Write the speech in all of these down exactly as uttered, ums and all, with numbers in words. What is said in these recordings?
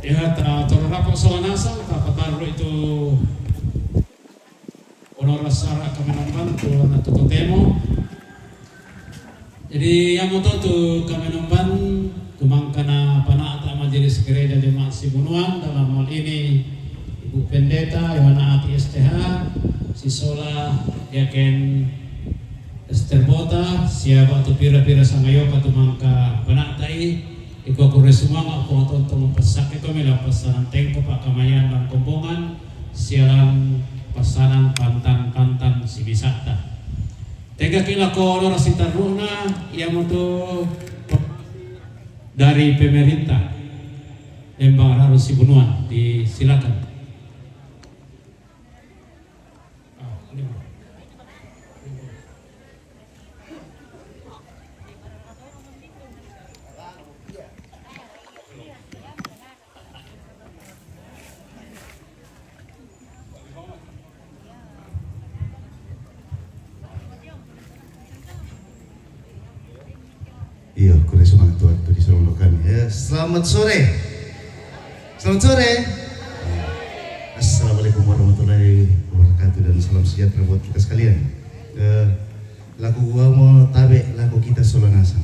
Iya, ta toro rapa sola nasang, ta patarru itu onora sara kamenamban tu ana tu totemo. Jadi, iamoto tu kamenamban tu mangkana panata Majelis Gereja Jemaat Sibunuan, dalam hal ini Ibu Pendeta Yohana Ati S T H, sisola Diaken Ester Bota, siaba tu pira-pira sangayoka tu mangka panata i, ikua kurre sumanga Puang Tonto mampassakke komi lao passanan tengko pakamayan dan kombongan, sialang passanan pantan-pantan sibisatta. Tengkaki lako onora sitarru'na, iamoto dari pemerintah Lembang Raru Sibunuan, disilakan. Iyo, kurre sumanga tu waktu disolongko kami. Ya, selamat sore. Selamat sore. Assalamualaikum warahmatullahi wabarakatuh dan salam sejahtera buat kita sekalian. Eh, lako kuamo tabe lako kita sola nasang.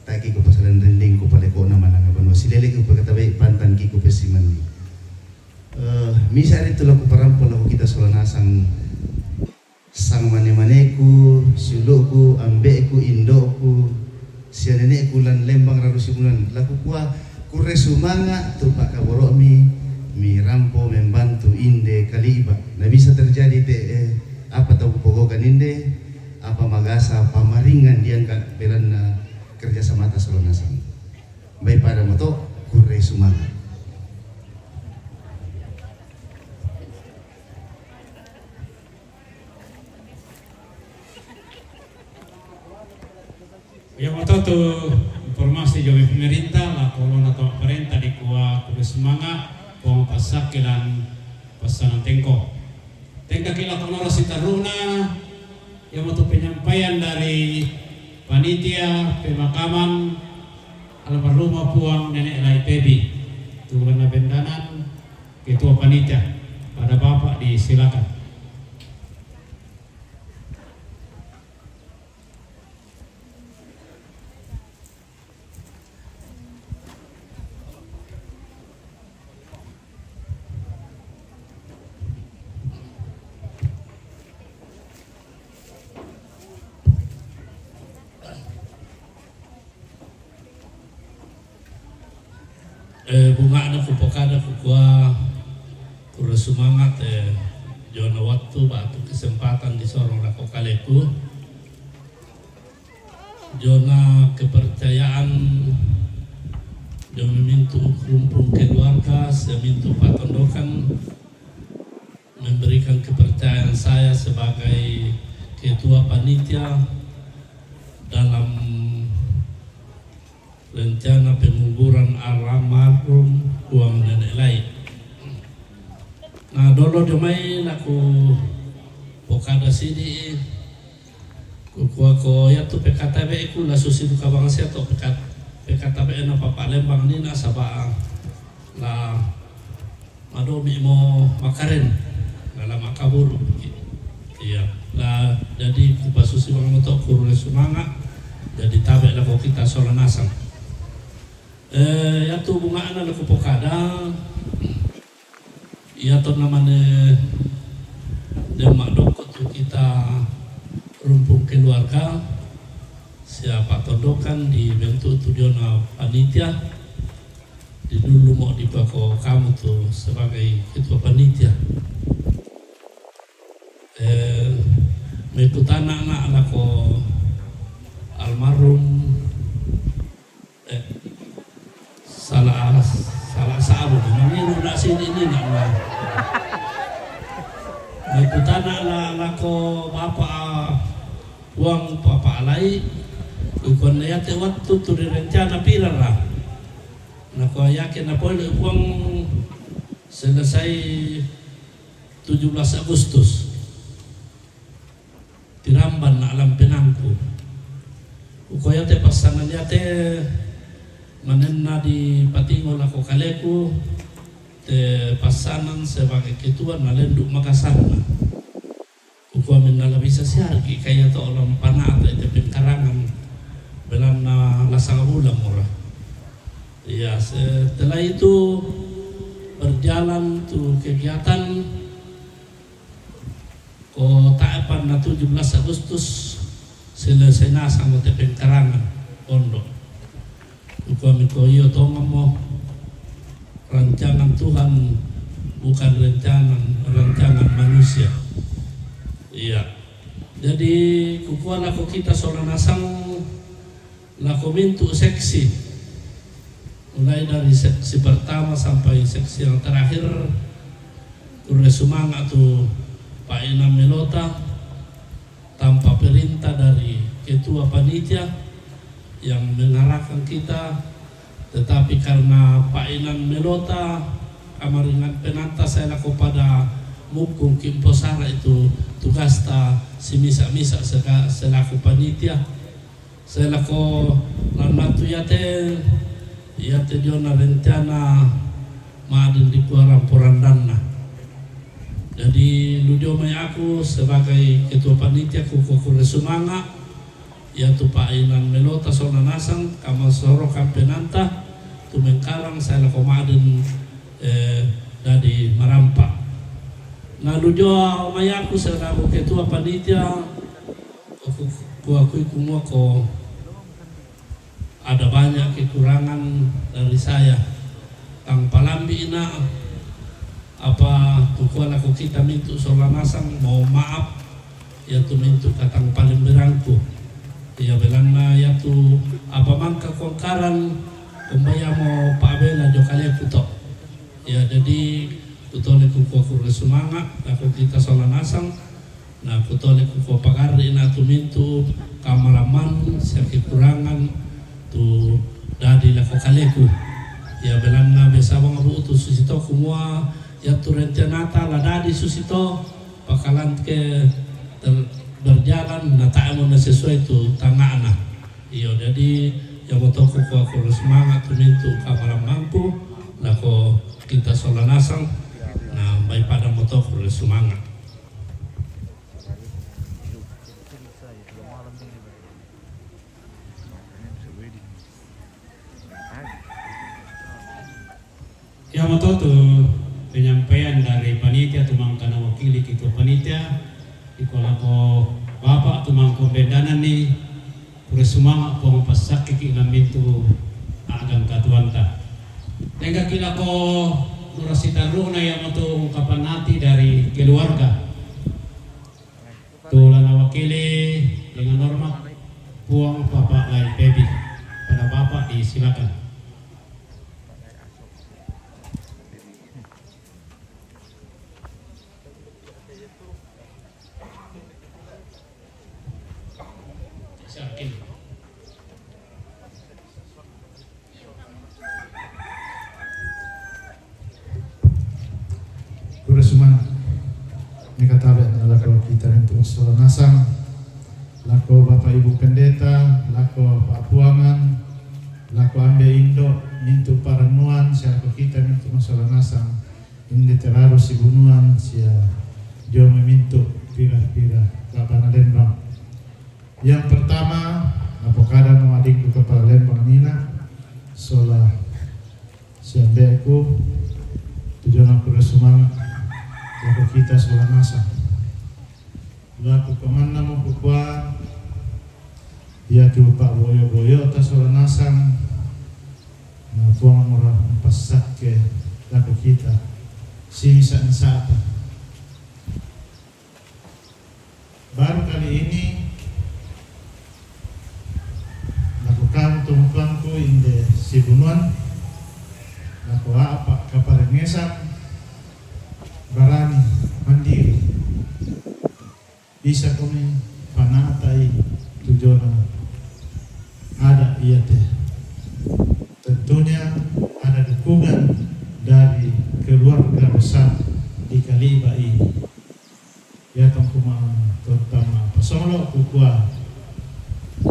Taki ko pasalan rinding ko palekona mananga banua silele ko pakatabe pantan ki ko pesimanni. Eh, misa ritu lako parampo lako kita sola nasang. Sang mane-maneku, siulu'ku, ambe'ku, indo'ku, sia nene'ku lan Lembang Raru Sibunuan, la kukua, kurre sumanga' tu pa'kaboro'mi, mirampo membantu inde kali'ba. Na bisa terjadi te, eh, apa tau kupogokan inde, apa magasa pamaringan diangka' belanna kerjasamata sola nasang. Bai pada moto, kurre sumanga'. Iamoto tu informasi jolo ri pemerintah, lako olo'na to parenta dikua kurre sumanga', Puang passakke lan passanan tengko. Tengkaki lako onora sitarru'na, iamoto penyampaian dari panitia pemakaman almarhumah Puang Nenek Lai Pebi, tu bulanna bendanan, ketua panitia, pada Bapak disilakan. Eh, bunga'na kupokada kukua, kurre sumanga' te, eh, jona wattu ba'tu kesempatan disorong lako kaleku. Jona kepercayaan, jona mintu rumpung keluarga, sia mintu patondokan, memberikan kepercayaan saya sebagai ketua panitia dalam rencana penguburan almarhum Puang Nenek Lai. Na, dolo dio mai nakupokada sidi, kukua ko iatu pekatabe'ku la susi duka bangsa to pekat-, pekatabe'na Papa Lembang ni nasaba' la madomi' mo makaren, la makaburu. Iya, la jadi kupasusi bang moto kurre sumanga', jadi tabe' lako kita sola nasang. Eh, iatu bunga'na la kupokada, iatonna mane den ma'dokko tu kita rumpung keluarga, sia patondokan dibentuk tu diona panitia, didullumo dipako kamu tu sebagai ketua panitia. Eh, mekutana na lako almarhum Eh, sala, sala sabu, mangiru na sini ni na, na. Mekutana la, lako Bapa, Puang Papa Alai, kukua na iate wattu tu direncana pirara. Nakua yake napoilo Puang selesai tujuh belas Agustus. Tirambanna' lan penaangku. Kukua iate passanan iate Manenna dipatingo lako kaleku te passanan sebagai ketua na lendu' Makassarna. Kukua minna la bisa siargi kaya to lampanata ite pengkarangan belanna la sanga bulan mora. Iya, setelah itu berjalan tu kegiatan. Ko taepan na tujuh belas Agustus, selesai nasang mo te pengkarangan pondok. Kukua miko iyo tongan mo, rancangan Tuhan, bukan rancangan rancangan manusia. Iya. Jadi kukua lako kita sola nasang lako mintu' seksi, mulai dari seksi pertama sampai seksi yang terakhir. Kurre sumanga' tu pa'inang melota tanpa perintah dari ketua panitia yang mengarahkan kita, tetapi karena pa'inang melota kamaringan penanta, saya lako pada mukkung kimposara itu tugasta simisa-misa seka-, selaku panitia. Selako lannatu yate, yate jona rencana madin di kuarang porandanna. Jadi lujo mai aku sebagai ketua panitia, kuko kurre sumanga', yatu pa'inang melota sola nasang kamasoro kampenanta tu mengkarang selako madin, eh, dadi marampa. Na lujo mai aku selaku ketua panitia, Ku-, kuakui kumua ko ada banyak kekurangan dari saya. Tang palambi' ina, apa kukua lako kita mintu' sola nasang, mohon maaf, yatu mintu' katang palemberangku. Iya belanna yatu apa mangka kuangkaran, kumbayamo pa'bela jo kaleku to. Iya, jadi kutole kukua kurre sumanga' lako kita sola nasang, Na kutole kuko pagarri' na tu mintu' kamalamman sia kekurangan tu dadi lako kaleku. Iya belanna biasa bang bu'tu susito kumua, yatu rencanata la dadi susito, pakalan ke ter-, berjalan na tae' mo na sesuai tu tanga'na. Iyo, jadi iya moto kukua kurre sumanga' tu mintu' kamalammangku lako kita sola nasang, na mai pada moto kurre sumanga'. Iamoto tu penyampaian dari panitia tu mangka nawakili ketua panitia, iko lako Bapak tu mangka umbendananni, kurre sumanga' Puang passakkeki' lan mintu' a'gan katuoanta. Tenggaki' lako nurang sitarru'na iamotu ungkapan ati dari keluarga. Tu la nawakili dengan hormat Puang Bapak Lai Pebi. Pada Bapak disilakan. Silakan. Kurre sumanga'. Meka tabe' na lako kita mintu' sola nasang, lako Bapak Ibu Pendeta, lako pa'puangan, lako ambe' indo', mintu' parannuan, sia lako kita mintu' sola nasang, inde teraro sibunuan, sia dio mai mintu' pira-pira kapana lembang. Yang pertama, napokadamo adikku kepala lembang nina, sola siambe'ku, tu jona kurre sumanga' lako kita sola nasang. Lako kamannamo kukua, iatu pa'boyo-boyota sola nasang, na Puang mora passakke lako kita simisa-misata. Baru kali ini, lako kamu tomatoangku inde sibunuan, lako a'pa' kaparengngesan, barani mandiri. Bisa komi panatai tu jona ada' iate. Tentunya ada dukungan dari keluarga besar di Kaliba ini. Iatongku ma-, terutama pasolo' kukua,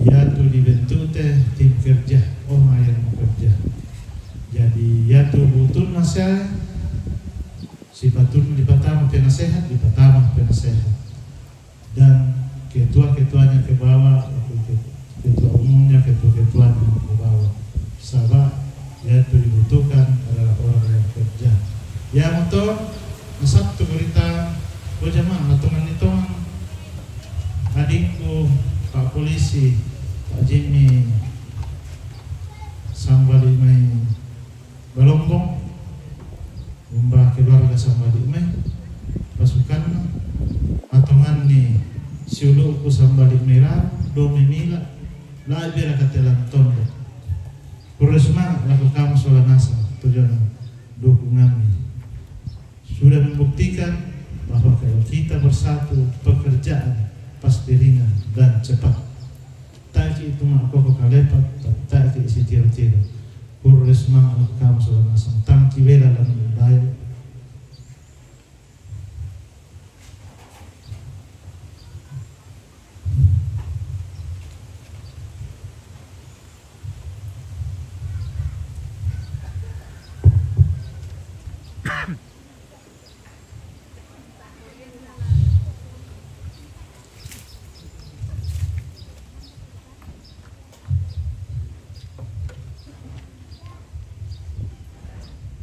iatu dibentuk te tim kerja, oh, yang mau kerja. Iyatu butunna siae, sipatunna dipatama penasehat, dipatama penasehat. Dan ketua-ketuanya ke bawah, ketua umumnya, ketua-ketuanya ke bawah. Saba' yang dibutuhkan adalah orang yang kerja. Iyamoto nasattu berita, oh jamaah, natonganni tongeng adikku Pak Polisi, Pak Jimmy Sambali mai Balombong, umba keluarga Sambali mai pasukanna, atonganni siulu'ku Sambali mai Rau, Dome Mila, lai bela katelang tondo. Pura semangat lako kamu sola nasang, tojona dukunganmi. Sudah membuktikan bahwa kalau kita bersatu, pekerjaan pasti ringan dan cepat. Tae' itu ma'koko kalepa, tae' sitiro-tiro. Pura semangat lako kamu sola nasang, tang kibela lan bae.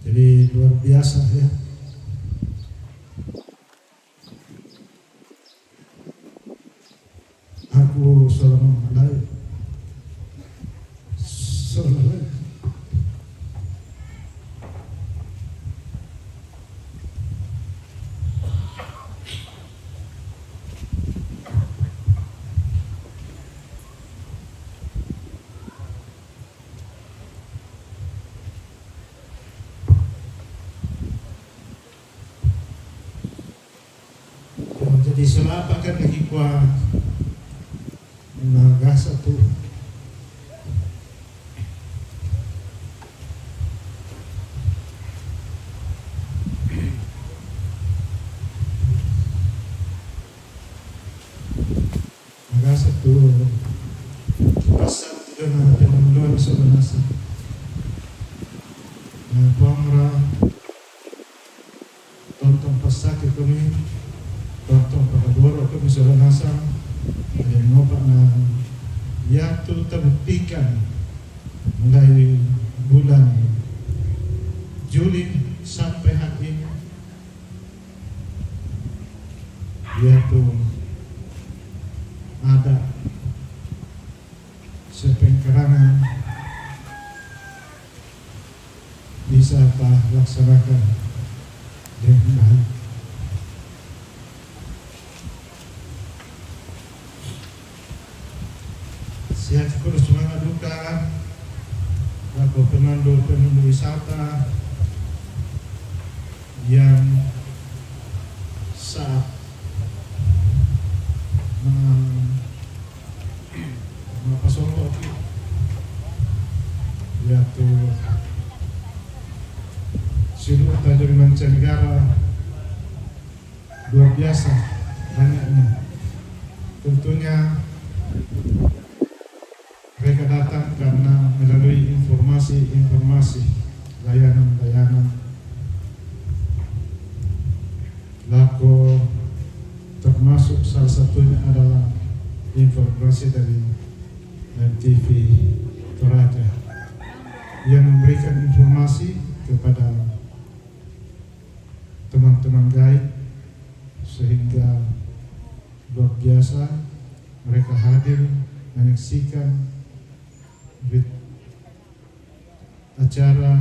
Jadi luar biasa ya. Aku Solomon Malai. Solomon. Jadi, solapa' kan lagi kua nagasa tu. Nagasa tu pasang tu na pinandoan sa nasa. Na pangra Tontong passakke kami, tontong pakaboro' kami sola nasang, ade mopa' na iatu tabuktikan mulai bulan Juli sampai hari ini, iatu ada sepengkarangan bisa talaksanakan dengan baik. Sihat terus semangat duka, lako pemandu-pemandu wisata yang saat meng- Mapasombo' ki iatu siulu'ta dari mancanegara, luar biasa banyaknya. Tentunya mereka datang karena melalui informasi-informasi, layanan-layanan lako, termasuk salah satunya adalah informasi dari M T V Toraja yang memberikan informasi kepada teman-teman gaib, sehingga luar biasa mereka hadir menyaksikan rit- acara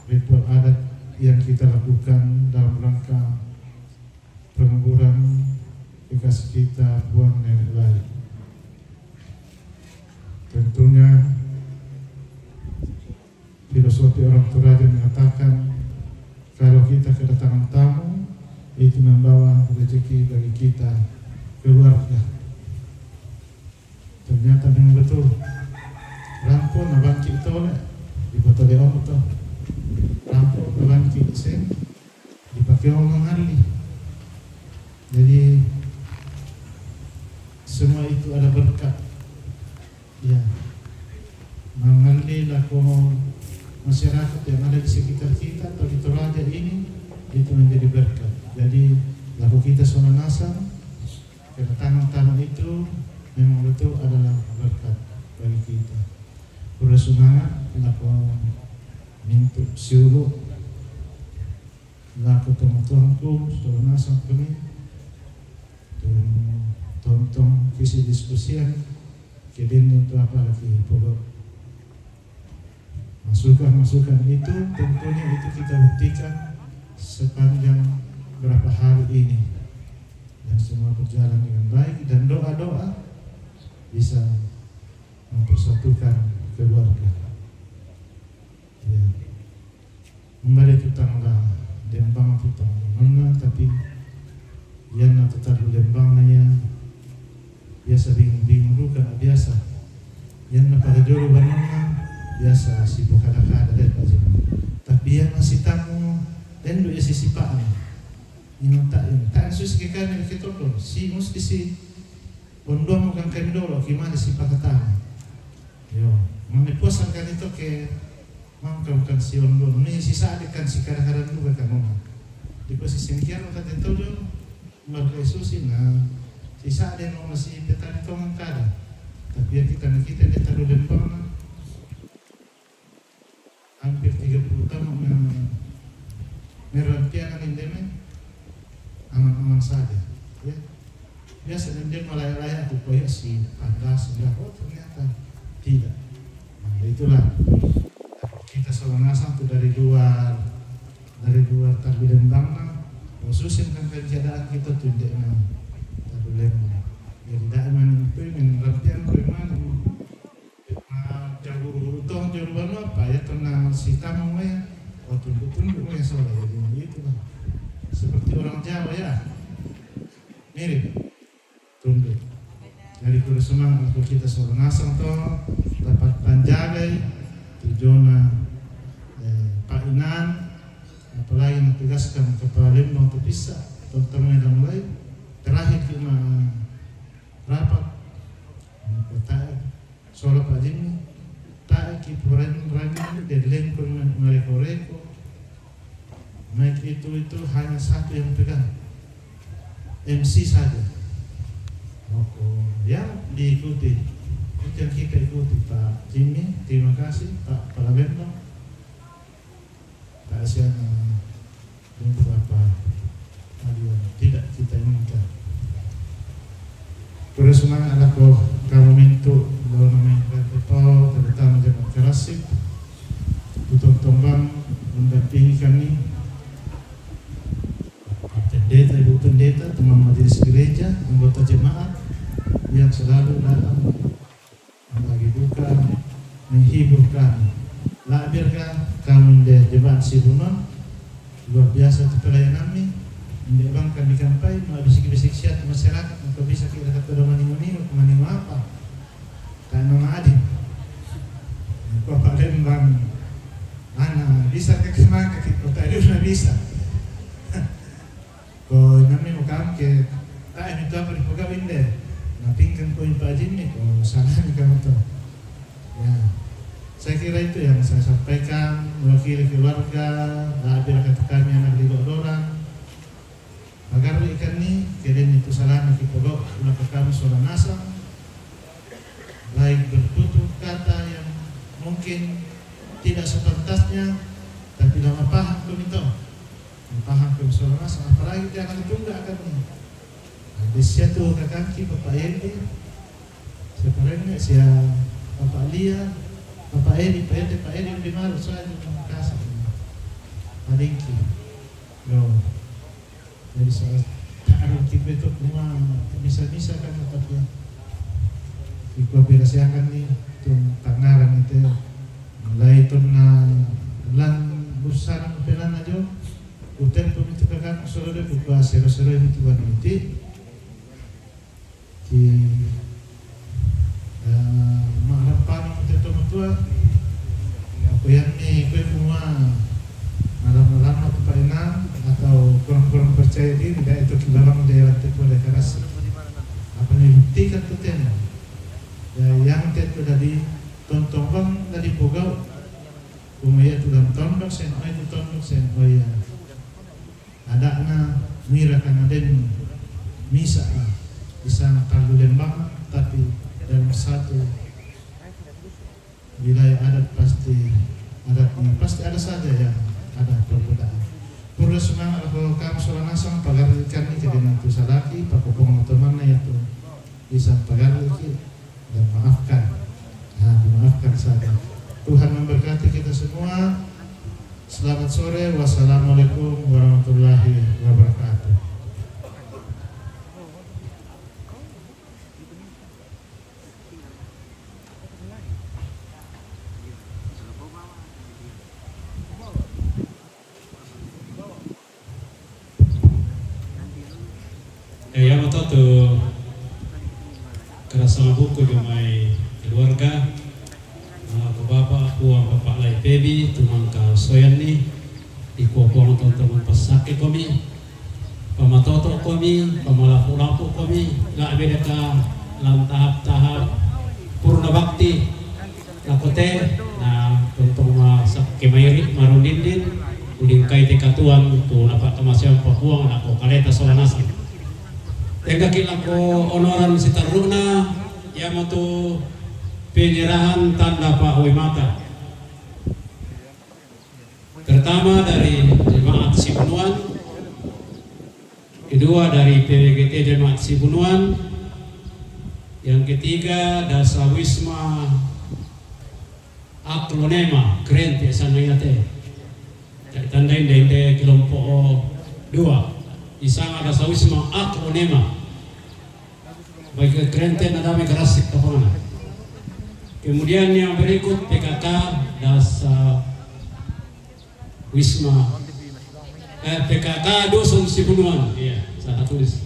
ritual adat yang kita lakukan dalam rangka penguburan kekasih kita, Puang Nenek Lai. Tentunya filosofi orang Toraja mengatakan, kalau kita kedatangan tamu, itu membawa rezeki bagi kita, keluarga. Ternyata memang betul. Rampo nabangkit tole, dipatole omo to. Rampo nabangkit seng, dipake omo mangalli. Jadi, semua itu ada berkat. Ya. Mangalli lako Masyarakat yang ada di sekitar kita atau di Toraja ini, itu menjadi berkat. Jadi, laku kita sola nasang, kedatangan tamu itu memang betul adalah berkat bagi kita. Pura semangat, laku mintu siulu, laku tongtongku, sola nasang kami, tu tontong kisi diskusian, kedin tu apa lagi pokok. Masukan-masukan itu tentunya itu kita buktikan sepanjang berapa hari ini. Dan semua berjalan dengan baik dan doa-doa bisa mempersatukan keluarga. Ya. Mari tutang la dembang tutang nona, tapi yang na tutang dembang na ya biasa bingung-bingung duka, biasa. Yang na pada jolo banana biasa si bukada-kada deh aja. Tapi yang masih tamu dan dua isi sipaan. Ini tak ini tak sus ke kami ke toko si mesti si ondomu kan kami dolo gimana si pakatamu. Yo, mami puasan kan itu ke mangkam kan si ondomu ni si sade kan si kadang-kadang juga kan mama. Di posisi sekian kata itu jo. Marga Yesus na sisa ada yang mau masih petani tong kada. Tapi ya kita na kita dia taruh lembang na hampir tiga puluh tahun yang merantian ini deme aman-aman saja. Ya. Biasa dan dia malaya-laya tu koyak si pantas ya, oh ternyata tidak. Nah, itulah kita sola nasang tu dari luar dari luar tabi lembang na khususin kan keadaan kita tu dek na tabi lembang. Jadi dak man itu min rampian ko man. Jago tong jago apa ya tona si tamang ya. Oh tunduk-tunduk ya sola jadi itulah. Seperti orang Jawa ya. Mirip. Tunduk. Jadi kuda semangat aku kita sola nasang to dapat panjagai tujona eh, Pak Inan, apalagi na tugaskan kepala lembang tu bisa tentang yang lain. Terakhir kita rapat kota sola Pak Jimmy. Tae ki puran rani de lengkon mareko-reko. Naik itu itu hanya satu yang pegang. M C saja. Maka yang diikuti. Itu yang kita ikuti Pak Jimmy. Terima kasih Pak Palabendo. Pak Asiana. Untuk apa hal yang tidak kita inginkan. Terus semangat ala ko kamu mintu lalu mami kata pau terutama jemaat kerasik. Butuh tombang mendampingi kami. Pak Pendeta, Ibu Pendeta, teman majelis gereja, anggota jemaat yang selalu datang membagi duka, menghibur kami. Labirka kami de jemaat Sibunon, luar biasa tu pelayanan mi. Inde bang kami kampai, mau bisik-bisik siat masyarakat, untuk bisa kita kata doa maningo-ningo, maningo apa? Tak nama adi. Kau Palembang, ana bisa ke kemana kita, tak ada bisa. Ko nami mo kam ke tae mi tu apa di pegawai inde. Na pingkan ko impa jin ni ko sana ni kamu tu. Ya. Saya kira itu yang saya sampaikan mewakili keluarga, hadir kata kami anak di dorang. Agar ikan ni keden itu salana ki pogok ulah ke kami sola nasang. Baik bertutur kata yang mungkin tidak sepantasnya, tapi lama paham ko mito. Paham ko sola nasang, apalagi dia akan tunggu akan ni. Ada siatu kakaki Bapak Edi, sekarang ni sia Bapak Lia, Bapak Edi, Pak Edi, Pak Edi lebih malu soalnya kasih. Padingki. Yo. Jadi saya taruh tipe itu kuma misa-misa kan tapi ya. Iko pira siakan ni tu tangaran itu mulai tu na lan busan penan ajo. Hotel pun itu kakak solo de buka sero-sero itu kan itu. Ki eh, maharap pami kita tu matua. Aku yang ni kue kuma malam-malam aku painang atau kurang-kurang percaya diri dah itu kilalang dia lantai pun dah keras. Apa ni buktikan tu tena. Ya yang tu tadi tontong bang tadi pogau. Kuma iya tu dalam tondok sen, oi tu tondok sen, oi iya. Ada'na mira kana den misa, ah, di sana Talu Lembang, tapi dalam satu wilayah adat pasti adatnya, pasti ada saja yang ada perbedaan. Pura semangat kalau kamu seorang nasang pagar ikan ni jadi nantu salaki, pakopong teman itu bisa pagar iki dan maafkan. Nah, memaafkan saja. Tuhan memberkati kita semua. Selamat sore. Wassalamualaikum warahmatullahi wabarakatuh. Eh, iya mo to tu karasanga buku jumai keluarga, ah, ko bapa, puang bapa lai pebi, tumangka soyan ni, iko puang tonton pasake komi, pamatoto komi, pamalapu-lapu komi, la beda ka lan tahap-tahap purna bakti. Lako te, na tontong ma sakke mairi marundindin, ulingkai te katuan tu napa kamasean papuang lako kaleta sola nasang. Tenggaki lako onoran sitaruna, yamatu penyerahan tanda pa uwi mata. Pertama dari jemaat Sibunuan, kedua dari P W G T jemaat Sibunuan, yang ketiga Dasa Wisma Aklonema, keren te sana ya te. Tandai ndai kelompok dua. Isang ada Dasa Wisma Aklonema. Baik, keren te nadame gerasik kapangana. Kemudian yang berikut P K K Dasa Wisma, eh, P K K Dusun Sibunuan, iya, saya tulis.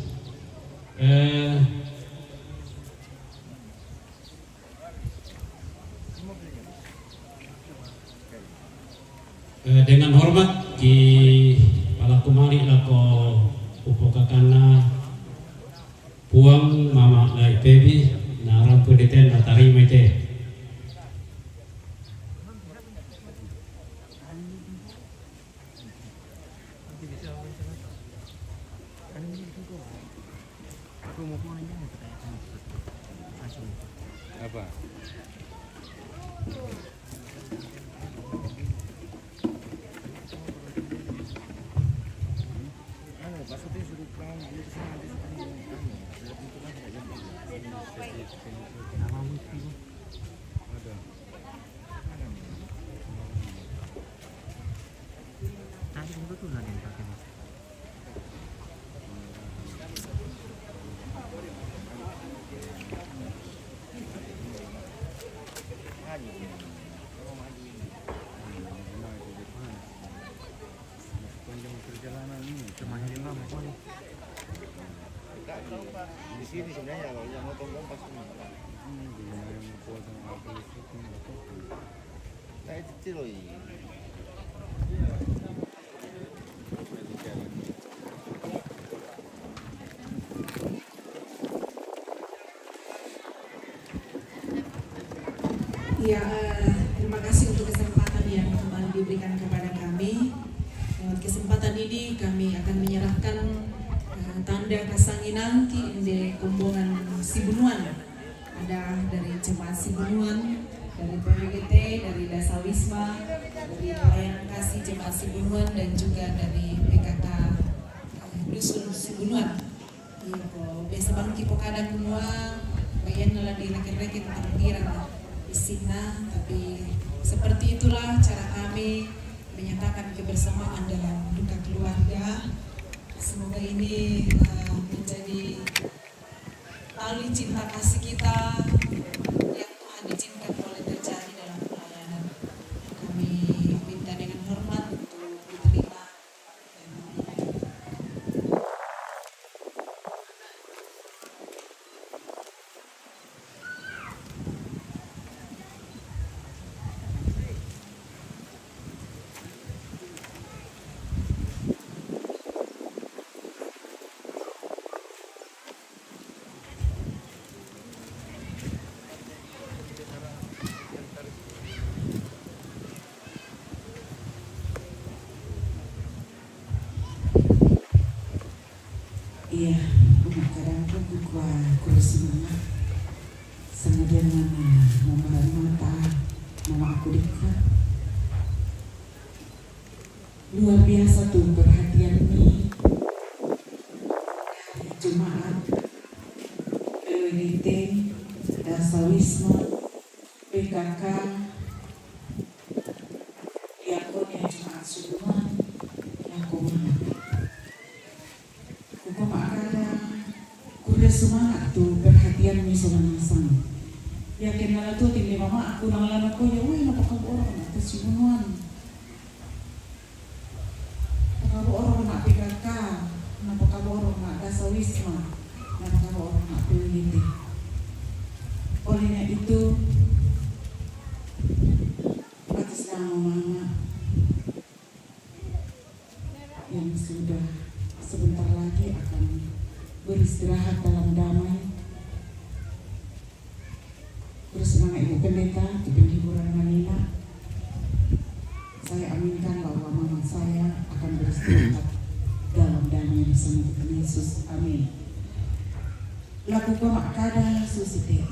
Eh, eh, dengan hormat ki palaku mari lako upokakanna puang mama lai pebi na rampu deten na tarima ite. Apa? Ada. Tadi kebetulan yang pakai masker. Sepanjang perjalanan ini. Cuma ini lama kali. Di sini sebenarnya kalau yang nonton kompas ini. Hmm, di mana yang puasa nggak boleh syuting, nggak tahu. Nah, itu Ciloy. Ya, eh, terima kasih untuk kesempatan yang kembali diberikan kepada kami. Lewat kesempatan ini kami akan menyerahkan, eh, tanda kasanginang ki inde kombongan Sibunuan. Ada dari Jemaat Sibunuan, dari P W G T, dari Dasa Wisma, dari Pelayanan Kasih Jemaat Sibunuan, dan juga dari P K K Dusun Sibunuan. Iya, ko biasa bang ki pokadang kumua, bayan nala di reken-reken tentang pirang isinna, tapi seperti itulah cara kami menyatakan kebersamaan dalam duka keluarga. Semoga ini, eh, menjadi tali cinta kasih kita yang Tuhan izinkan boleh terjadi dalam pelayanan. Kami minta dengan hormat untuk diterima. Luar biasa tu perhatian ni. Jemaat, P W G T, Dasawisma, P K K, Diakonia Jemaat Suluman, Diakonia. Kukoma kada, kurre sumangat tu perhatian ni sola nasang. Yakin nala tu tinde mama aku nang lana ko ya, weh, napakaboro na tu si Bunuan. Pakaboro na P K K, napakaboro na Dasawisma, napakaboro na P W G T. Olehnya itu, atas nama mama yang sudah sebentar lagi akan beristirahat dalam damai. Terus semangat Ibu Pendeta, di penghiburan manena. Saya aminkan bahwa mama saya akan beristirahat dalam damai bersama Tuhan Yesus. Amin. Laku koma kada susite.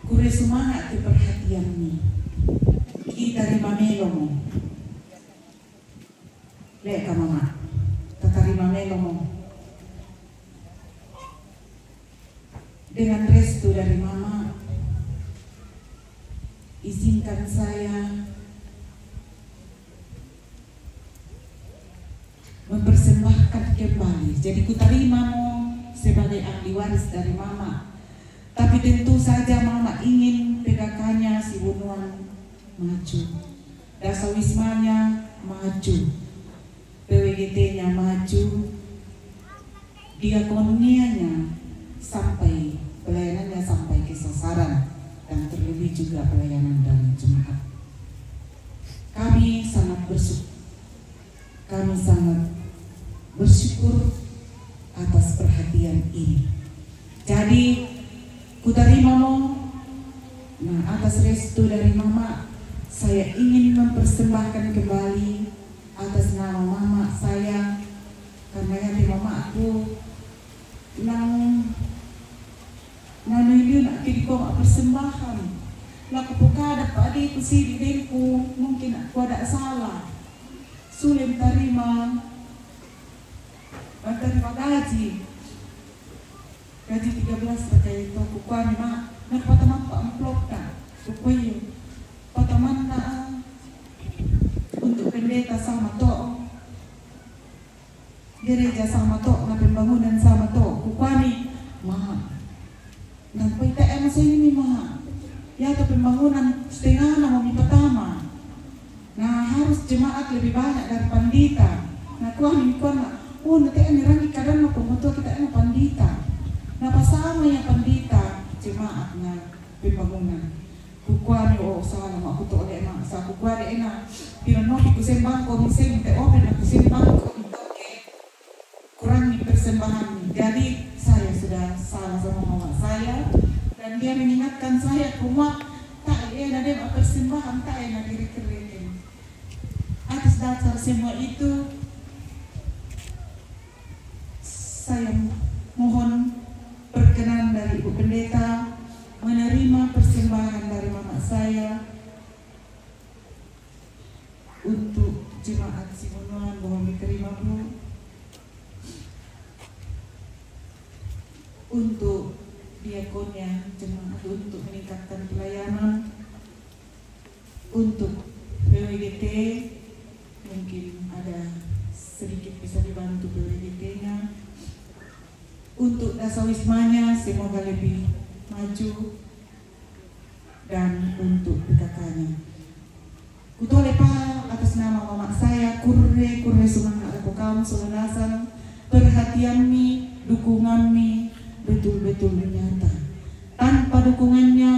Kurre sumangat tu perhatian ni. Kita rima melomo. Leka mama, tatarima melomo. Dengan restu dari mama, izinkan saya mempersembahkan kembali. Jadi kutarima mo sebagai ahli waris dari mama. Tapi tentu saja mama ingin P K K-nya si Bunuan maju. Dasawismanya maju, P W G T-nya maju, diakonianya sampai, pelayanannya sampai ke sasaran, dan terlebih juga pelayanan dalam jemaat. Kami sangat bersyukur, kami sangat bersyukur atas perhatian ini. Jadi, kutarima mo, nah, atas restu dari mama, saya ingin mempersembahkan kembali atas nama mama saya, karena yang di mama aku nang nanu ini nak kiri koma persembahan. Laku pokada pa adikku sidi dengku, mungkin aku ada salah. Sulen tarima, tarima gaji. Gaji tiga belas terkait itu, kukuani ma, nak patama pa amplopna. Kukuai, patamanna untuk pendeta sama to. Gereja sama to, na pembangunan sama to. Kukuani, ma. Nah, poi te ena sini, ma. Ya to pembangunan setengahna mo mipatama. Nah, harus jemaat lebih banyak dari pandita. Nah, kuani, kuani, oh, na te ena rangi kadang na pemoto kita ena pandita. Nah, pasama ya pandita, jemaat, nah, pembangunan. Kukuani, oh, salah ma, aku to de ma, sa kukuani ena. Pira nopi kusembangko, miseng te open na kusembangko, itu, oke. Kurangi persembahan. Jadi, saya sudah salah sama mama saya, dan dia mengingatkan saya, kuma, tak, eh, na de ma persembahan, tak, eh, na diri kereken. Atas dasar semua itu, saya mohon perkenan dari Ibu Pendeta menerima persembahan dari mama saya untuk jemaat Sibunuan. Mohon diterima, Bu. Untuk diakonnya jemaat, untuk meningkatkan pelayanan, untuk P W G T, mungkin ada sedikit bisa dibantu P W G T-nya. Untuk dasawismanya, semoga lebih maju. Dan untuk P K K-nya. Kutole pa atas nama mama saya, kurre, kurre sumangat lako kam, sola nasang perhatianmi, dukunganmi betul-betul nyata. Tanpa dukungannya,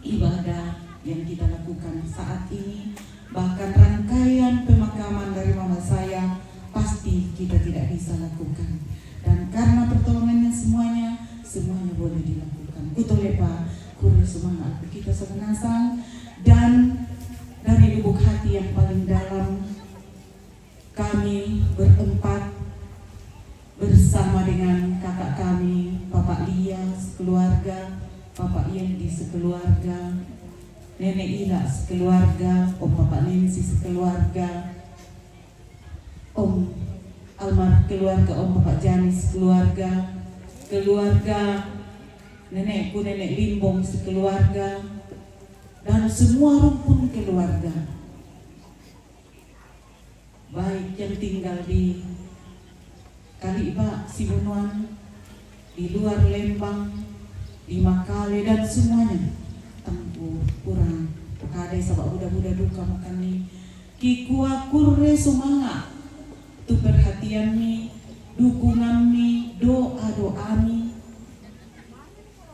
ibadah yang kita lakukan saat ini, bahkan rangkaian pemakaman dari mama saya, pasti kita tidak bisa lakukan. Dan karena pertolongannya semuanya, semuanya boleh dilakukan. Kutole pa, kurre sumangat kita sola nasang, dan dari lubuk hati yang paling dalam, kami berempat bersama dengan kakak kami, Bapak Lia sekeluarga, Bapak Yendi sekeluarga, Nenek Ila sekeluarga, Om Bapak Nensi sekeluarga, Om, almar keluarga Om Bapak Janis, keluarga, keluarga nenekku, Nenek Limbong sekeluarga, dan semua rumpun keluarga, baik yang tinggal di Kaliba, Sibunuan, di luar Lembang, di Makale dan semuanya. Tangku kurang kadai sabab buda-buda duka makan ni. Kikua kurre sumanga tu perhatianmi, dukunganmi, doa-doami,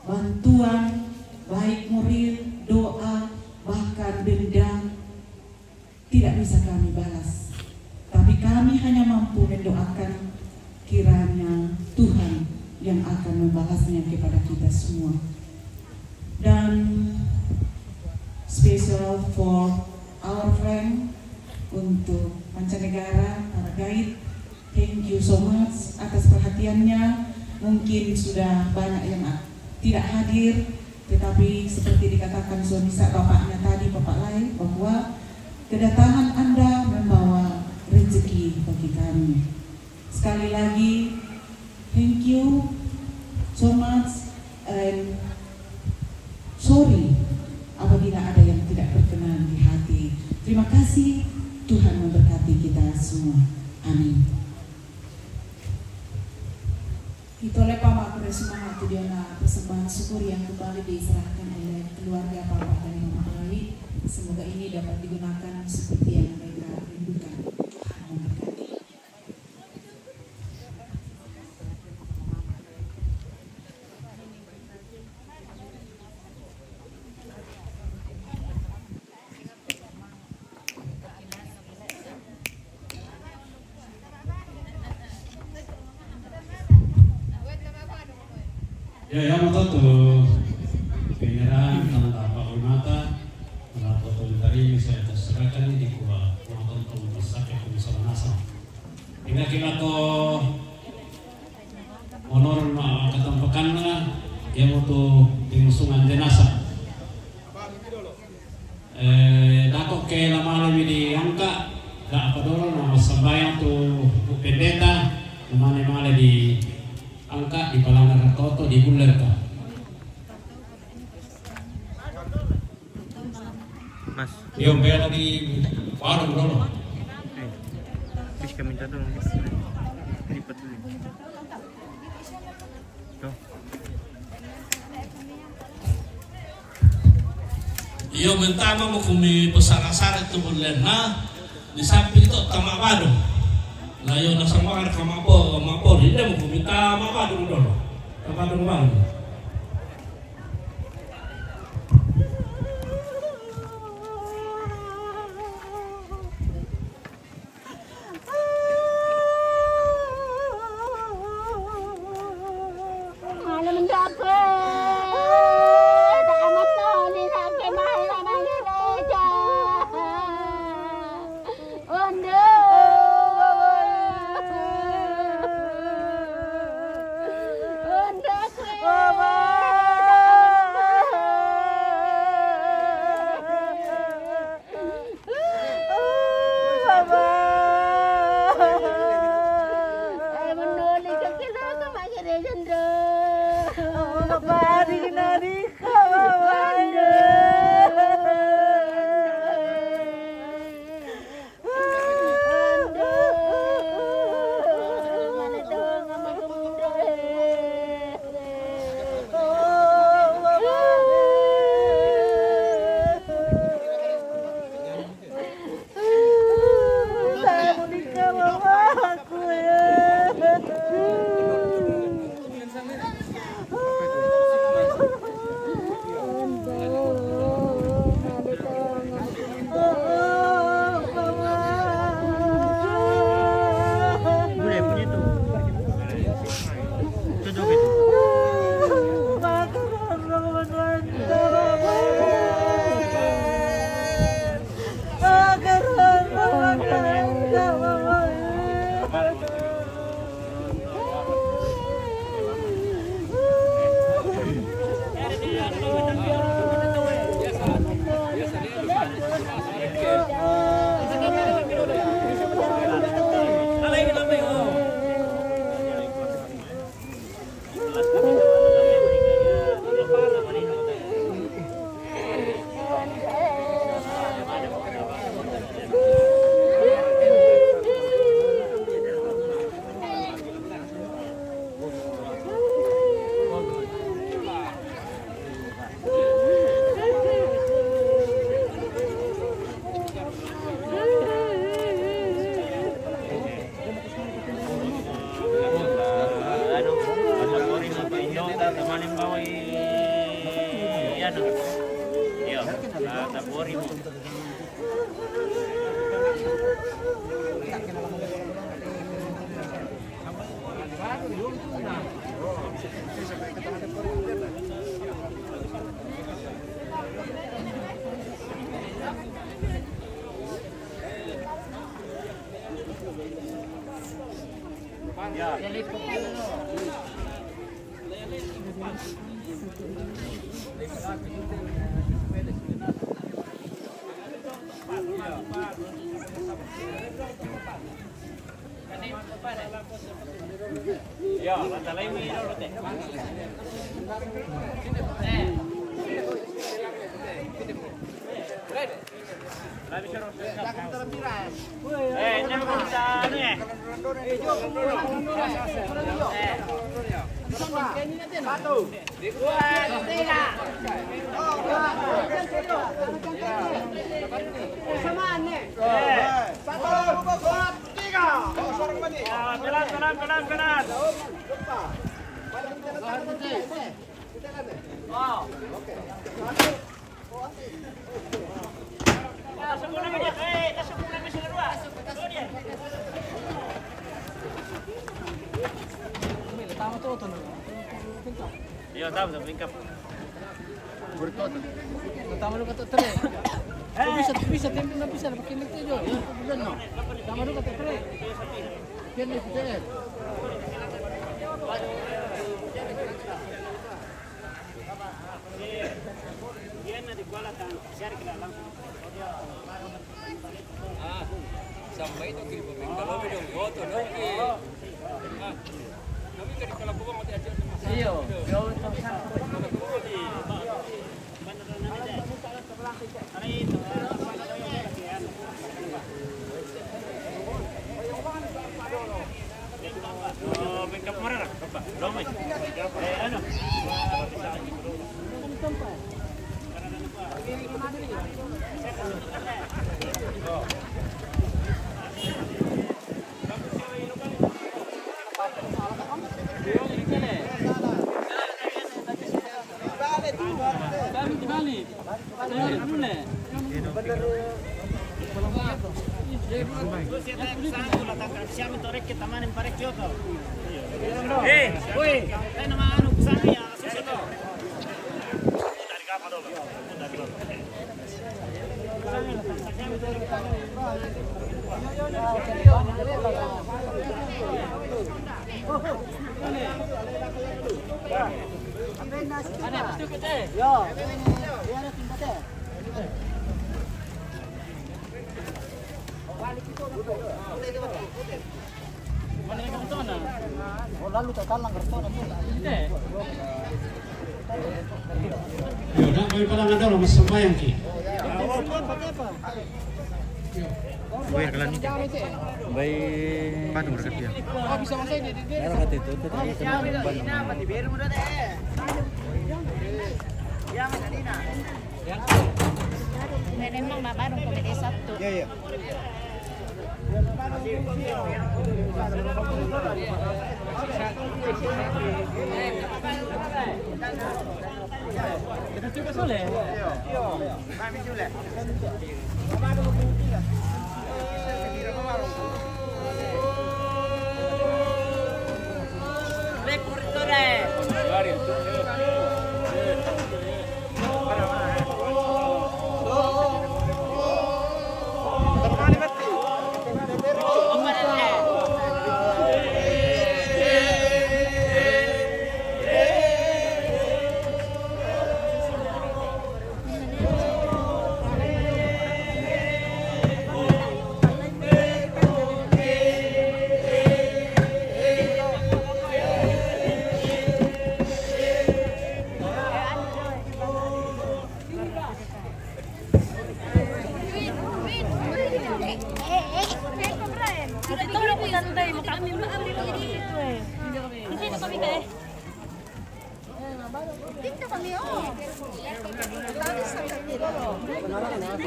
bantuan, baik moral, doa, bahkan denda, tidak bisa kami balas. Tapi kami hanya mampu mendoakan kiranya Tuhan yang akan membalasnya kepada kita semua. Dan special for our friend untuk mancanegara, para guide, thank you so much atas perhatiannya. Mungkin sudah banyak yang tidak hadir, tetapi seperti dikatakan suami sa-, bapaknya tadi, Bapak Lai, bahwa kedatangan Anda membawa rezeki bagi kami. Sekali lagi, thank you so much and sorry apabila ada yang tidak berkenan di hati. Terima kasih, Tuhan memberkati kita semua. Amin. Ito le Pama, aku rasa semangat tu dia na persembahan syukur yang kembali diserahkan oleh keluarga Papa dan Mama Ali. Semoga ini dapat digunakan seperti yang mereka rindukan. Tuhan memberkati. Ya, ya, mau tu penyerahan tentang Pak Winata, tentang foto dari saya terserahkan di kuah, kuah tonton besar ke kumisar nasa. Kira-kira ko honor ma katampakanna, ya mau tu pengusungan jenazah. Eh, dako ke la male mi di angka, da apa dolo na massambayang tu Bu Pendeta, na mane male di angka, di palana rakoto, di buller ka. Mas. Iyo, bela di warung dolo. Eh, please kami minta tolong. Lipat dulu. Tuh. Iyo, mentama mo kumi pesara-sara tu bulenna, di samping tu tama badung. La iyo nasang makan kama po, kama po, di mo kumi tama badung dolo. Tama badung badung. Pelan, pelan, pelan, pelan. Iya, tahu, tahu, lengkap. Tama lu kata tere. Bisa, bisa, tempo na bisa, pakai mic aja. Tama lu kata tere. Kian ni kita. Ah, sampai itu kiri pemimpin kalau video foto dong. Ah, kami dari pelaku mau diajak. Iyo, yo. Oh, lalu terkalang kartona tu. Yo, dah, kami padangan dolo, masih sembahyang ki. Gue kalan ni. Baik. Padu berkat dia. Merah hati tu, tu tadi kena ban. Memang baru kami di Sabtu. Ya, ya.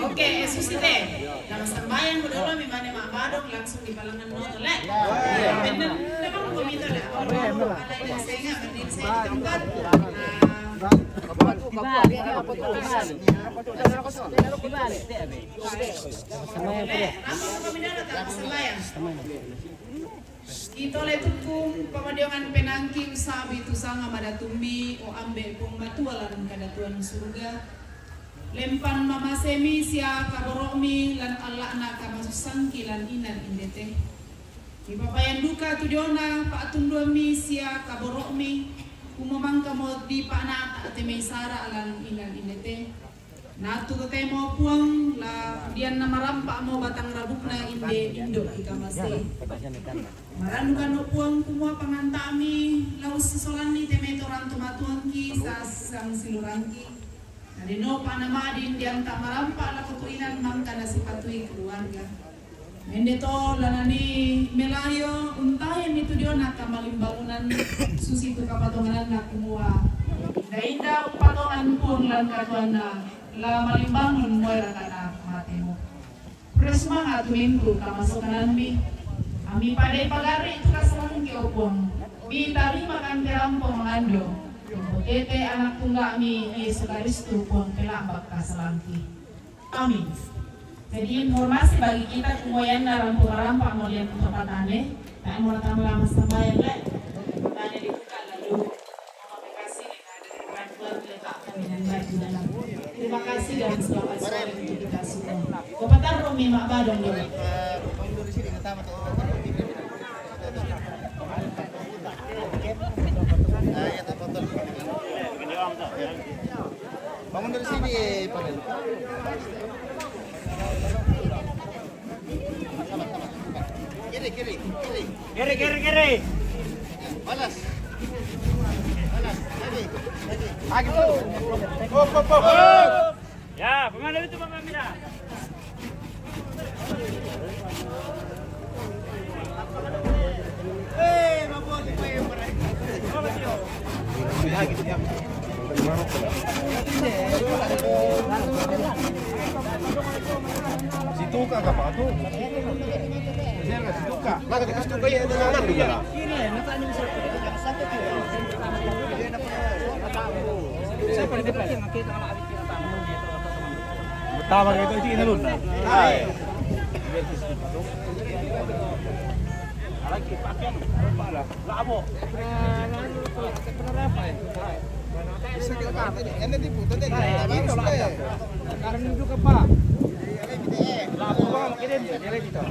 Oke, susite. Dalam sembahyang dolo mi mane ma badong langsung di palangan no tole. Benar, memang komite le. Kalau ada yang saya ingat, berdiri saya di tempat. Nah, Ito le tuku pamadiongan penangki usabi tu sanga madatumbi o ambe Puang Matua lan kadatuan surga. Lempan mamasemi sia kaboro'mi lan alla'na kamasusangki lan inan indete. Mipapayan duka tu diona pa'tunduammi sia kaboro'mi, kumua mangkamo dipa'nata te mai sara' lan inan indete. Na tu totemo Puang la dianna marampa'mo batang rabukna inde indo' ikamasei. Marannukanno Puang kumua panganta'mi la ussisolanni te mai torang tomatuangki sasang silurangki. Nadenopa namadin dianta marampa' lako tu inan mangka nasipatui keluarga. Mendeto lanani melayo untayanni tu diona kamalimbangunan susitu kapatongananna kumua, inda-inda umpatongan Puang lan katuoanna la malimbangun muai rakana matemo. Pura sumanga' tu minggu kamasokanammi. Ammi padai pagarri' tu kasalangki, o Puang. Mitarimakan te rampo mangando. Tete anak tungga'mi Yesu Karistu Puang pela'bak kasalangki. Amin. Jadi informasi bagi kita kumua ianna rampo marampa' mo lian tempat tane, tak mau datang lama sambayang le. Tane dibuka lalu. Terima kasih. Terima kasih dan selamat sore untuk kita semua. Bapak Tarko memang badong dulu. Bangun dari sini, Pak. Kiri, kiri, kiri. Kiri, kiri, kiri. Balas. Balas. Lagi. Lagi. Lagi. Hop, hop, hop. Ya, pemain itu, pemain merah. Situka ka pa tu? Sira situka. Maka kita situka ya, ada nama juga. Tama gitu, itu inalun na. Ay. Lagi pakai. Labo. Karena juga, Pak. Labo, Pak, makin dia, dia lagi, Pak.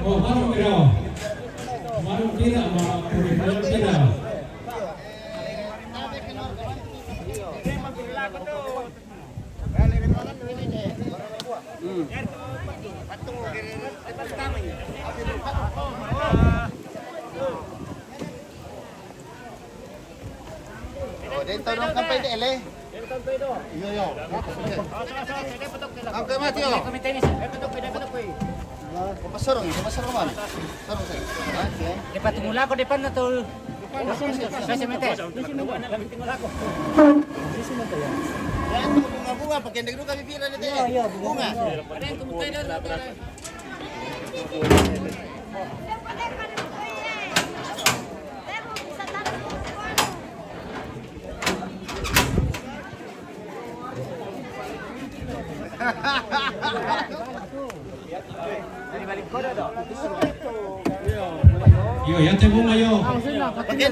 Oh, baru kira. Baru kira, baru kira. Oh, dentro ng kampay de ele. Iyo, iyo. Ang kay Mateo. Kumasurong, kumasurong man. Surong, sir. Ha? Sige. Di pa tumula ko, di pa natul-, Sa simete. Yan, bunga-bunga, pag hindi ko kami pira na tayo. Bunga. Iyo, yate bunga yo. Iya,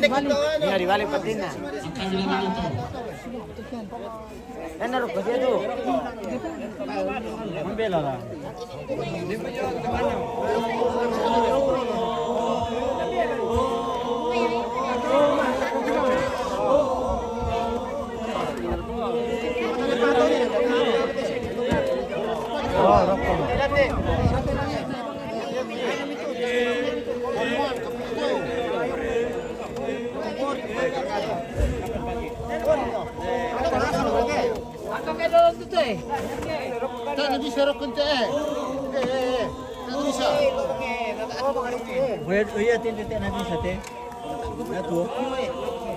di balik patina. Ang kami naman ito. Yan na, Rupo, siya to. Mambela lang. Tana bisa rokon te. Eh, eh, eh. Tana bisa. Wait, iya, tinte, tana bisa te.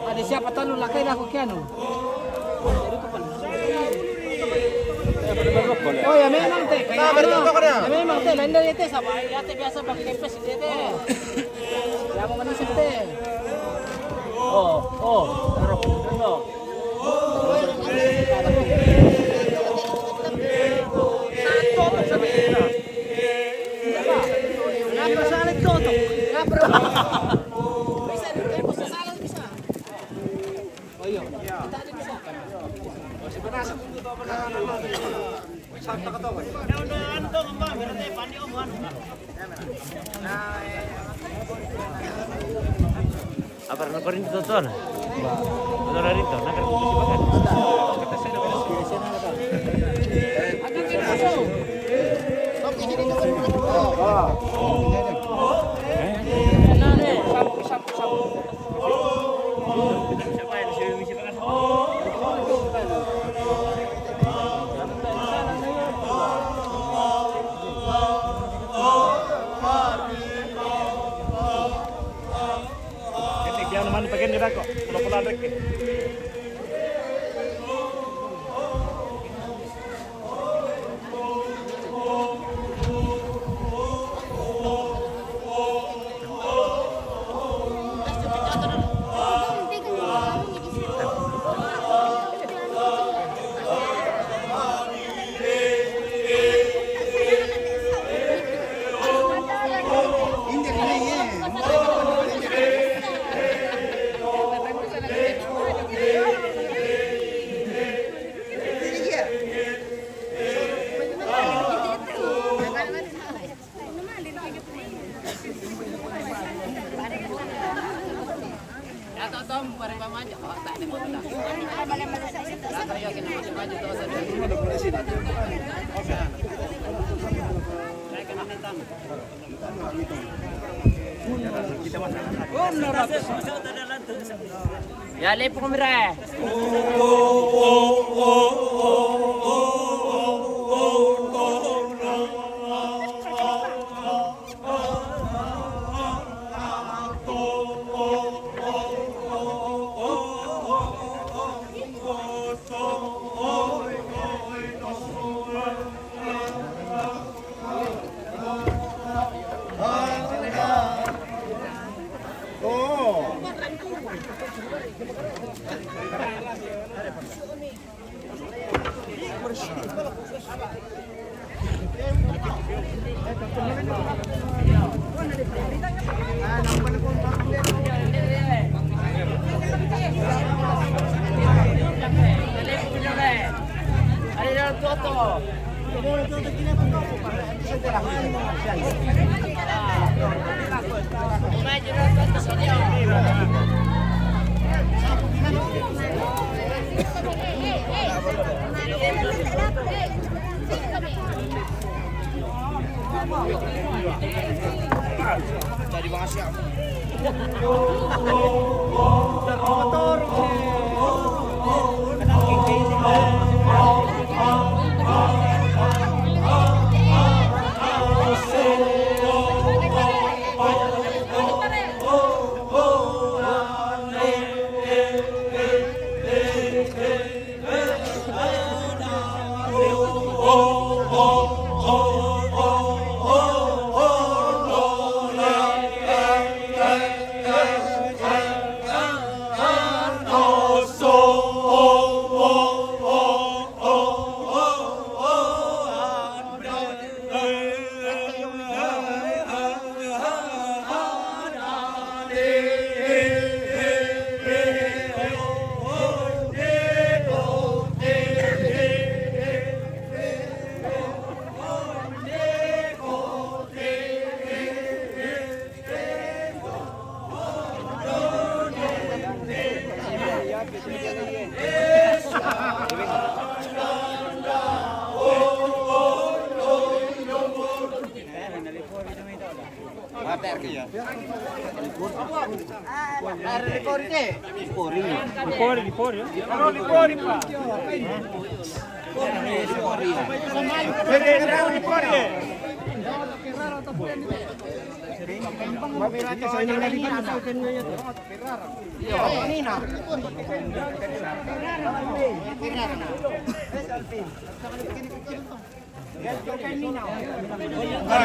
Ada siapa talu lakai aku kianu. Oh ya, memang te. Nah, betul, betul, betul. Ya, memang te. Lain dari te, siapa? Ya, te biasa pakai kempes te. Ya, mau manis te. Oh, oh, taruh. Apa na parin tu tuan? Tuan rin tu, nak kata siapa kan? Ete kiano mani pakai ni rako, kalau pulang rek. Ya, lepung mira. Lipori, lipori, eh? Lipori, lipori, pa. Ah,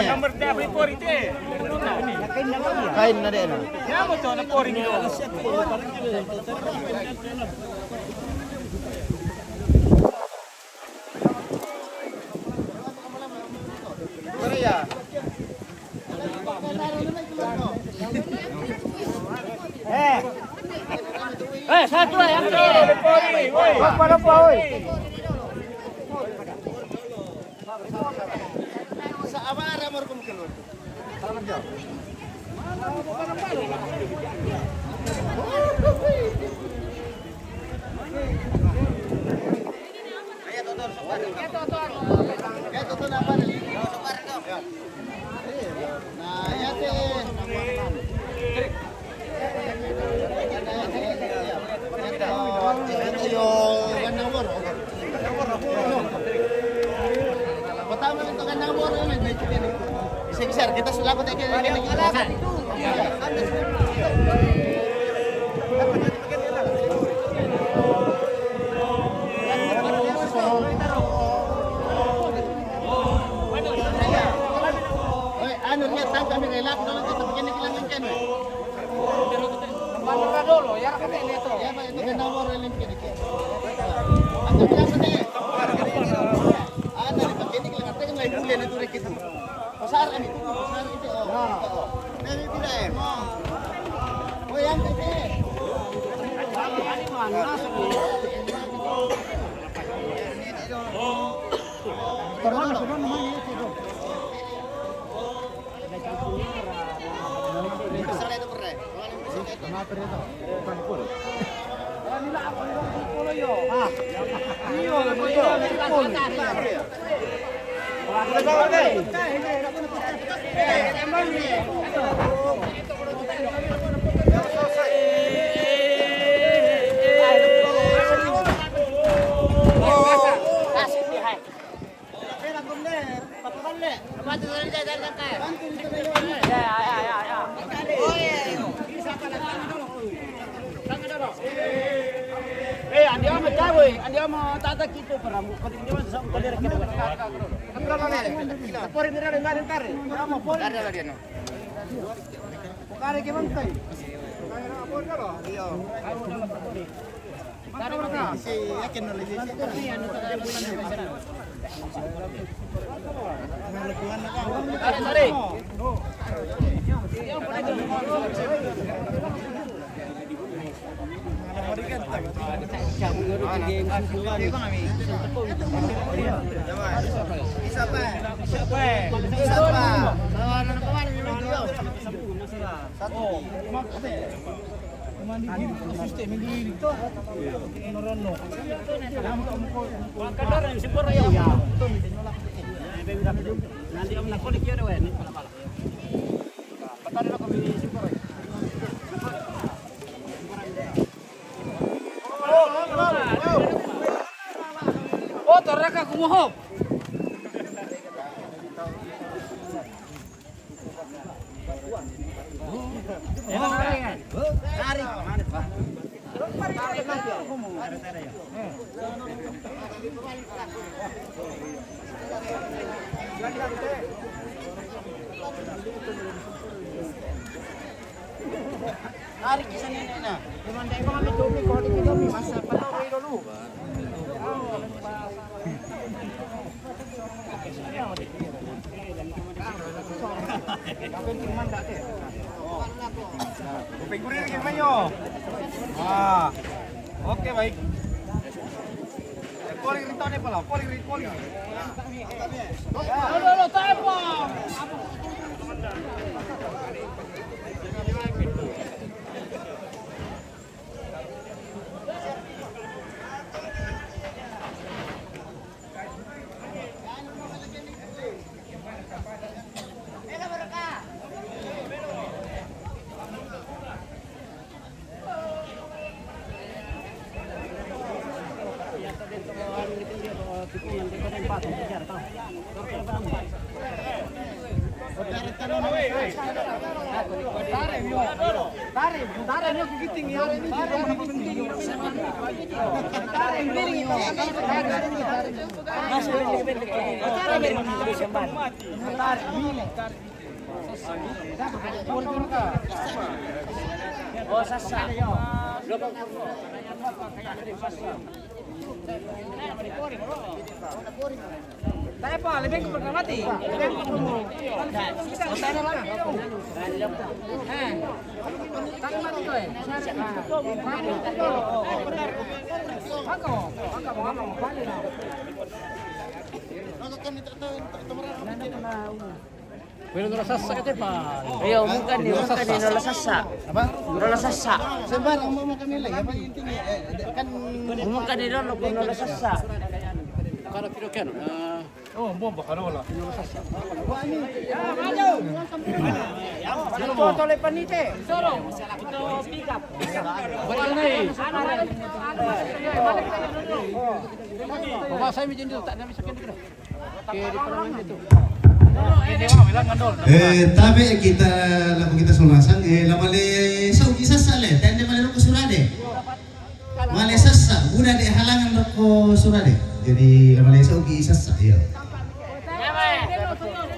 nomor tiga, Ripori, te. Kain na dena. Ya, mo to, na pori ni. Eh. Eh, satu lah yang. Ripori, woi. Apa, apa, woi? Bisa-bisa kita selaku tak kira. Anu, lihat tangkap ini, lap dulu kita begini, kita lengken. Mana dulu, ya, kan ini tuh. Ya, Pak, itu kan nomor lengken. Ada biasa deh. Ada di begini, kita kan lagi mulai itu, Rek, itu. Pasar ini, pasar itu. Oh, ini tidak, eh. Oh, yang ini. Eh, andiamo, ciao, eh, andiamo, tata, kita peramu, kau tinggal sama kau dari kita. Pori, mira, mira, mira. Pori. Bukan lagi, Bang, tai. Iya. Oh, toraka kumoho. Hari kisah nenek na. Cuma dia kau ambil domi, kau ambil domi, masa apa tahu dulu. Kuping kurir lagi, Manyo. Ah. Oke, baik. Calling rito ni pala, calling, calling. Halo, halo, tayo po. Pero no la sassa kata pa. Iyo, umungkan ni, umungkan ni no la sassa. Apa? No la sassa. Sembarang mau makan nilai, apa intinya? Eh, kan umungkan ni no, no la sassa. Kada piro keno. Oh, bomba kanola. Solo, solo le panite. Solo. Ito, pick up. Baba, saya menjadi tak ada bisa kena. Eh, tabe kita, lako kita solasang, eh, la male sauki sassa le, tende male roko surade. Male sassa, buda de halangan roko surade. Jadi la male sauki sassa, iyo.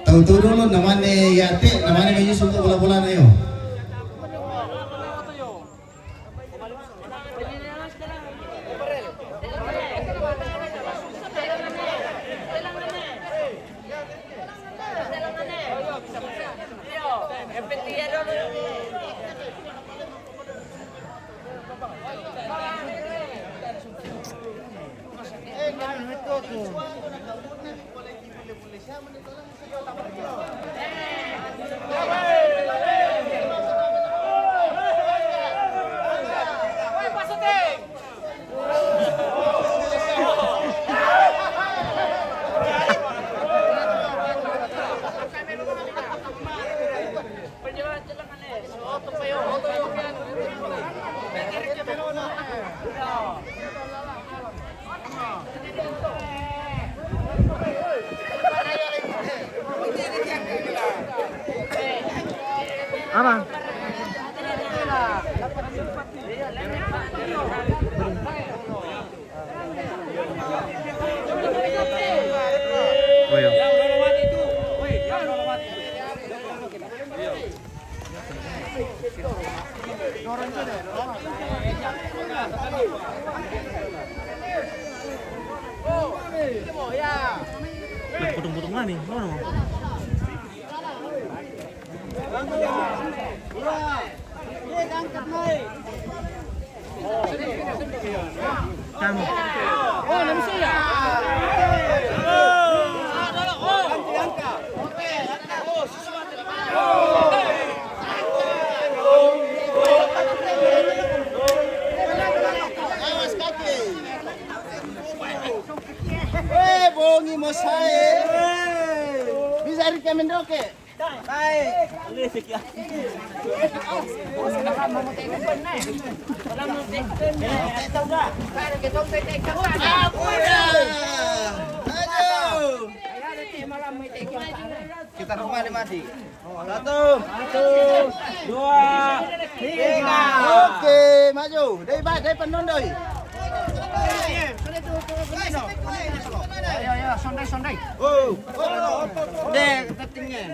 Tau-tau dolo namane yate, namane menyusul ke bola-bola na yo. Apa? Oh, iya. Nah, potong-potong lah nih, mana? Tama. Eh, bongi mo sae. Bisa rika mendoke. Kita rumah di mati. Satu. Satu. Dua. Tiga. Oke, maju. Dai, ba, dai, penundoi. Ayo, ayo, sondai, sondai. Oh. Dek, ketinggian.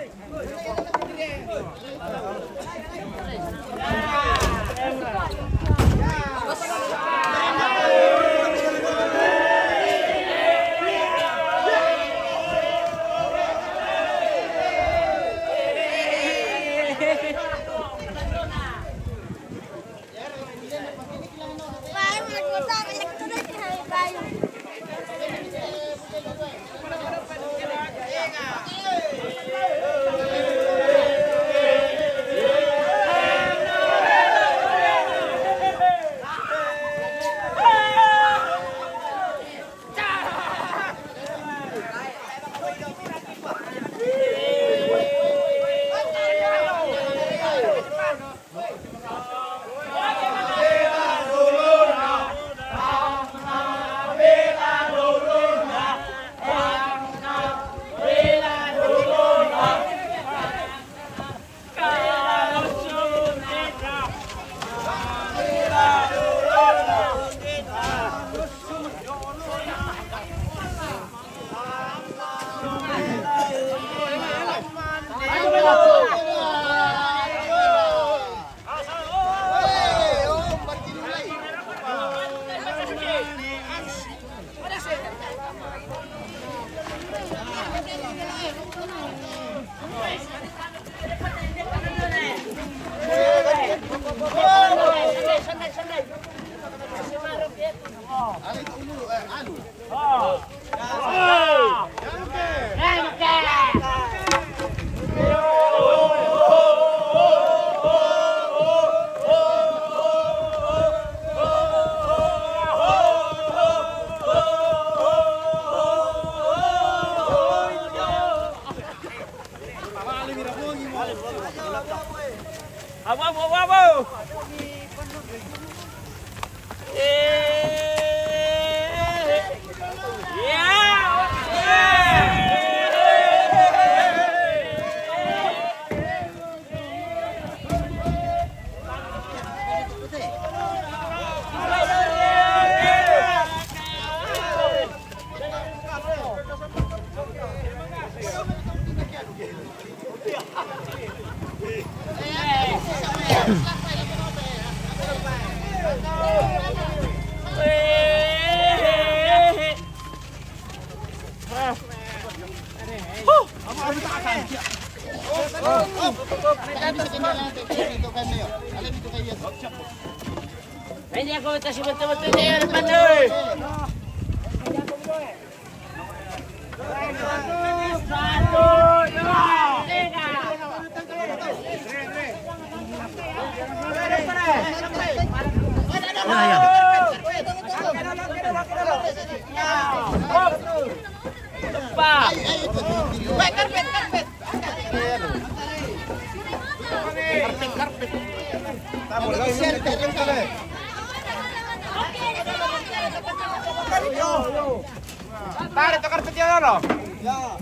Tarik tu karpet dia dulu. Ya.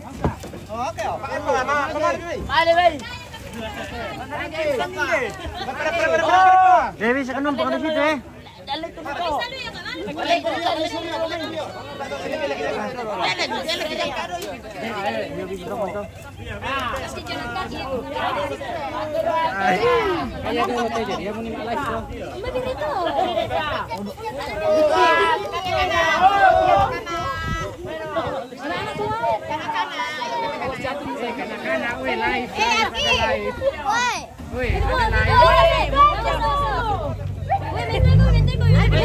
Oh, oke. Pakai apa? Mana, mana, mana? Balik, balik. Dewi, sekenum bukan di situ, eh.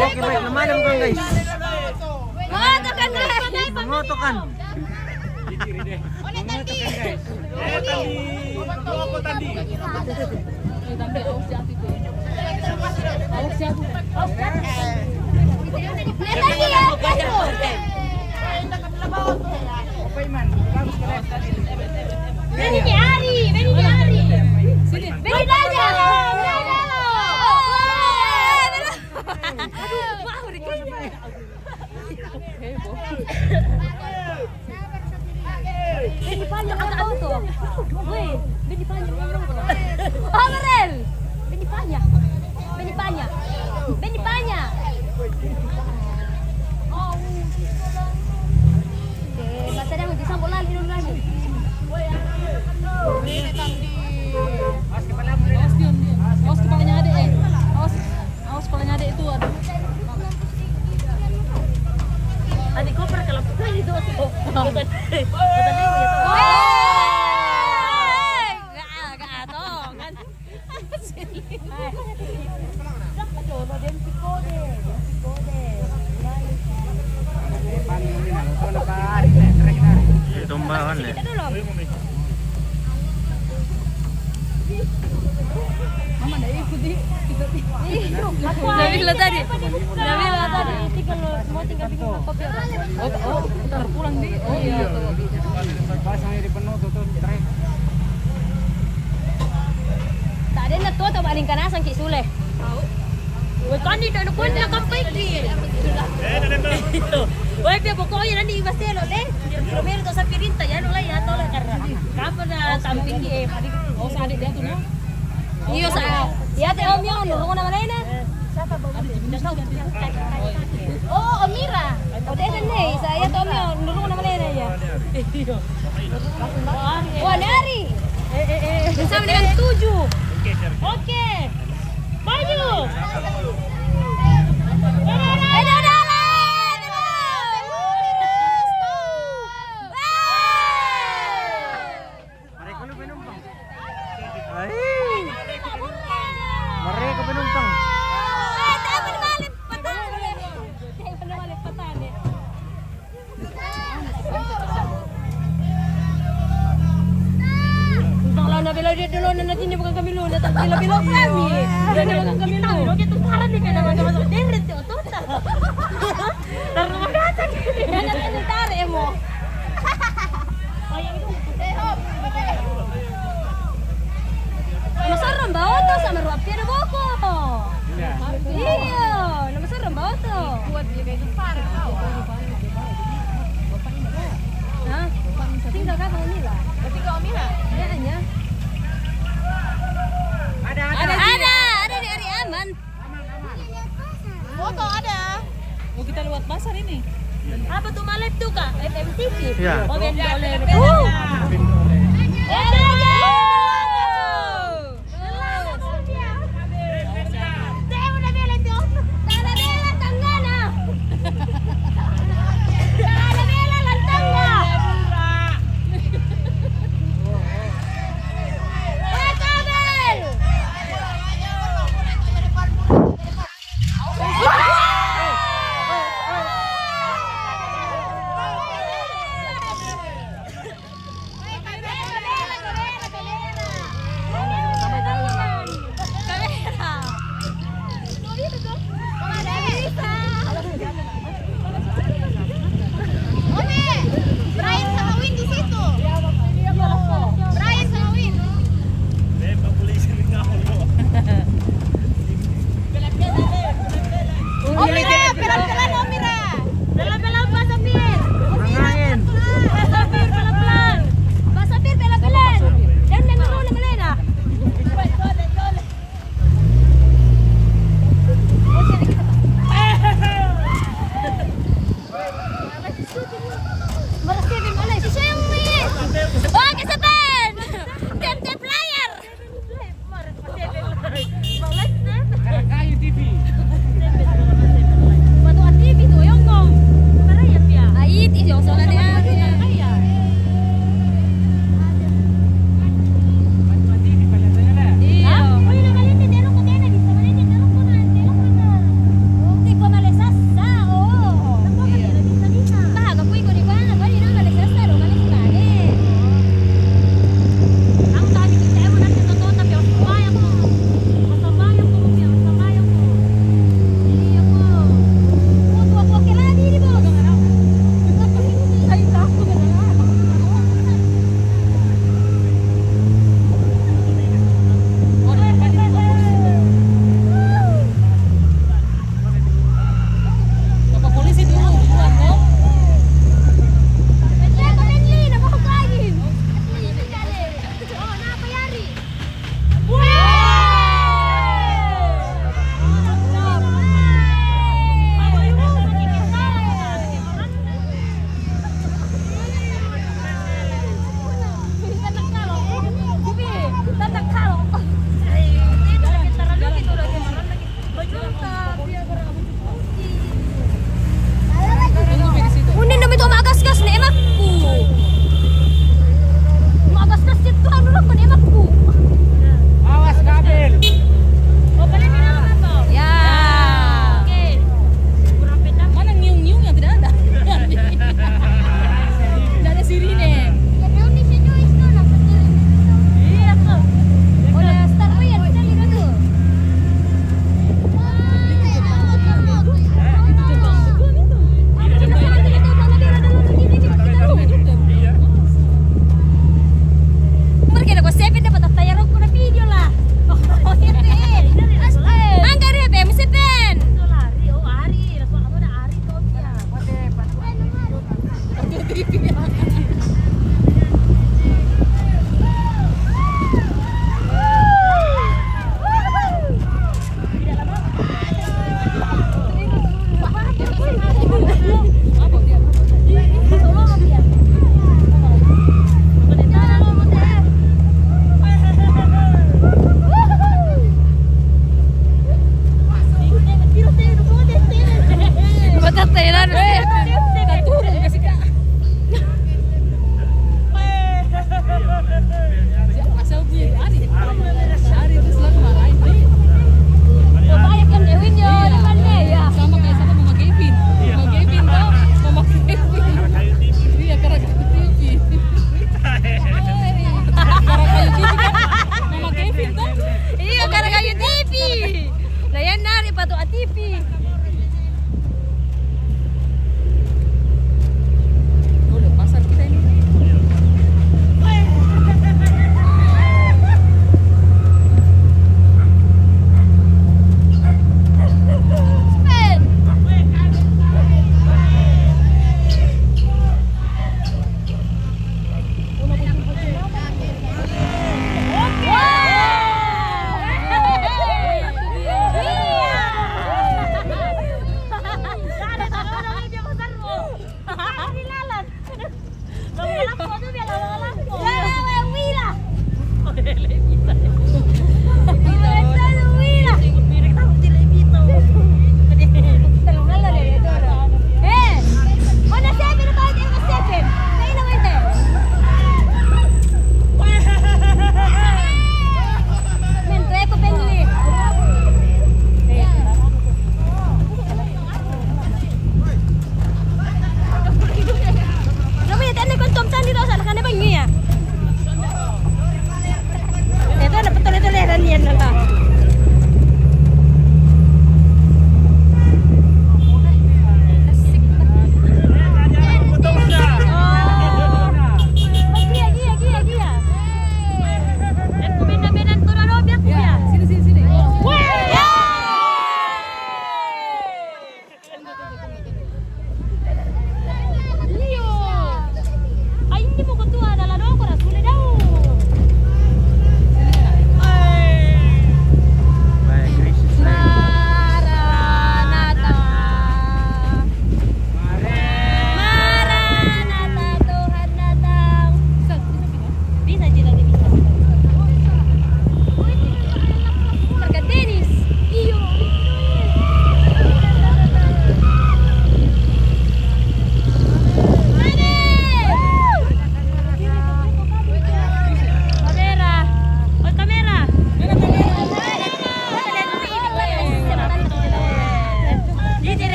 Oke, baik, nama ada bukan, guys? Mengotokan, guys. Mengotokan. Mengotokan, guys. Ini ni Ari, ini ni Ari. Sini. Beri tanya. Aduh, mau dikasih. Beni panya, ang tao to. Weh, beni panya, ang tao to. Amarel! Beni panya. Beni panya. Beni panya. Eh, masa dia mau disambut lagi dulu lagi. Awas kepala, awas, diam, diam. Awas kepalanya adik, eh. Awas. Awas kepalanya adik itu, aduh. Adik koper kalau bukan itu, adik. Kata dia gitu. Woi! Gak, gak, tolong, kan. Itu mbak, kan, ya? Mama ndak ikut, di. Nabila tadi. Nabila tadi. Tinggal, mau tinggal bikin kopi. Oh, oh, putar pulang, di. Oh, iya. Pasang di penuh tuh, tuh, trek. Tak ada nak tua tak paling kena sangkit Sule. Tahu. Weh, kan di dalam kuat nak kapai ki. Weh, dia pokoknya nanti pasti lo, le. Romero tu sampai rinta ya, lo lah ya, tolong karena. Kapan dah sampai ki, eh, paling. Oh, sadek dia tu, no? Iyo, sa. Ya, te Om Yon, nurung nama lain, eh. Oh, Omira. Oh, dia kan ni, saya te Om Yon, nurung nama lain, ya. Iyo. Wah, dari. Eh, eh, eh. Sama dengan tujuh. Oke. Maju. Eh, dah, dah, dah. Mereka lu penumpang. Hai. Mereka penumpang. Eh, tak berbalik petang. Tak berbalik petang, ya. Kalau nak bela dia dulu, nak nanti ni bukan kami lu, nak tak bela-bela kami. Dia ni bukan kami lu. Kita ni, kita ni, kita ni, kita ni, deret tu, tu, tak. Taruh rumah kaca. Dia nak nanti tarik, emo. Nama serem bawa tu sama ruap tiada boko. Iya. Iya, nama serem bawa tu. Kuat dia kayak gempar tau. Hah? Tinggal kakak Omila. Tinggal Omila? Iya, iya. Ada, ada. Ada, ada di hari aman. Foto ada. Oh, kita lewat pasar ini. Apa tu malep tu, Kak? F M T V? Iya. Oh, benda oleh. Oh. Eh, ada. Dia udah bela tu. Tak ada bela tanggana. Tak ada bela lantangna.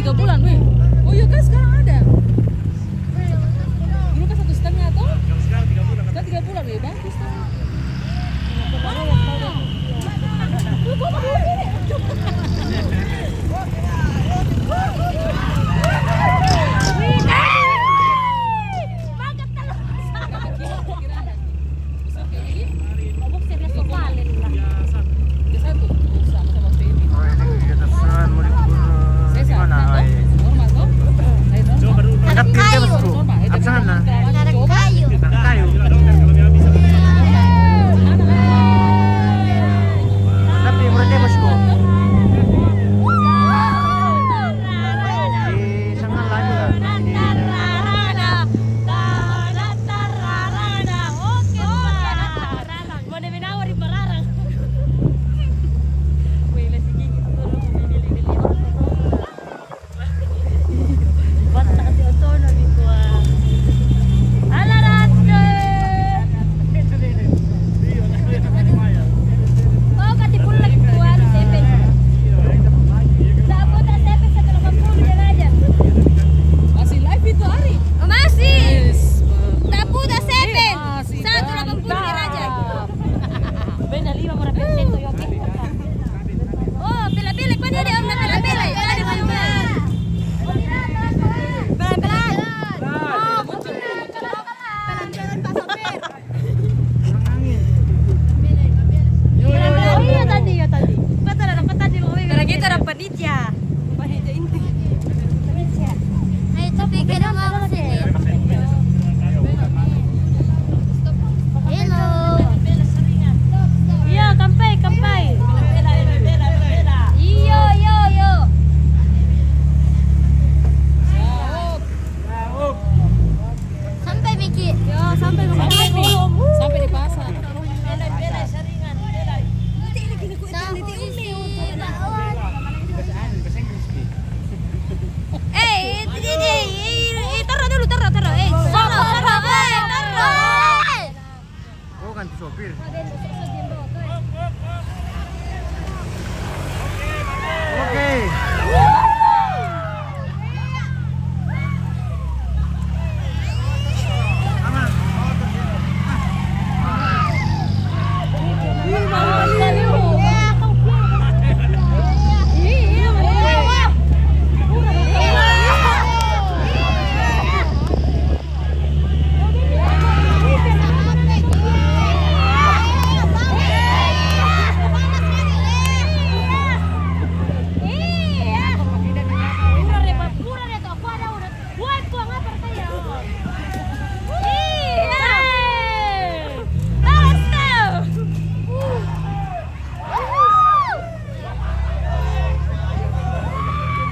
Tiga bulan, weh. Oh iya kan, sekarang ada. Dulu kan satu setengah, toh? Sekarang tiga bulan, weh. Bagus, toh. Mana? Lu kok mau sini? Wih, makan telur. Mabuk saya biasa paling lah. Oh, ini kegiatan mau libur, eh, di mana, eh? Anak kayu. Absen lah. Anak kayu. Anak kayu. Tapi mereka bosku. Di sana lagi lah. Mana menawar di Mararang. Weh, lagi gigi tuh, lu mau beli, beli, beli. Batta ti otono di tua. Alla razza! Oh, kati pulang tua, seven. Dapat seven satu delapan puluh dia aja. Masih live itu hari? Oh, masih. Yes. Dapat seven. Satu delapan puluh dia aja. Benda lima berapa persen tuh, oke. Oh, pela-pela, kuat dia, dia orang pela-pela. Ada malu. Pelan-pelan. Oh, betul. Pelan-pelan, Pak Sopir. Oh, iya, tadi, iya, tadi. Kata ada, kata di luar. Karena kita ada panitia. Panitia inti. Ayo, tapi kita mau sini. Hello. Iya, kampai, kampai. Iya, iya, iya. Sampai, Miki. Iya, sampai, sampai di pasar. Tahu isi bakwan. Eh, eh, eh, eh, eh, taruh dulu, taruh, taruh. Eh, taruh, taruh, eh, taruh. Oh, ganti sopir. Oke.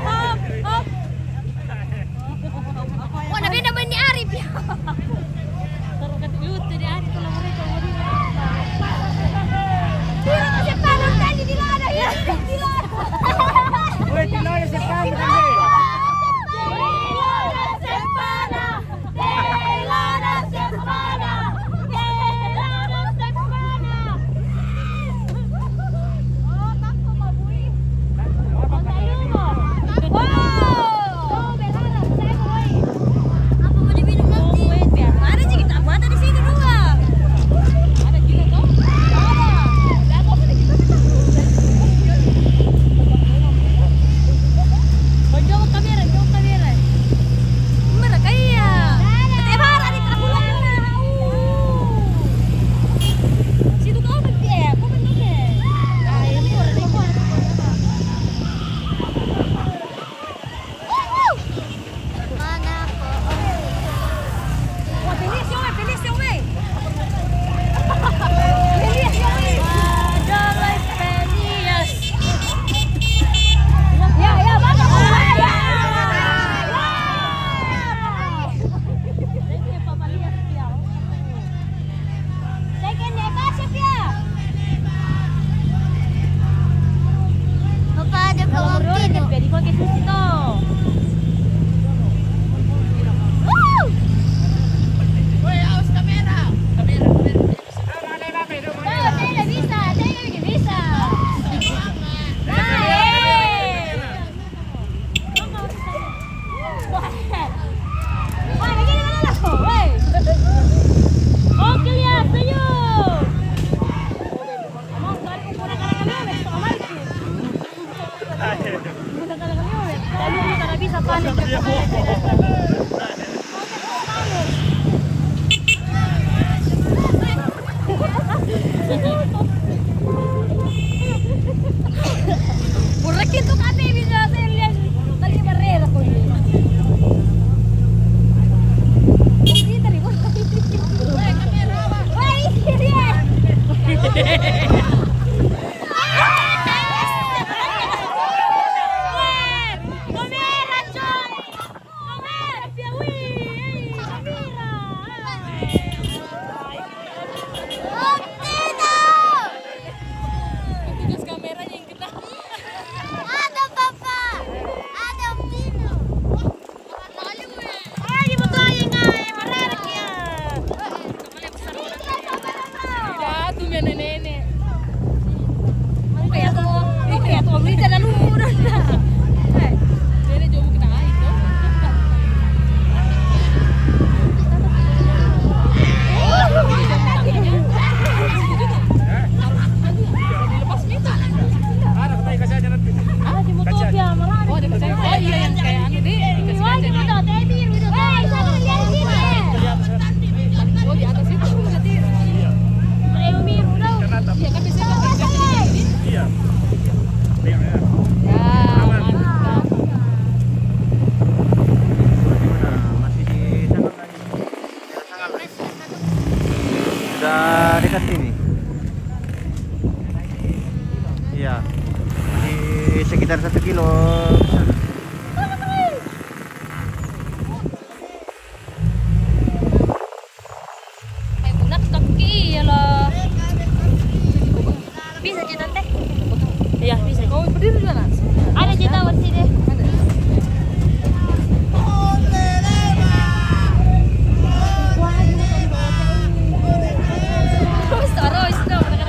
Hop, hop. Oh, na beda main ni Arif ya. Taruh kat lucu di Arif kalau mereka mau di. Tira kasi panas tadi di lada ya. Di lada. Weh, di lada si panas tadi. Di lada si panas. Tela da semana! Tela da semana! Oh, takut, Pak Bui. Kota Ilmu. Wow! Oh, belara, saya, Bui. Apa mau diminum nanti? Ada sedikit apa ada di sini dua. Ada gila, toh? Ada. Jago, kita, kita. Baju Por aquí tu kate bisa saya lihat tadi barrera ko. Kita di mana? Wah, ini dia. Ada, Papa. Ada, Pino. Jatuh, nenek-nenek. Apa ya, tuh? Apa ya, tuh? Ini cara lu udah. Eh, nenek jauh kena air, tuh. Lepas nih, tuh. Ada, kita kasih aja nanti. Ah, di motor dia, malah ada. Oh, ada. Oh, iya, yang kayak anu, di, dikasih kaca, di. Oh, di atas itu berarti. Iya, kan biasanya pakai kaca di sini. Iya. Ya, mantap. Masih di sana. Sudah dekat sini. Iya. Di sekitar satu kilo. Ay, bunak kaki ya lah. Bisa kita teh? Iya, bisa. Kau berdiri dulu, Nak. Ada cerita bersih deh. Ada. Terus, terus, terus, terus, terus, terus.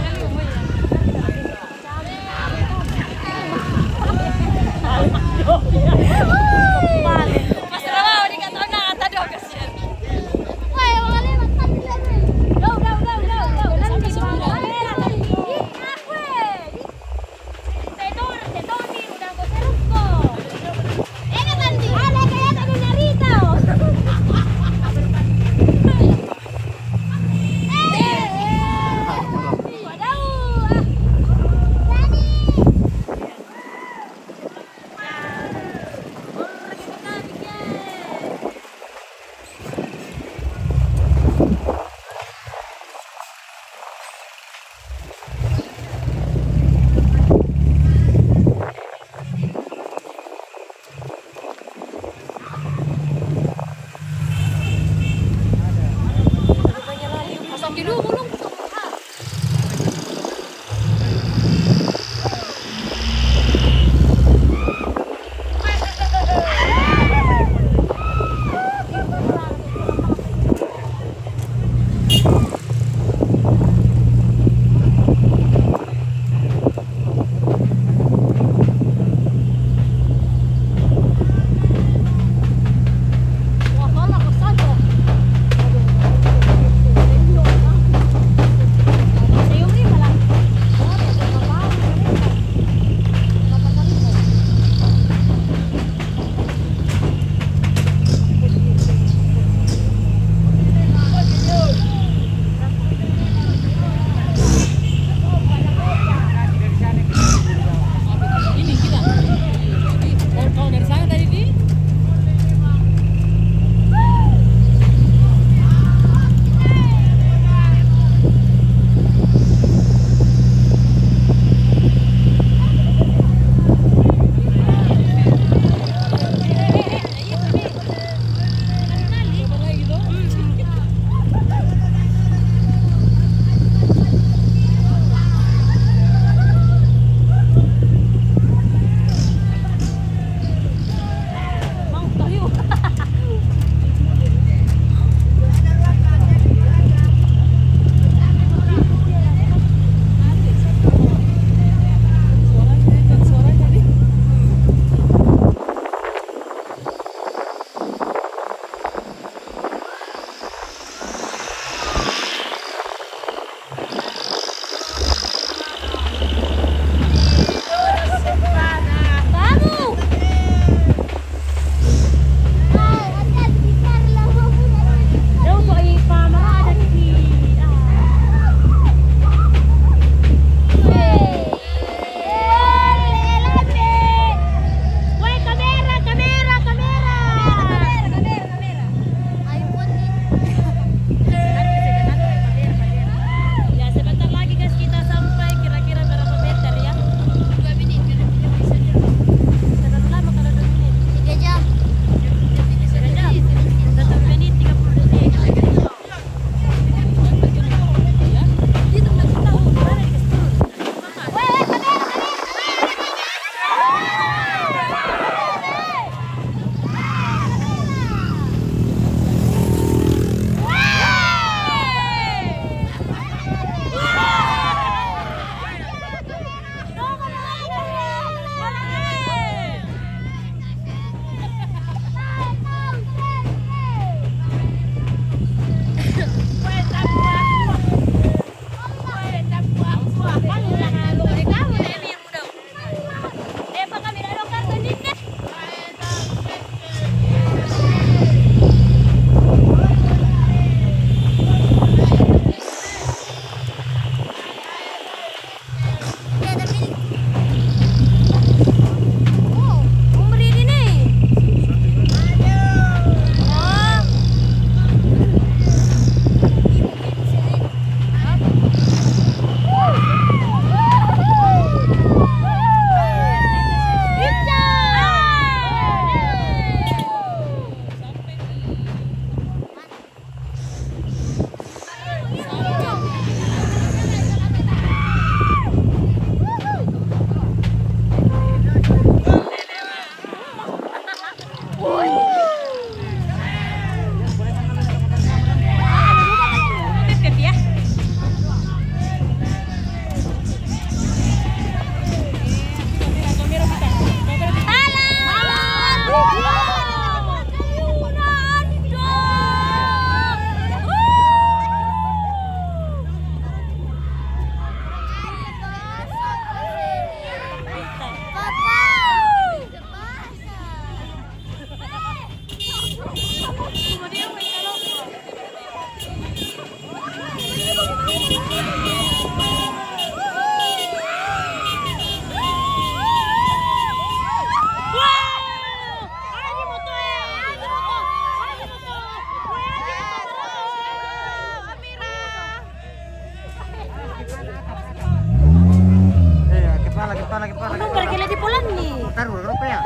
Eh, kepala, kepala, kepala, kepala. Perché le di Polanni. Taruh, kenapa ya?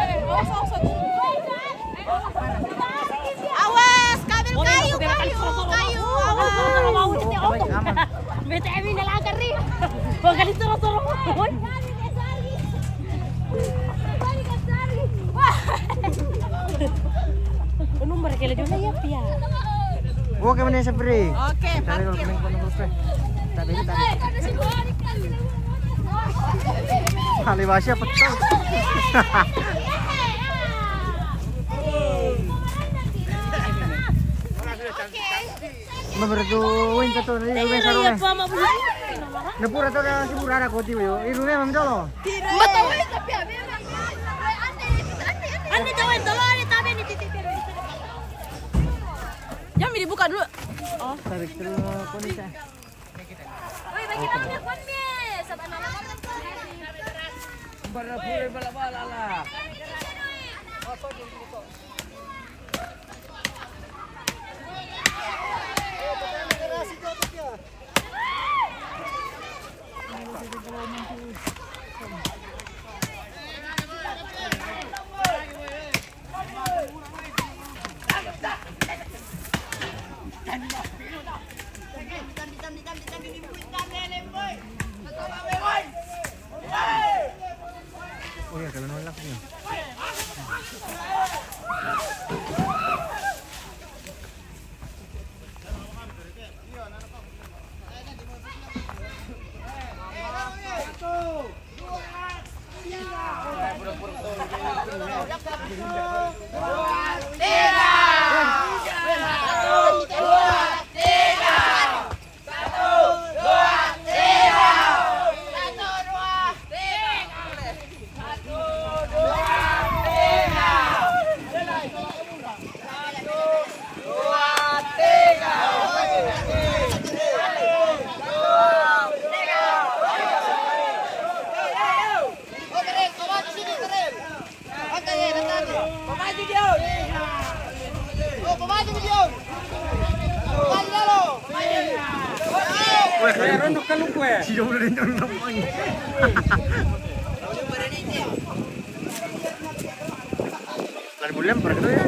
Awas, kabel kayu, kayu, kayu, awas. Coba, aman. B T M ini langgar nih. Bukan itu, suruh-suruh. Woi. Wah. Nomor kele juga ya, Pia. Oke, mana yang seperti? Oke, parkir. Tadi, tadi. Tali bahasa betul. Oke. Mabaratuin ka to, na irume sarong. Napura to na siguro ara ko, tiyo. Irume, Ma'am Dolo. Ande, ande, ande, ande, tabi ni titi. Jangan dibuka dulu. Oh. Tarik dulu, kunin sa. Uy, bagi kami, kunin, sabi na lang. Bara puro bala-bala la. Oh ya, kalau nolak nih. Weh, kayak rono kalau gue. Sih, jauh dari jauh namanya. Lari bulan pergi tuh ya.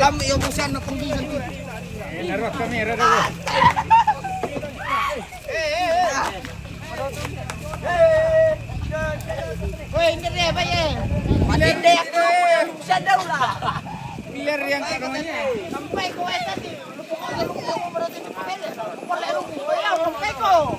Lam, yo, busan, no, penggilingan tuh. Naruh kamera dulu. Woi, ini dia, Pak, ya. Ini dia, aku bisa dah lah. Biar yang kadonya. Sampai kau tadi, lu pokoknya lu mau berarti cepet ya. Lu boleh lu, ya, sampai kau.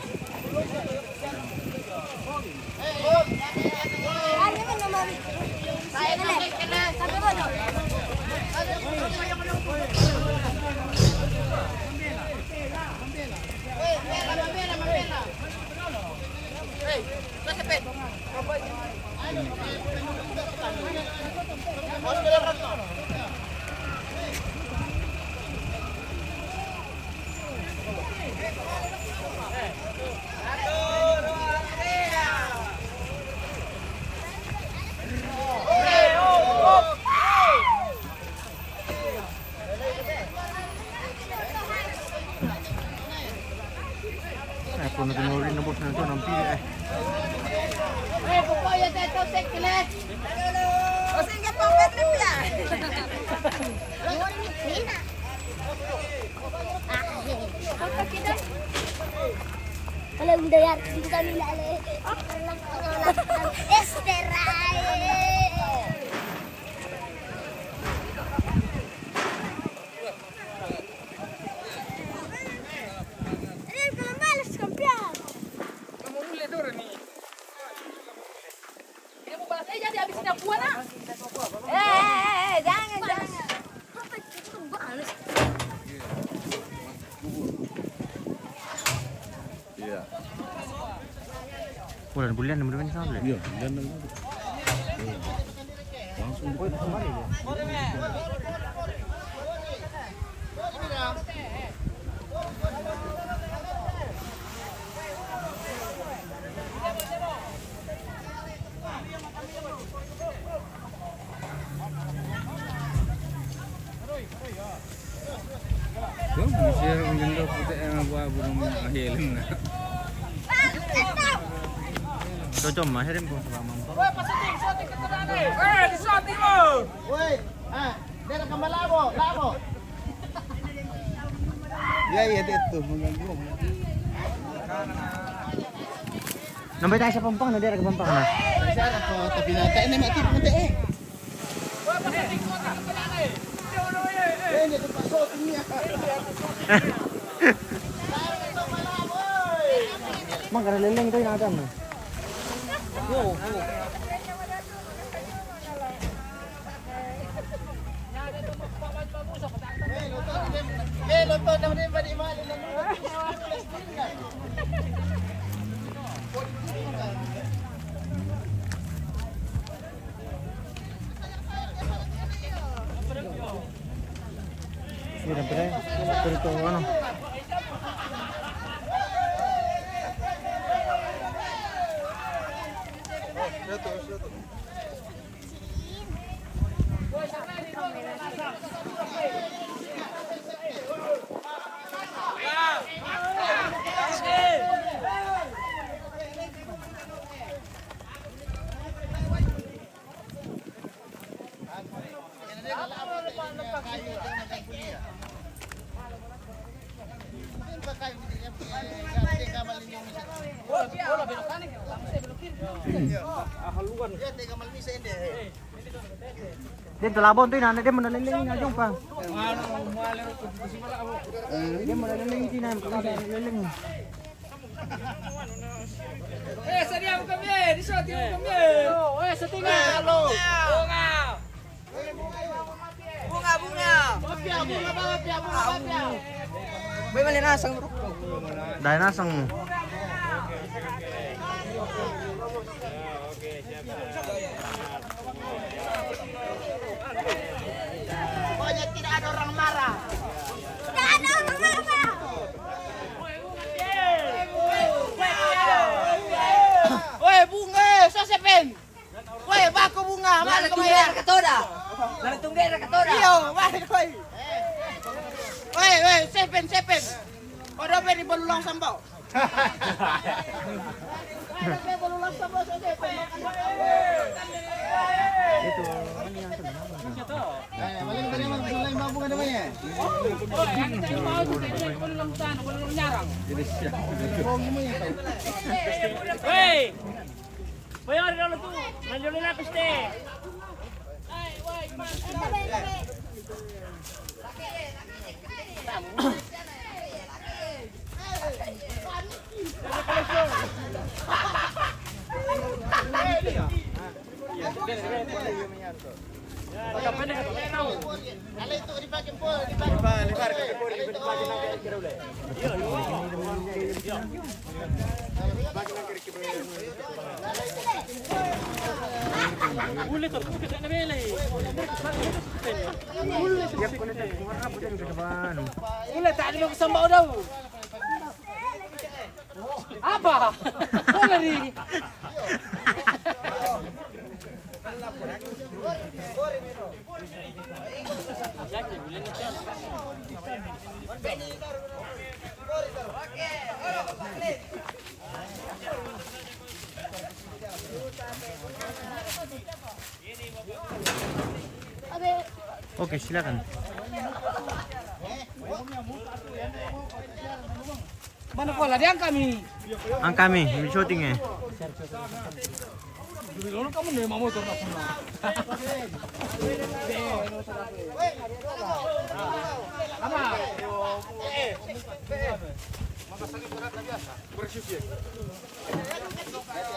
Eh, kung nagnurin na boss na ito, ng pili eh. Kalau udah ya, bukan ini ale. Espera. Eh, kalau malas, campeón. Kamu boleh turun nih. Dia mau balas, eh, jadi habis dah buat, ah. Eh, eh, eh, eh, jangan, jangan. Apa itu balas? Iya. Bulan-bulan, bulan-bulan. Iya, bulan. Iya. Langsung kembali. Yo, masih orang gendong kita yang buat burung akhir ni. Cocok mah, herim ko sa mamang. Woi, pasating, sating kita dah ni. Eh, di sating mo. Woi, ah, dia nak kembali labo, labo. Ya, ya, dia tu mengganggu. Nambay tayo sa Pampang, no? Dira ka Pampang na. Sa ko, tapi na tayo na mati, pumunta eh. Eh, hindi ko paso, tingnan. Mang, karaleleng tayo na agam, no? Yo, yo. Mira, pero, pero todo bueno. Dia tu labon tu, ina, dia mana leleng ina, jom pa. Dia mana leleng ina, leleng. Eh, sadia mo kami, eh. Di sa, tiyo mo kami, eh. Oh, eh, sa tingin. Bunga, bunga. Bunga, bunga. Mafia, bunga, mafia, bunga, mafia. May malinasang, bro. Dahil nasang mo. Pokoknya tidak ada orang marah. Tidak ada orang marah. Woi, bunga, eh, so seven. Woi, bako bunga, mari ko maya. Nalitunggera ka toda. Nalitunggera ka toda. Iyo, mari ko. Woi, woi, seven, seven. Odo pe di Balulang Sambao. Hei! Bayar dulu tu. Nandiyo na ako, ste. Ule, tak ada mau kesambau dah. Apa? Boleh ni. Oke, silakan. Mana ko, ladian kami. Ang kami, may shooting eh.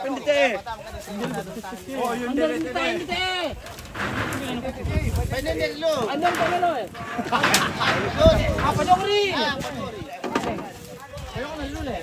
Pendete. Oh, yun, pendete. Pendete, lo. Andang pa, lo, eh. Apa dong, Ri? Ayoko na, lo, eh.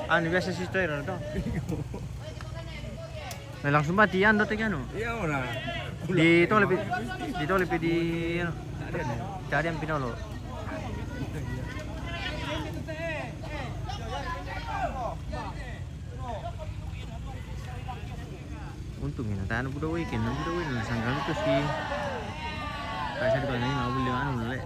Ano, biasa si Toy, ano to? Na langsung mati, ano, tigano? Iya, ora. Di to lebih, di to lebih di, ano? Cari yang pinolo. Untung ini, tayo na buda weekend, na buda weekend, sanggal to si, kasi di ba na yung mabuli, ano, ulit.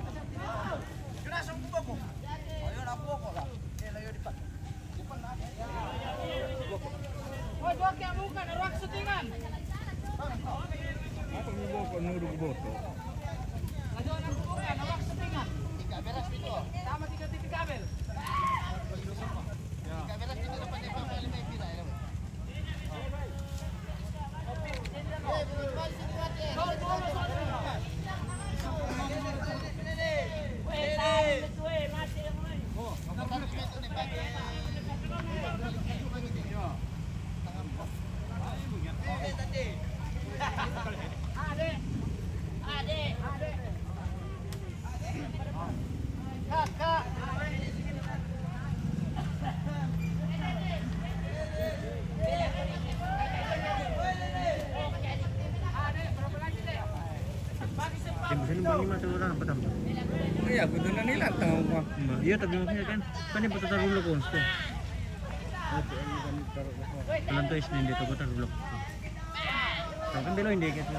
Iya, betul na nila, tama ko. Iya, tapi maksudnya kan, kan yung pagtatarong ko, gusto. Walang to is hindi to pagtatarong ko. Ang kambilo hindi kasi.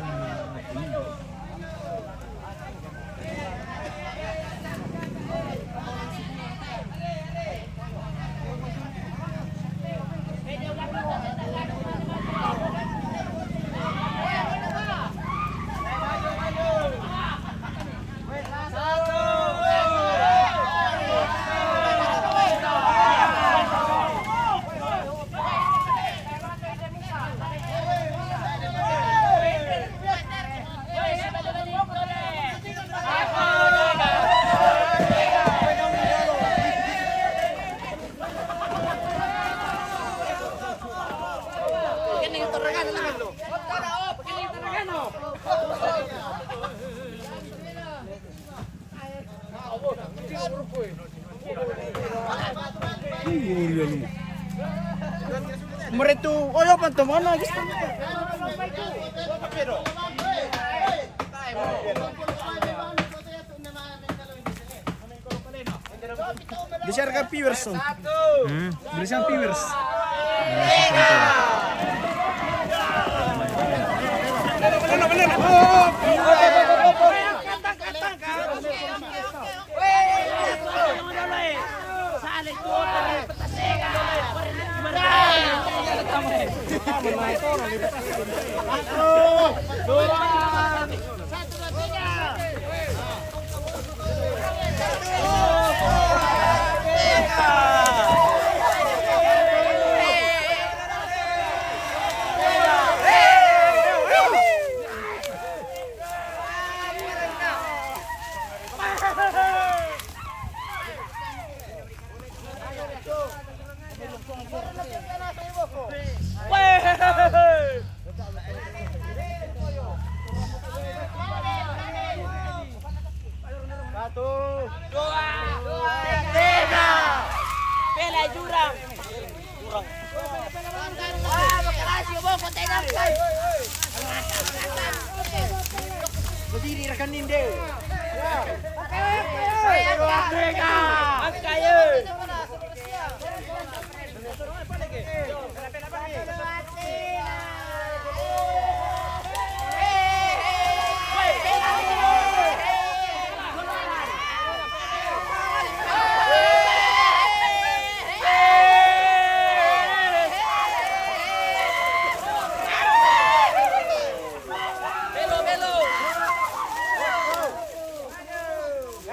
Meretu, oh ya, pantomana, gusto mo. Di siya ka viewers, oh. Hmm? Di siya viewers. Dua, dua, tiga. Pela jurang. Wah, makarasi, boko, tega. Berdiri rekan ninde. Angka, ye.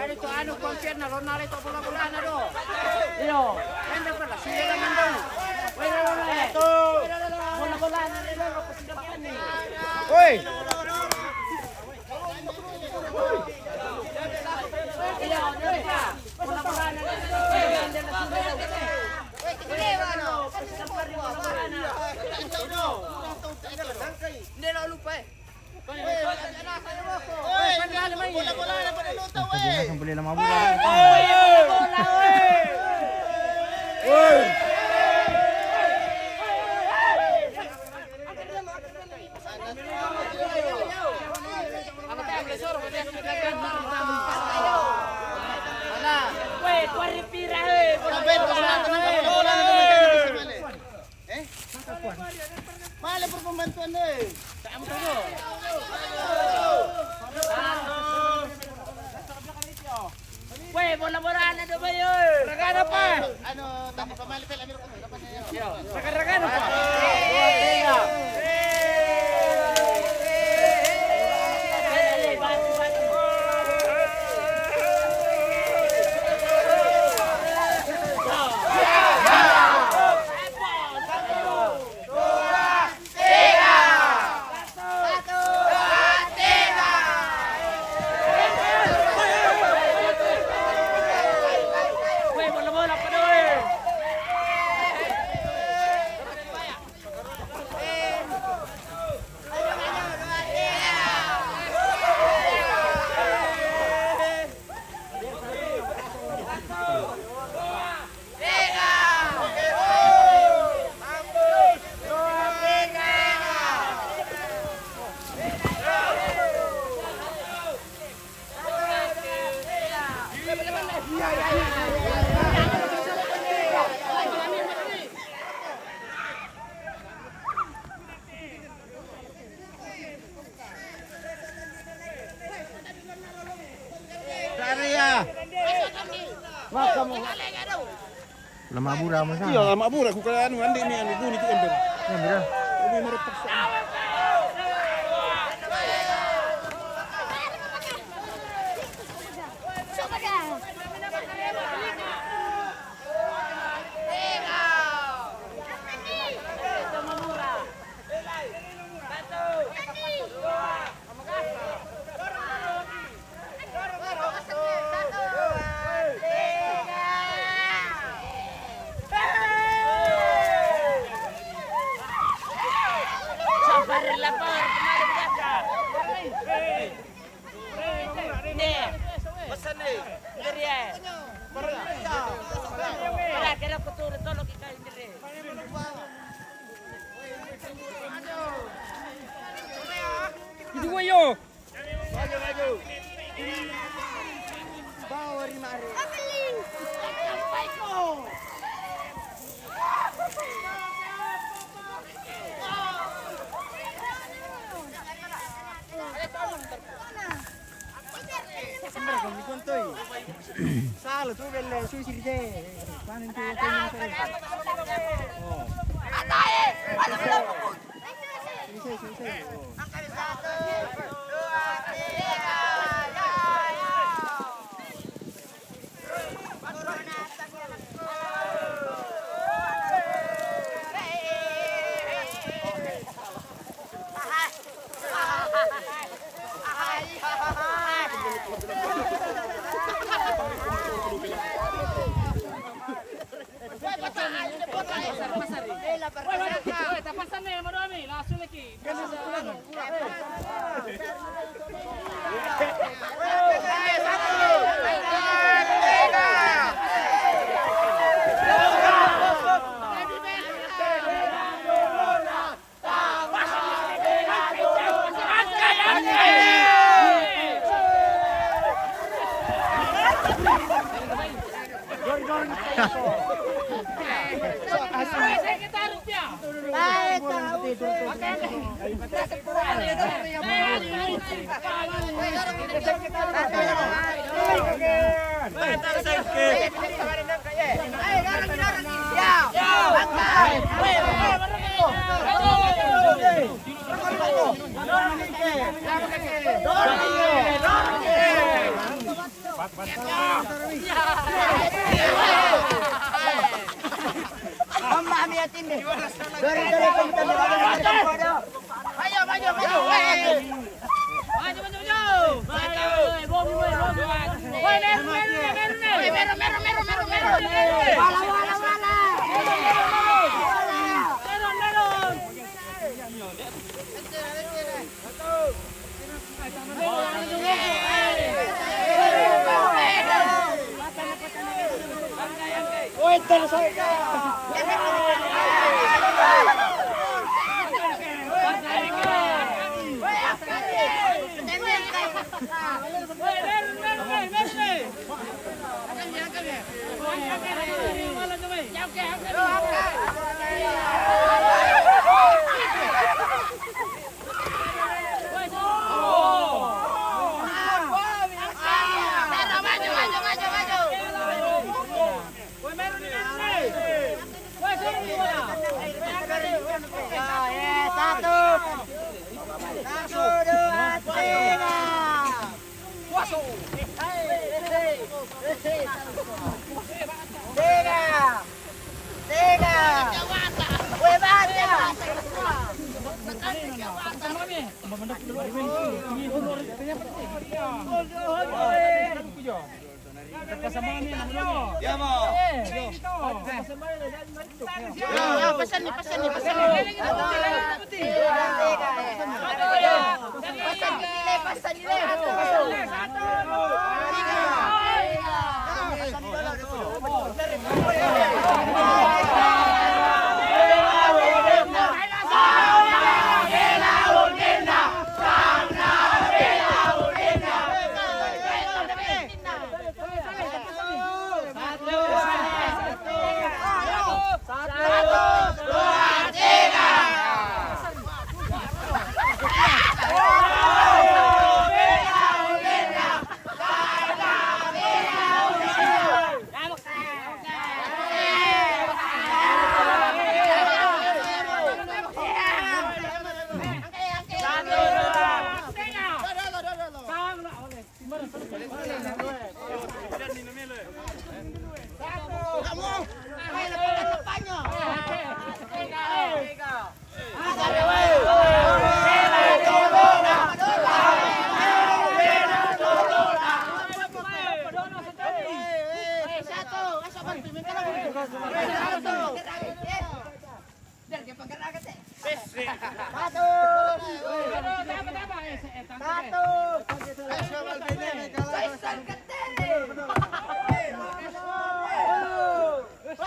Jadi tu anu, kuantianna lo nale tu bola-bolana do. Iyo. Enda pernah sila mandau. Weh, weh, weh, weh. Bola-bolana do, lo pasti dapat ni. Woi. Iyo, iyo. Bola-bolana do. Nde lo lupa, eh. Woi, bola-bola na pada luto, woi. Woi, bola, woi. Woi, kuari pira, woi. Bola-bola, woi. Eh? Male pur pembantuan, eh. Weh, bola-bola na do, bayo. Ragana pa. Anu, tadi pemali pela mirip. Yo, ragana pa. Lama bura mo sa. Iya, lama bura ku kala anu, andi mi anu, buni tu ember. Ya, bura. Ini merepek sa. Itu gua, yo. Bawa ri mari. Sembra kami kontoi. Sala tu belle susi rije. Panen tu. Oh. Atae. Selesai, selesai. Oh. Mama, mi atinde. Dore, dore, dore, dore, dore, dore. Maju, maju, maju. Weh. Maju, maju, maju. Maju. Weh, meru, meru, meru, meru. Weh, meru, meru, meru, meru, meru. Wala, wala, wala. Meru, meru. Satu, dua, tiga. Tiga. Tiga. Weh, baca. Ya, mau. Pesan nih, pesan nih, pesan nih. Pesan nih, pesan nih. Satu.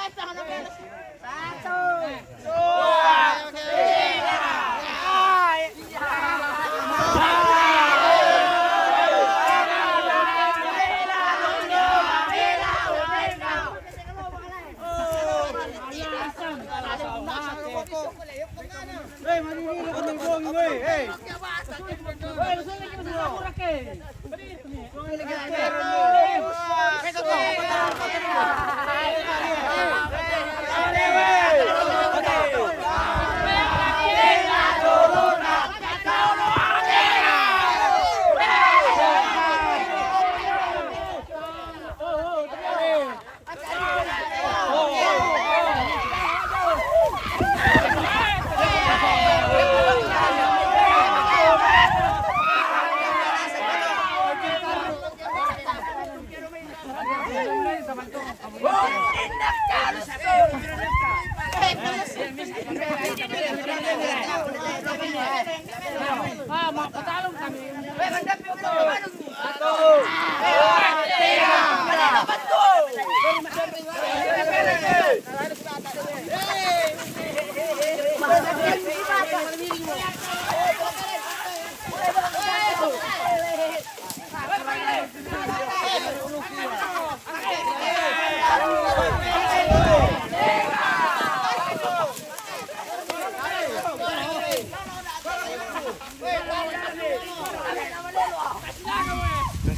Satu. Satu. Dua. Tiga.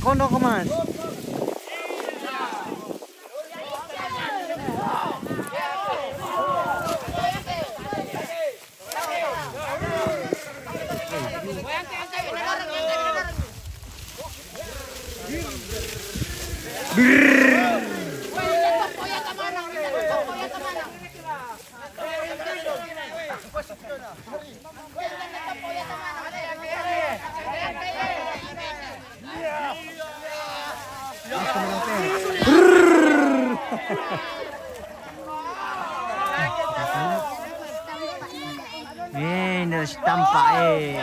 Kono ko, Mas. Eh, nda si tampa, eh.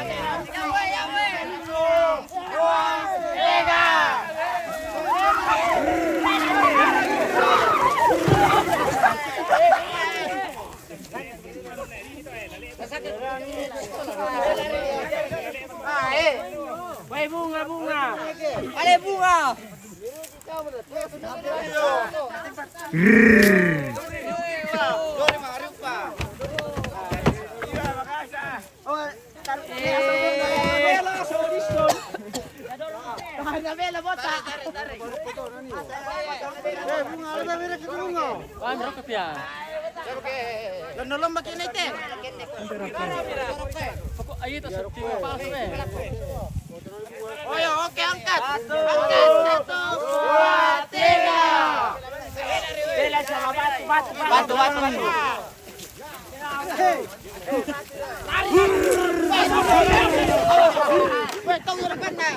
Woi, bunga, bunga. Ale, bunga. Paham, berapa pia? Lomba-lomba kene te. Pokok ayo tak seperti apa, eh. Oh ya, oke, angkat. Angkat, satu, dua, tiga. Bela sama batu, batu, batu, batu, batu. Weh, tahu yang mana?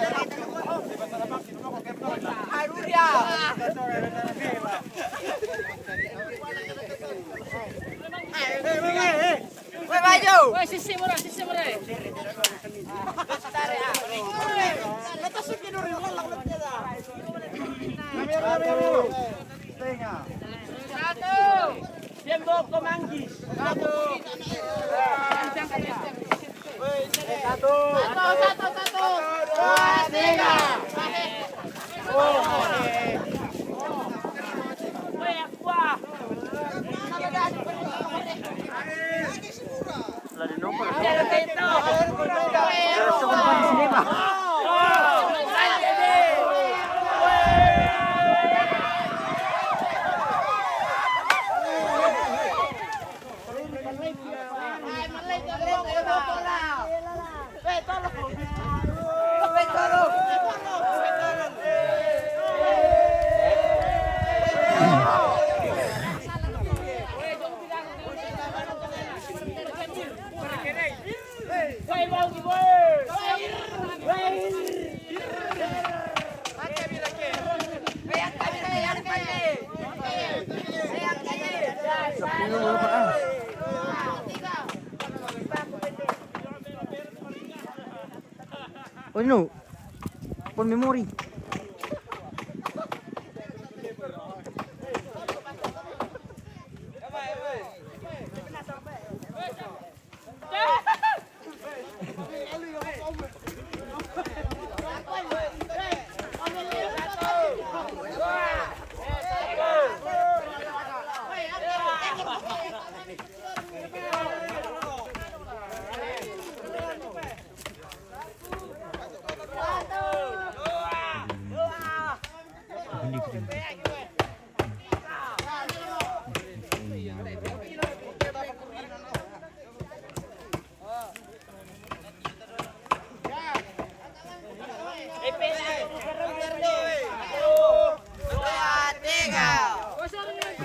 Aduh, dia. Weh, maju. Weh, sisi murah, sisi murah. Satu. Tembok ko manggis. Satu. Satu. Satu, satu, satu. Dua, tiga. Weh, aku ah. Lah, di nomor. Oh, no. Pon memori.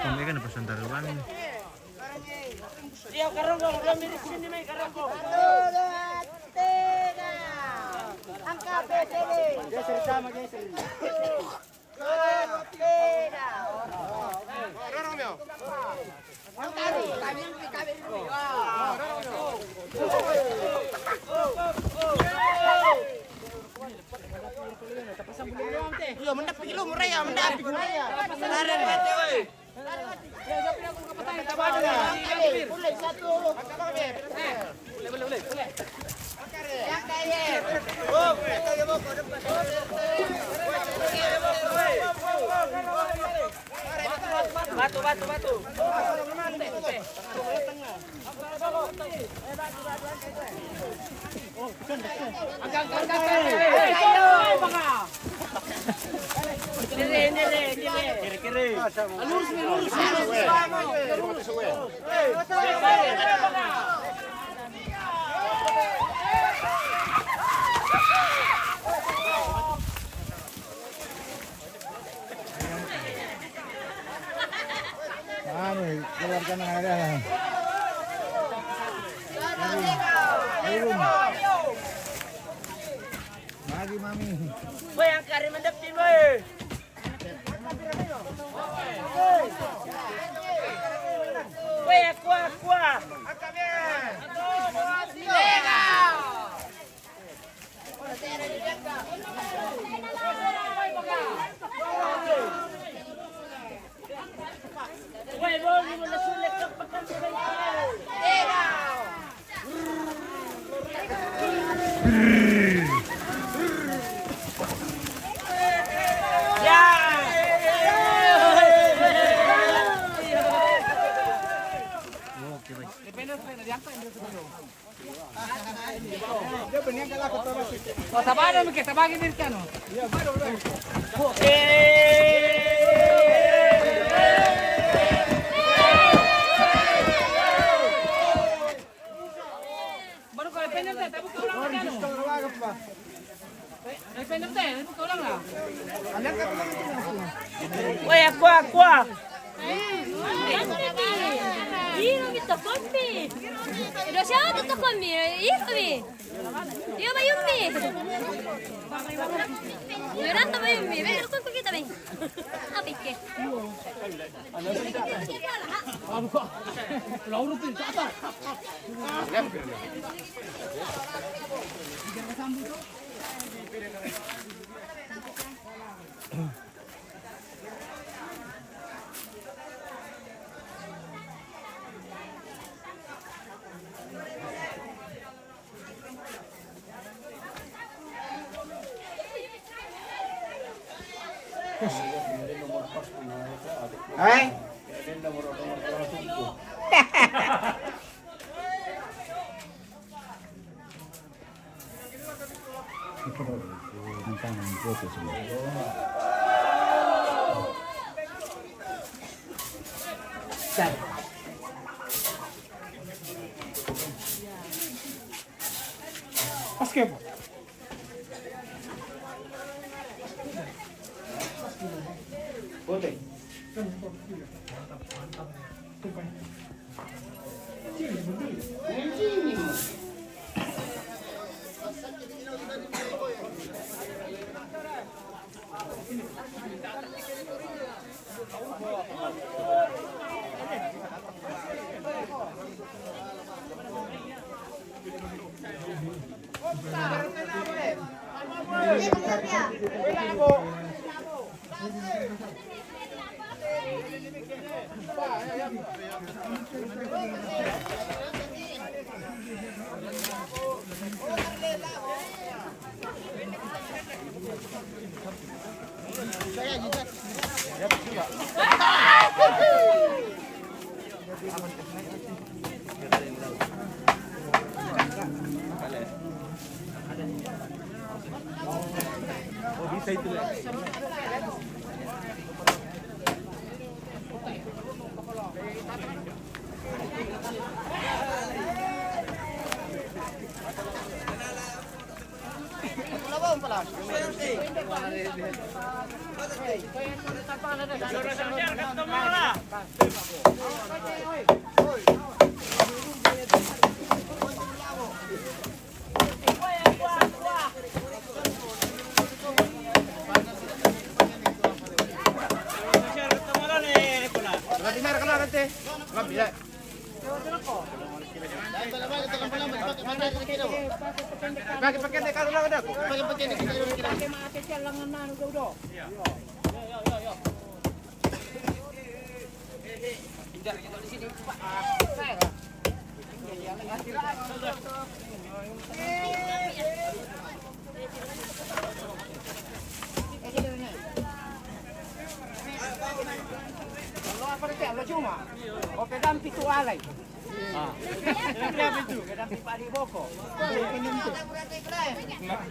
Kami kan pasang taruhan. Dia karungkung, dia mirip sini, mai karungkung. Satu, dua, tiga. Angkat, B C D. Geser sama, geser. Satu, dua, tiga. Angkat, kami yang di kami dulu. Iya, mendap dulu, murah ya, mendap. Lari, mati, woi. Batu, batu, batu. Angkat, angkat, angkat. Anu, keluarkan aja. Ayo. Ayo. Lagi, Mami. Weh, yang kari mendepin, weh. Weh, aqua, aqua. Oh, tabagi, mi ke, tabagi, mi ke, anu. Baru kalau pendek, tapi kau orang, anu. Pendek, tapi kau orang lah. Weh, aqua, aqua. Iro mi tokomi. Iro siapa tokomi? Iro mi. Iro mayumi. Iro nanta mayumi. Mayumi kita mi. Apa ike? Lauro tu kata. Eh? Pas ke apa? Putih.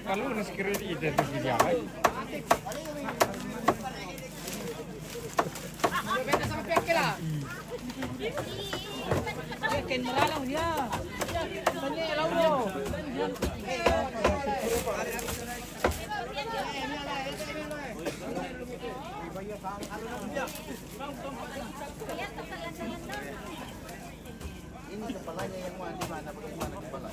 Kalau nasi kiri identik di dia, kan? Ini kepalanya yang mana, di mana? Bagaimana kepala?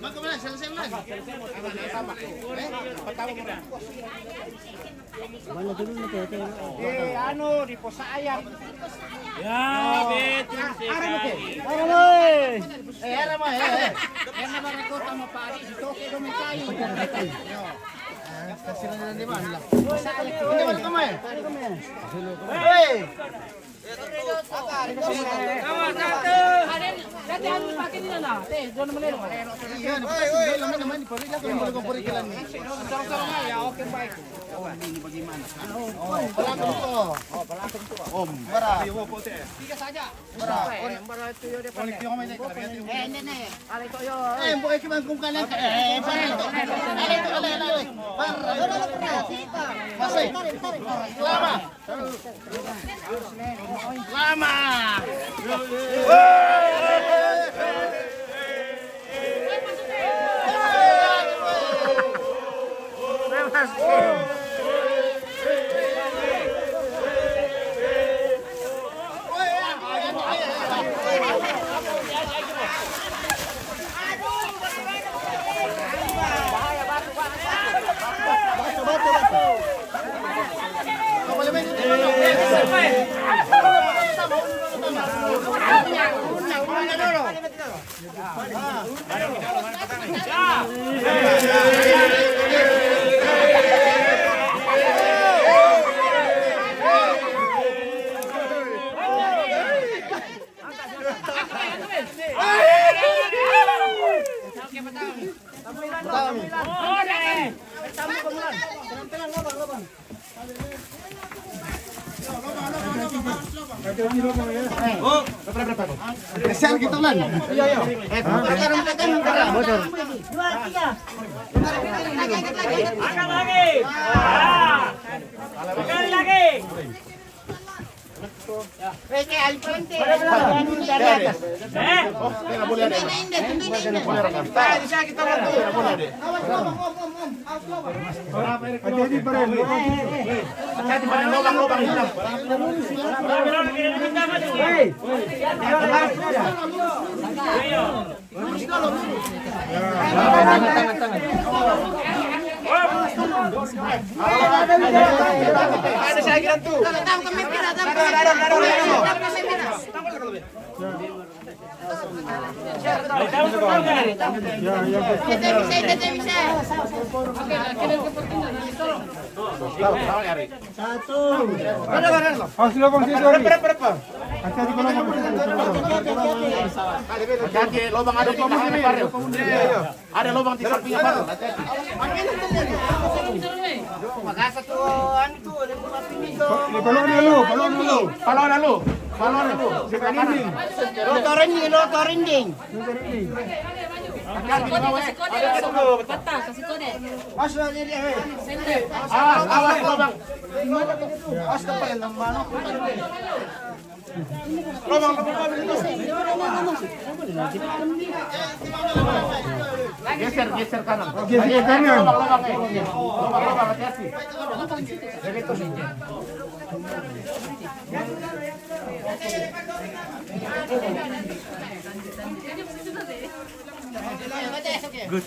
Mau kemana? Selesai belum? Eh, pertama. Eh, anu, di Posayang. Ya, betul sekali. Eh, ada mah, eh, eh. Yang ada rekor sama Pak Adi, si Toke dong, kayu. Yo. Kasih lagi di mana lah? Ini mana kamu, eh? Hei. Iya, nih, pasti dulu, namanya, namanya di pabrik, dia kan boleh kompor ikan nih. Sorong-sorong aja, oke, baik. Oh, ini bagaimana? Oh, pelaku tuh. Oh, pelaku tuh. Om. Bara. Tiga saja. Bara. Bara itu ya, dia pakai. Eh, ini nih. Ale itu, yo. Eh, buat ikan mangkung kanan. Eh, bara itu. Ale itu, ale, ale, ale. Bara. Masih. Lama. Lama. Kesian kita, Lan. Iya, iya. Eh, tekan, tekan, tekan. Dua, tiga. Angkat lagi. Ah. Sekali lagi. Oke, al frente. Dari atas. Eh? Oh, tidak boleh ada. Ini, ini, ini, ini. Tidak boleh ada. Tidak boleh ada. Awas, awas, awas, awas. Hati-hati, Bren. Hati-hati, Bren. Lobang, lobang hitam. Hei. Ada saya kira tuh. Satu. Ada, ada, ada. Awas, lubang situ, Ari. Hati-hati, kalau mau. Hati-hati, lubang ada di belakang, Pak. Ada lubang di sampingnya, Pak. Hati-hati. Makasih tuh, anu tuh, ada buka pintu. Ini balon dulu, balon dulu. Balon dulu. Balon dulu. Di belakang. Lotor ini, lotor ini. Hati-hati, di bawah, eh. Ada, ada. Patah, kasih kode. Masuk aja dia, hei. Awas, awas, lubang. Awas, tempat yang mana? Lubang, lubang, lubang. Geser, geser kanan. Geser kanan. Lubang, lubang, eh. Lubang, lubang, hati-hati. Good.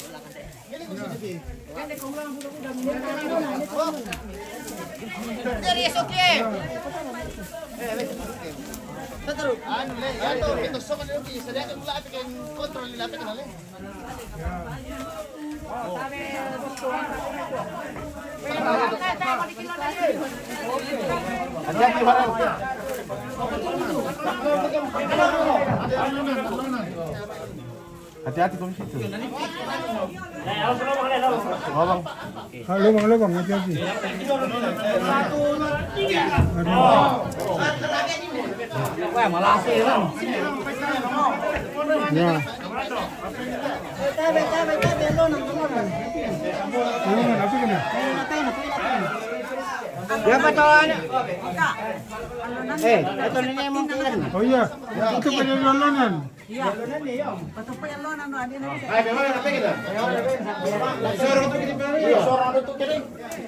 Anu, le, ya, to, kita sokan dulu, bisa dia kan pula, tapi kan kontrol, le, tapi kan, le. Hati-hati, Farel. Hati-hati kau di situ. Lobang. Ah, lobang, lobang, hati-hati. Aduh. Ya. Lobang, apa kena? Siapa kawan? Eh, itu nenek mungkin. Oh iya, itu pada lolonan. Iya. Patupuk yang lo nanu adina.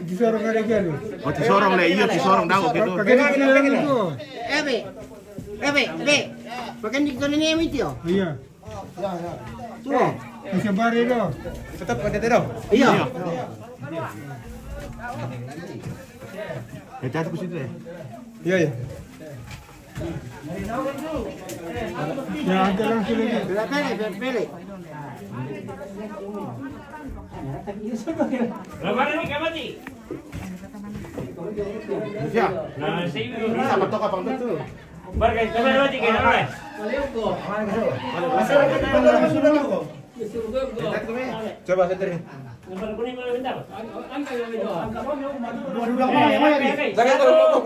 Disorong ada gelo. Oh, disorong le, iya disorong dago gitu. Kagak ada gelo itu. Eh, be. Eh, be, be. Pakai di kene ini itu. Iya. Tuh. Bisa bare do. Tetap ada terus. Iya. Ya, jatuh ke situ ya. Iya, iya. Ya, ada langsung ini. Bela pele, bela pele. Bisa. Bisa betok apa enggak tuh? Barga, coba lewat tiga, coba. Coba setir. Jangan terlalu.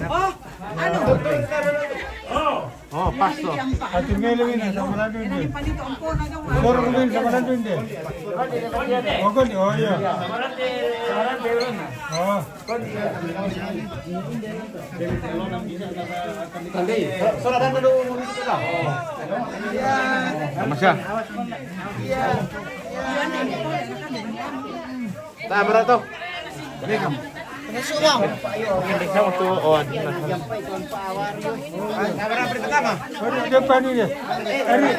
Oh, anu. Oh, pas tuh. Ati mele wina sama ladu inde. Soro wina sama ladu inde. Oh, kau ni, oh iya. Oh. Masya. Nah, bro, tuh. Ini kamu. Ini kamu tuh, oh, ada. Nah, berapa pertama? Baru depan ini. Hari.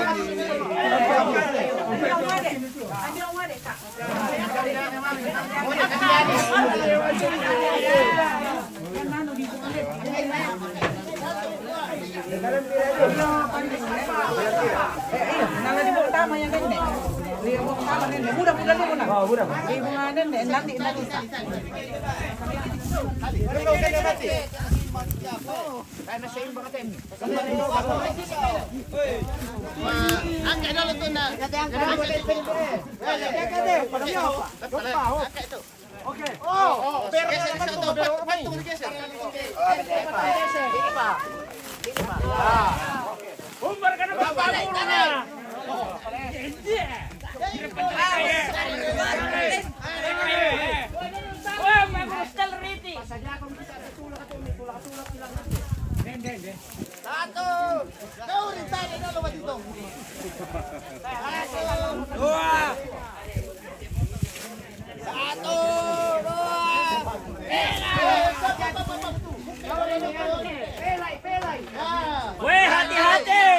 Nala di bawah tama yang kan, Nek. Di bawah tama, Nek. Muda, muda dulu, Nek. Oh, muda. Di bawah, Nek, nanti, nanti. Karena seimbang katanya. Angkat dulu tuh, Nak. Angkat itu. Oke. Oh, oh, biar geser, geser, geser, geser. Geser, geser. Ini, Pak. Ini, Pak. Ya. Oke. Umbar kana balik, balik, balik. Wah, bagus sekali, Riti. Satu. Kau di sana, dulu, Batito. Satu. Dua. Satu, dua. Pelai. Weh, hati-hati.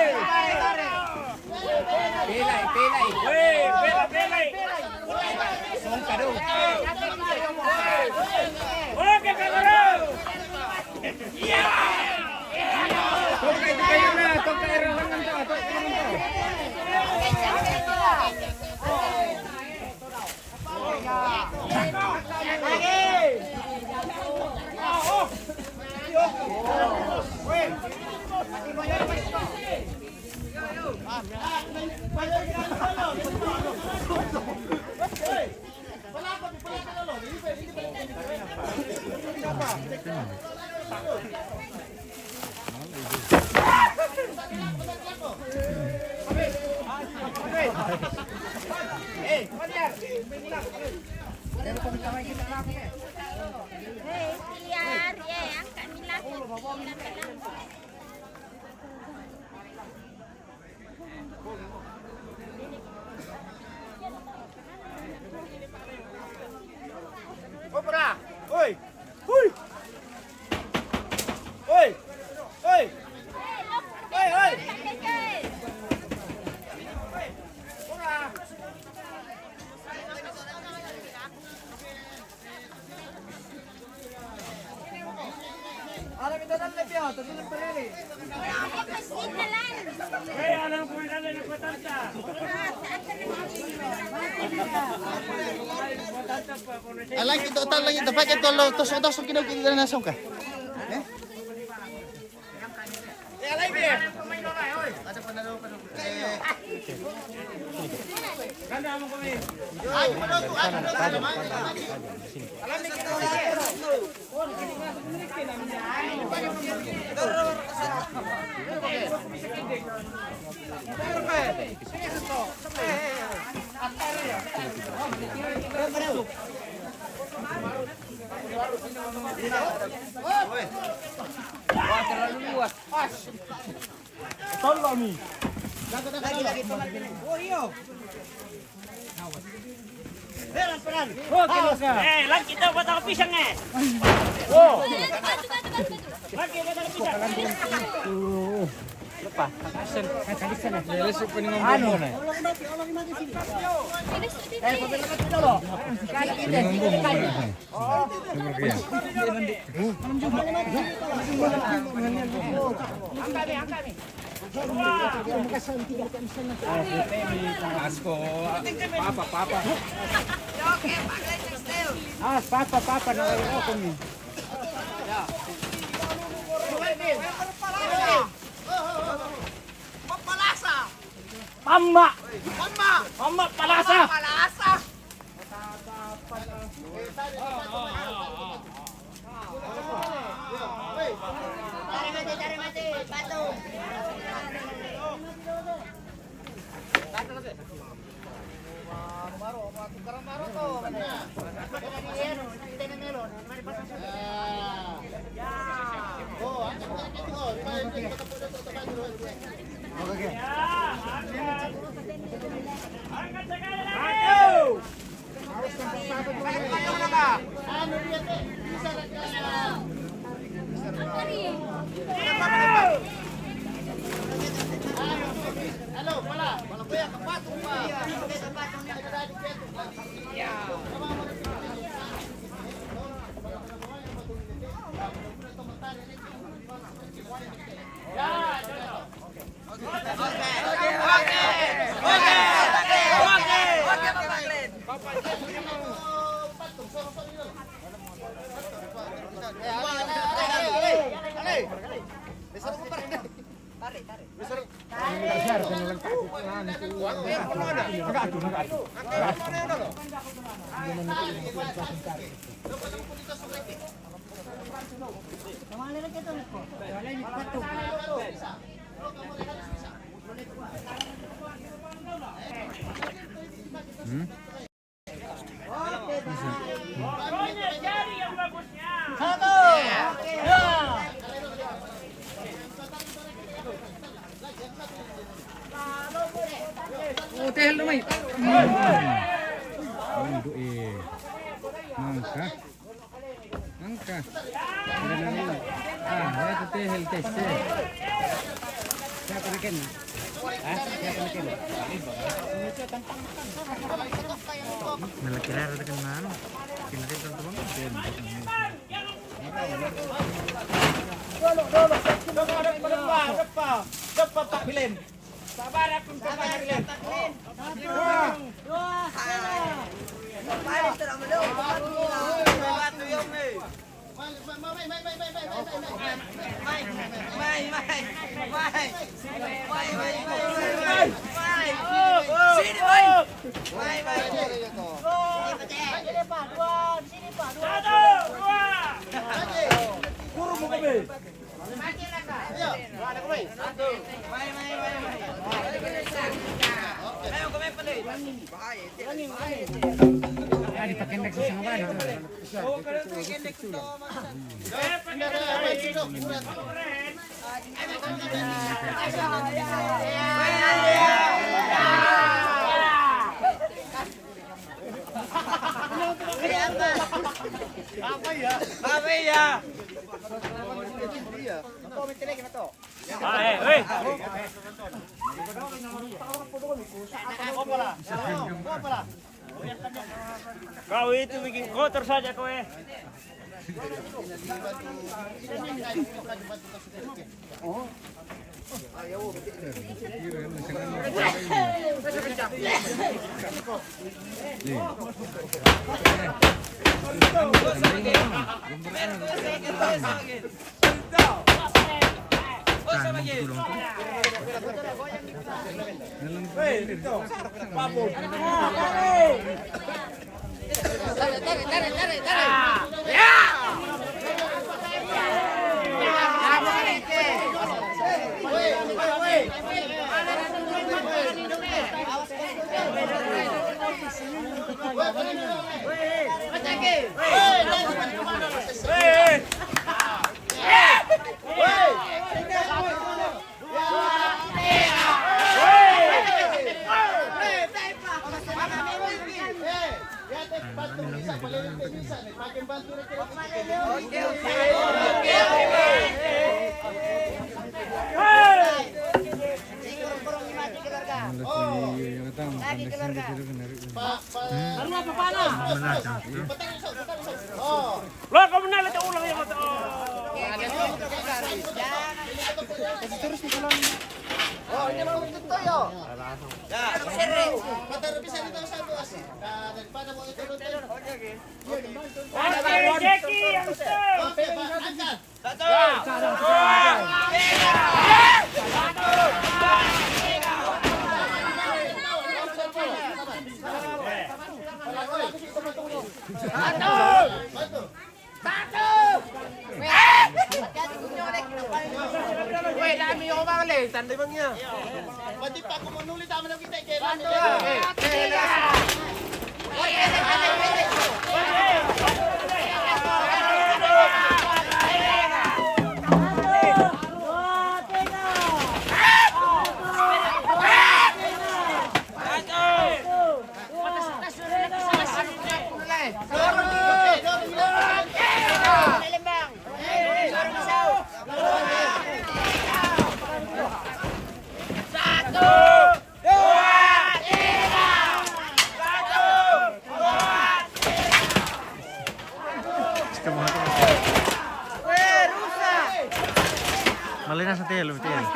Pelai, pelai. Weh, pelai, pelai. Songka dong. Oke, Kak Guru. Iya. Tongka itu kayaknya, tongka air lengan tuh, tongka lengan tuh. Kopra! Oi! Hui! Oi! Oi! Oi, oi! Kopra! Alang kita utang lagi, dapat kita lo tosok-tosok kita, kita na songka. Eh? Wah, terlalu luas. Tolong nih. Lagi, lagi, tolong. Oh, iya. Eh, lang kita buat apa pisang, eh? Oh. Lagi buat apa pisang? Lepas. Action. Action. Anu. Eh, pabila ka dolo. Angkat ni, angkat ni. Asko, papa, papa. Ah, papa, papa, na kayo ko ni. Mapalasa. Mama. Mama. Mama palasa. Palasa. Oh, tehel do mai. Nangka. Angka. Ah, ya tu tehel tese. Siapa nak kena? Ah, siapa nak kena? Nalaki rara da kena anu. Kena dia tuan tuan. Dolo, dolo. Depa, depa, depa, depa, Pak Bilen. Sabar, aku. Sabar, Pak Bilen. Dua, dua, satu. Balik, terang belum. Batu yang ni. Apa ya? Apa ya? Ah, eh, eh. Kau itu bikin kotor saja kau, eh. Lo, kamu na lang ulang yung mata. Kasi terus ito lang. Oh, ini mau tutup yo. Ya. Pataro bisa dito sa ato, asi. Ah, nagpada mo ito, ito. Okay, Jackie, ang style. Okay, ba, angkat. Weh, dami yung bang le, tanda bang niya. Pati pa kumunuli, tama na kita, kailan nila. Malinas na tayo, lumitayo.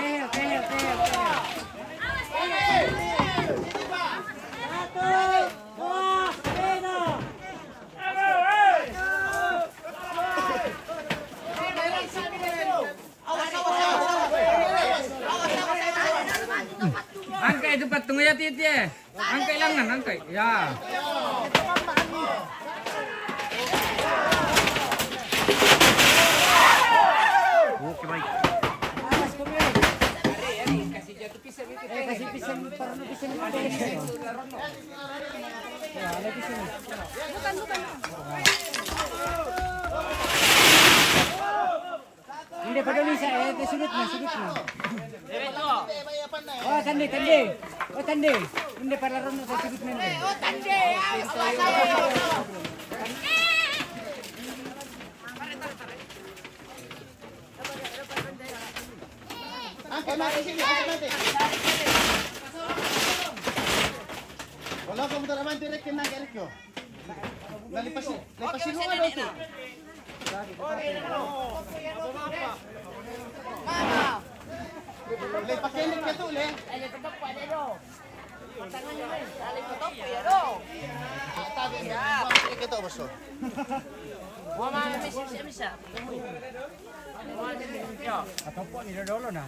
Angkay, ito pa, tungo yati iti eh. Angkay lang nan, angkay. Ya. Okay, bye. Hindi, padali sa, eh, sugit na, sugit na. Oh, tandi, tandi. Oh, tandi. Hindi, para ron sa sugit na. Oh, tandi. Angkat natin sini, angkat natin. Wala ko mo naman direct na, direct ko. Nalipas, nalipas mo ba ito? Nalipas ka ito, le. Tabi, tabi, tabi, tabi, boss. Atau po, nilololo na.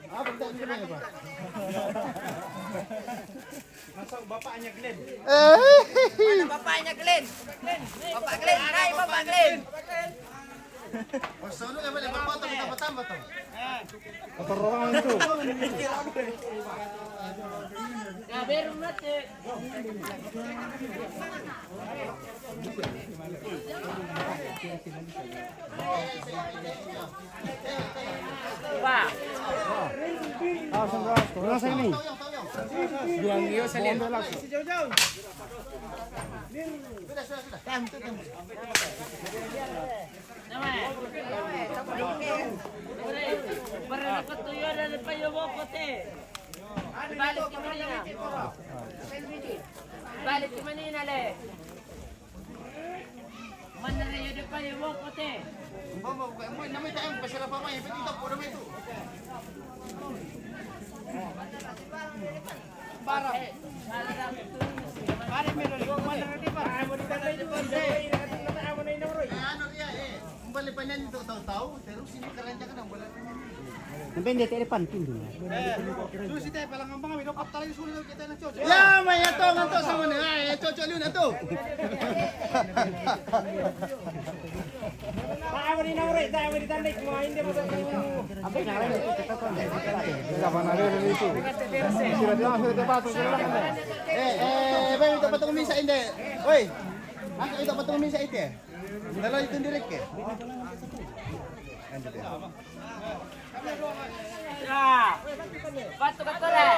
Apa kita ini, Pak? Masuk bapaknya Glenn. Eh. Mana bapaknya Glenn? Bapak Glenn, hai Bapak Glenn. Masuk lu, apa, apa, apa, apa, apa, apa, apa? Kotor ruangan itu. Ya, biar mati. Pak. Ah, sandal. Sandal saya ini. Buang dia salir. Balik ke mana? Balik ke mana, le? Mana dia depan dia bawa kote? Mama, bukan main, nama tak yang pasal apa main? Betul tak? Bodoh itu. Barang. Ada melo ni, mana dia, Pak? Anu dia, eh, kembali panjang itu tahu-tahu terus ini keranjang kan bola. Sampai dia tak depan pintu. Eh, tu si teh palang gampang, ambil dokter tali suruh kita nak cocok. Ya, mai ya, tong, tong sama ni. Ai, cocok liu nak tu. Apa yang ada itu? Sudah dia, sudah dia patut, sudah dia. Eh, eh, bang, minta patung misa ini. Oi. Angkat minta patung misa itu. Dalam itu direct ke? Anda dia. Ya. Bantu, bantu, le.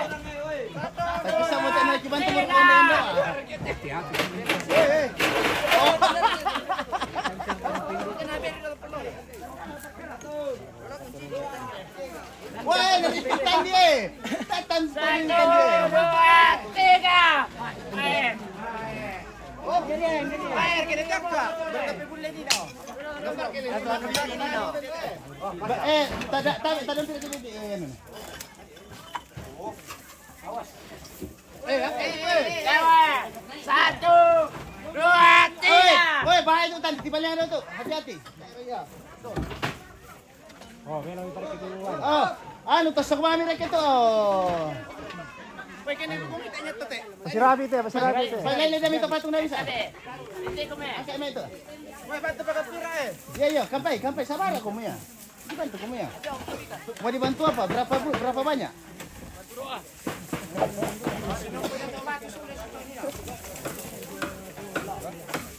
Tak bisa mau tak naik bantu, bantu, bantu, bantu. Eh, eh. Oh. Woi, dari Titan dia. Titan paling kan dia. Satu, dua, tiga. Main. Oh, kiri, kiri. Main, kiri, tak kuat. Berapa bulan ni tau? Berapa kali? Ba- eh, tak ada, tak, tak ada, tidak ada, tidak ada. Eh, apa? Eh, eh, eh. Satu, dua, tiga. Oi, oi, bahaya tu, Tan. Di balik ada tu. Hati-hati. Oh, anu, tas sa mami rek itu. Oh. Masih rapi tu, masih rapi tu. Pai, lai, lai, dami tu patung na bisa. Angkat mai tu. Iya, iya, kampai, kampai, sabar aku, Muya. Dibantu kamu ya? Mau dibantu apa? Berapa bu? Berapa banyak?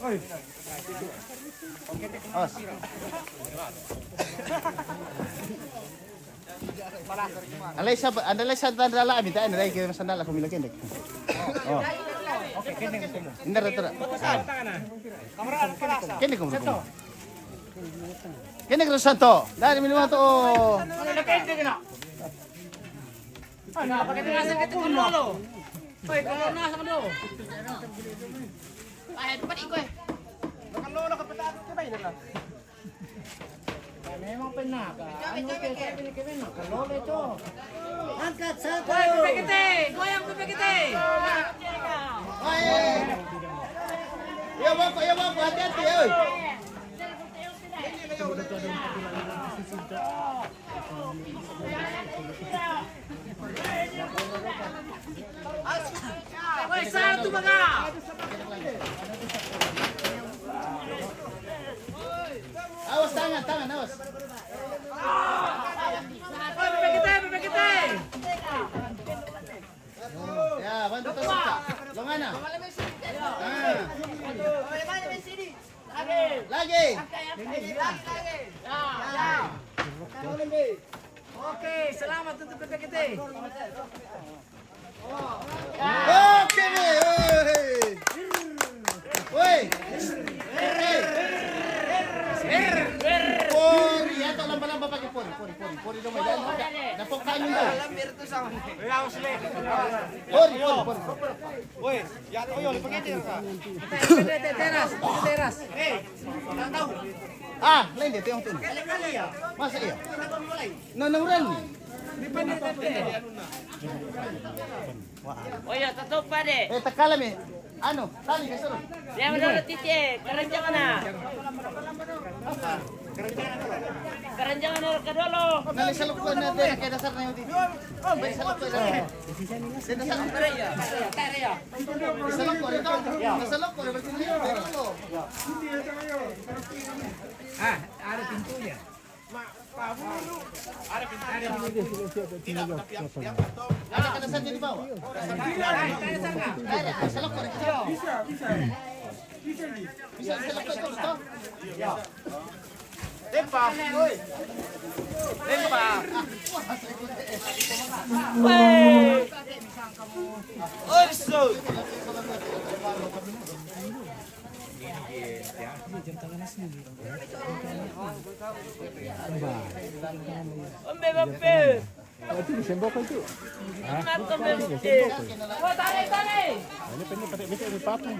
Oi. Awas. Alai sa, anda lai sa tanda la, ami ta, anda lai ke sandala ko mila kendek. Oh. Inda ra tara. Kendek ko mila. Kene kru santo. Dari minuman to. Ano na kayo tingin na? Ano na kayo tingin na? Ano na kayo tingin na? Ay, dapat iko eh. Nakalolo ka pa tayo, sabay na lang. Memang pernah ka. Ano kayo sa pinagkabin? Nakalolo ito. Angkat sa tayo. Hoy, pepekete! Goyang, pepekete! Ay! Iya, bako, iya, bako. Hati-hati, oy. Hoy, satu mga! Awas tangan, tangan, awas. Hoy, pepekete, pepekete! Ya, bantu tasukka. Longana. Ah. Lagi. Oke, selamat untuk pepekete. Oke, woi. Woi. Pori, ya, to lampa-lampa pakai pori, pori, pori, pori dong, ya. Dapat kayu dong. Pori, pori, pori. Woi, ya, to yo, pakai dia. Teras, teras. Eh, tak tahu. Ah, lain dia tengok tu. Masa iya? Na, na uran. Oh ya, tatopa de. Eh, takala mi. Anu, tali ke suruh. Dia udah titi, keranjang na. Keranjang na ke dulu. Nali salok ko na de, kaya dasar na yung titi. May salok ko na. Kaya dasar na. Salok ko rito. Salok ko rito. Ah, ada pintunya. Ada ka na sa dyan, di ba? Ay, salok ko rin. Bisa, salok ko ito, ito. Lempa. Lempa. Wey. Oiso. Ombe bape. Oh, itu disembuhkan itu. Hah? Ini pendek, pendek, pendek, ini patung.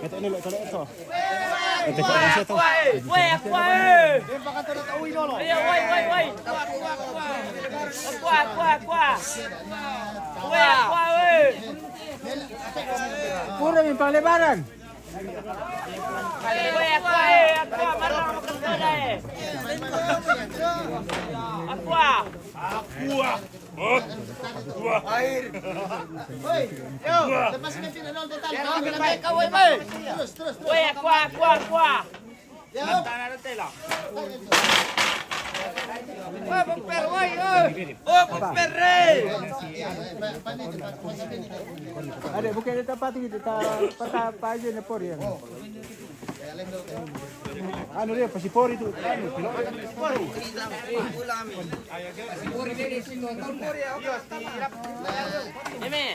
Kata ini, kalau itu. Weh, aku, weh. Weh, aku, weh. Aku, aku, aku. Weh, aku, weh. Pura mi palebaran. Aqua, eh, aqua, marrón, aqua, eh. Aqua. Aqua. Aqua. Aqua. Terus, terus, terus. Weh, aqua, aqua, aqua. Ada, bukan dia tempat itu, tempat apa aja ni, Pori, ya. Anu dia, pasi Pori tu. Anu, pilot. Ini.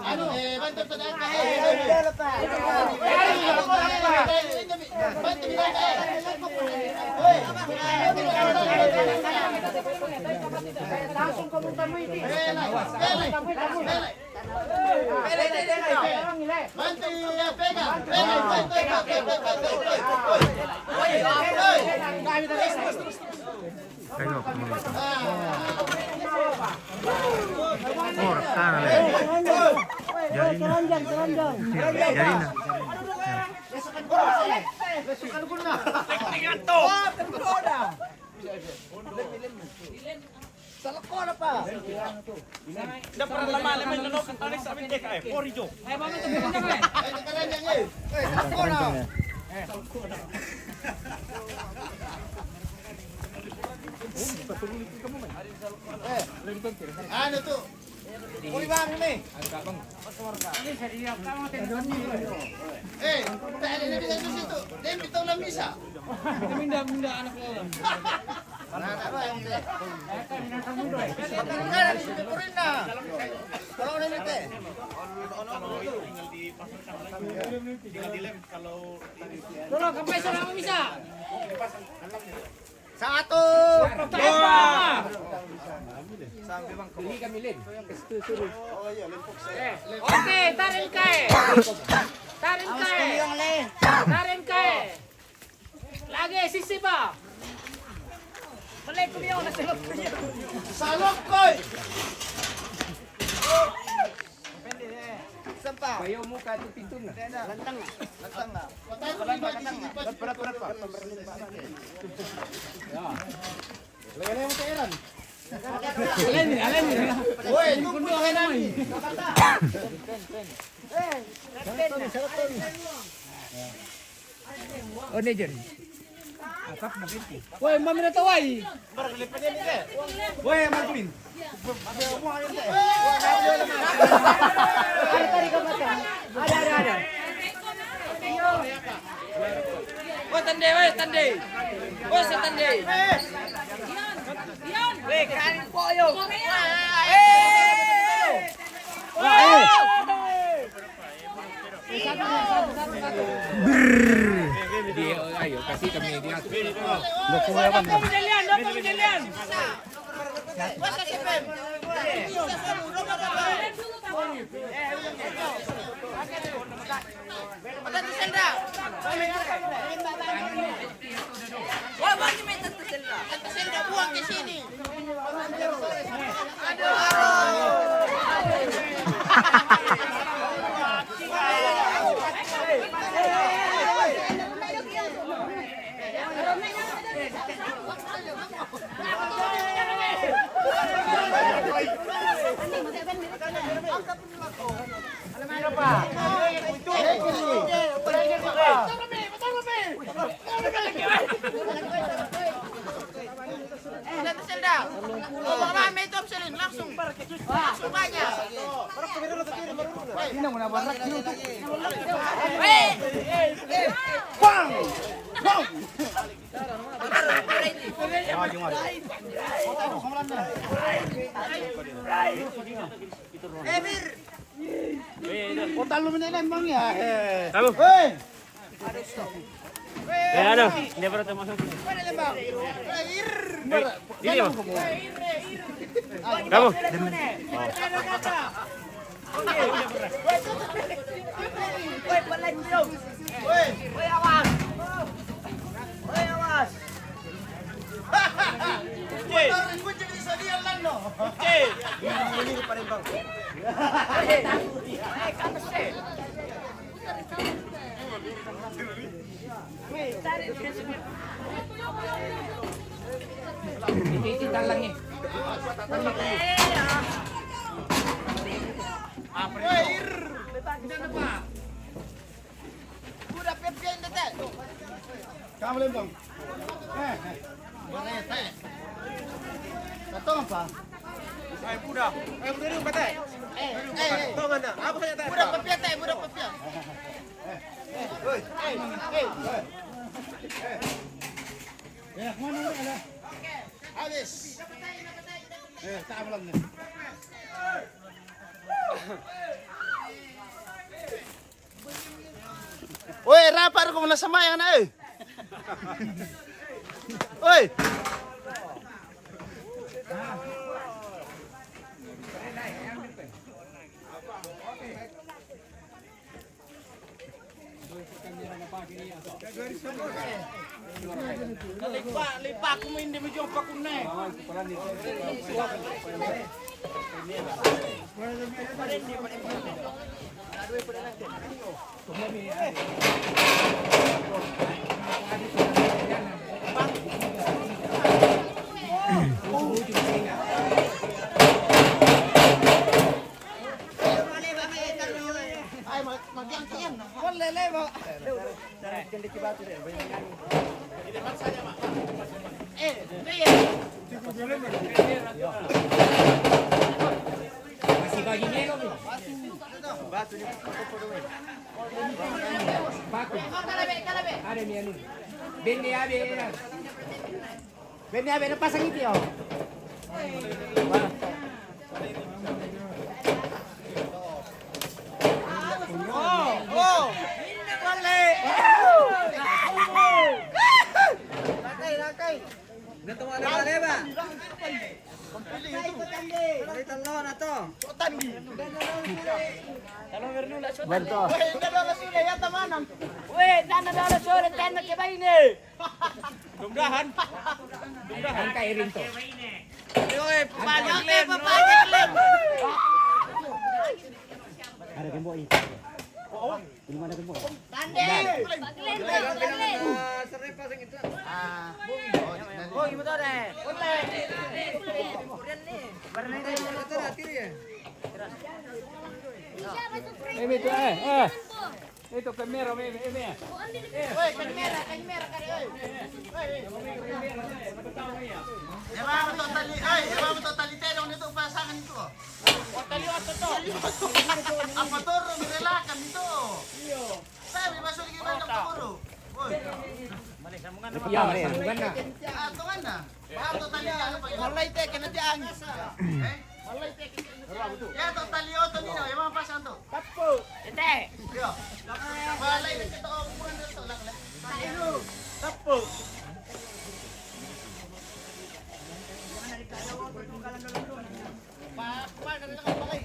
Anu, eh, bantu tu dah, eh. Bantu bilang, eh. Langsung kau minta muiti. Bantu, ya, pegang. Pegang, pegang, pegang. Ayo, oh, rekan, le. Jarina. Jarina. Salakon apa? Nda pernah lama, lama itu, no, kan, tarik sampai T K F, Pori jo. Eh, salakon ah. Eh, anu tu. Pori bang ni. Eh, tak ada ni bisa susu tu. Dia minta ulang bisa. Minda, minda anak lo. Tolong, sampai seorang bisa. Satu, dua. Oke, tarik kae. Tarik kae. Tarik kae. Lagi, sisi, Pak. Salakoi. Sempat. Bayo muka tu pintu na. Lantang na. Lantang na. Berapa, berapa? Ya. Woi, tunggu, Heran. Oh, ni je. Atap na binti. Woi, mami na tawai. Woi, Marvin. Ada tadi kau baca. Ada, ada, ada. Woi, tande, woi, tande. Woi, setande. Woi, kali poyo. Eh. Brrr. Dia, ayo, kasih kami dia. Nda pung apa? Nda pung jelian, nda pung jelian. Wah, bagi minta tu sendal. Kota lu meneleng bang ya. Kamu? Hei. Eh, ada. Dia pernah termasuk. Ini, Bang. Kamu? Woi, awas. Woi, awas. Oke. Oke. Ini Palembang. Kamu lempang. Eh, eh. Mana ya, Teh? Datang apa? Eh, budak. Eh, budak dulu, Teh. Eh, eh, eh. Datang, anak. Apa saja, Teh? Budak pepia, Teh, budak pepia. Eh, eh, eh. Eh, mana lu, ada? Habis. Eh, tak belum nih. Oi, rapa ko na sama yang na, eh. Oi. Lipa, lipa aku main di meja apa aku naik. Masih bagi melo, Mi. Batu. Ada mi anu. Bende abe. Bende abe na pasang itu, oh. Oh, oh. Balik. Lakai, lakai. Nato mo na ba? Ay, talo na to. Berto. Weh, dana dala sore, tana ke baine. Mudah-mudahan. Mudah-mudahan. Angka iring to. Yo, eh, papanya, eh, papanya, eh. Ada gembok ini. Ini mana gembok? Tande. Pak Glenn, Pak Glenn. Ah. Oh, ibu tahu deh. Ini tuh, eh, eh. Itu kamera, me, me, me. Woi, kamera, kamera, kare, oi. Oi, oi. Eba mo to tali, oi, eba mo to tali terong itu pasangan itu. O, tali oto to. Apa toro merelakan itu? Iyo. Saya mi masuk lagi banyak toro. Woi. Iya, sambungan na. Ah, to mana? Bato tali, ano pa yun? Malay te, kena ti angin. Eh? Malay te, kena ti angin. Ya, to tali oto nino, yung mga pasanto. Tapo. Ete. Yo. Malay na kita, oh, kuwan na to, lang, lang. Tapo. Pa, kuwan na lang, malay.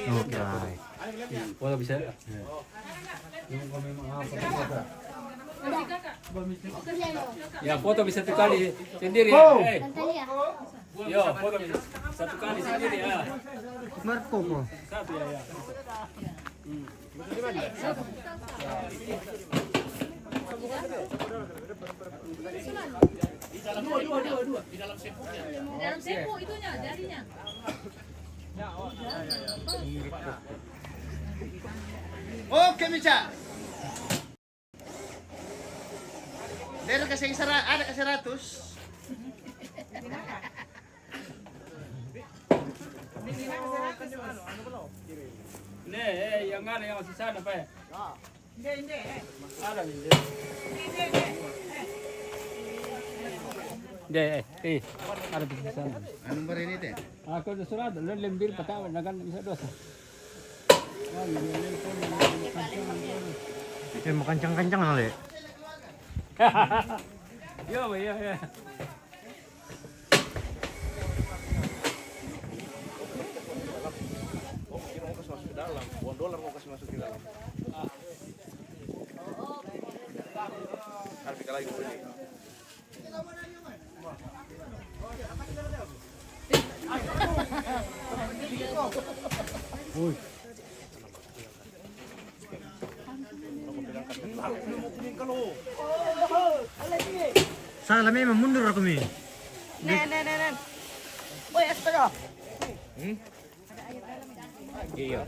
Oke. Foto bisa. Ya, foto bisa satu kali sendiri. Oh. Hei. Yo, foto bisa satu kali sendiri ya. Marco, po. Satu ya, ya. Di dalam sempu itunya, jarinya. Oke, Mica. Dari kasih sera-, ada kasih seratus. Ini, eh, yang ada yang masih sana, Pak. Ada ni. Dia, eh, eh, ada di sana. Anu, baru ini teh. Aku sudah surat, lu lembir peta, dengan bisa dosa. Eh, mau kencang-kencang, Le. Iya, iya, iya. Uang dolar mau kasih masuk ke dalam. Harus kita lagi beli. Salah memang, mundur aku mi. Nen, nen, nen, nen. Woi, astaga. Hmm? Iya.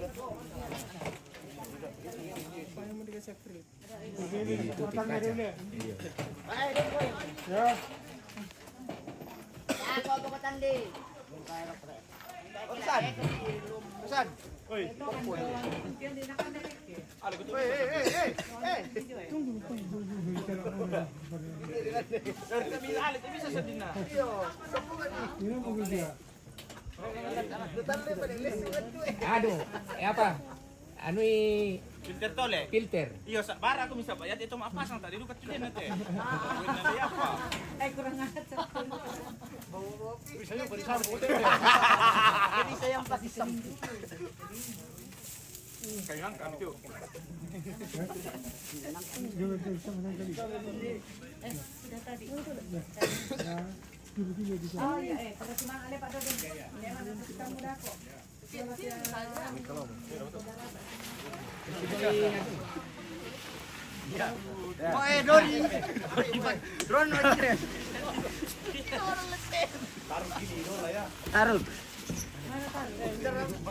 Itu di kaca. Iya. Ya. Ya, kau buka tandi. Pesan. Pesan. Oi. Oi, eh, eh, eh, eh. Tunggu, tunggu, tunggu, tunggu. Dari kami alih, bisa sedina. Iya. Ini mau kerja. Aduh, eh, apa? Anu i filter tole. Filter. Iyo, sa-, bara aku bisa bayar itu mau pasang tadi, luka tuh dia nanti. Benar ya, apa? Eh, kurang ajar. Bisa yang beri sampul. Bisa yang pasti sampul. Kayak angkat, yuk. Eh, sudah tadi. Oh, iya, eh, kalau cuma ada Pak Dodon. Iya, iya. Dia mana kita muda kok. Oh, eh, Dori. Ron, Ron. Taruh gini dulu lah ya. Taruh.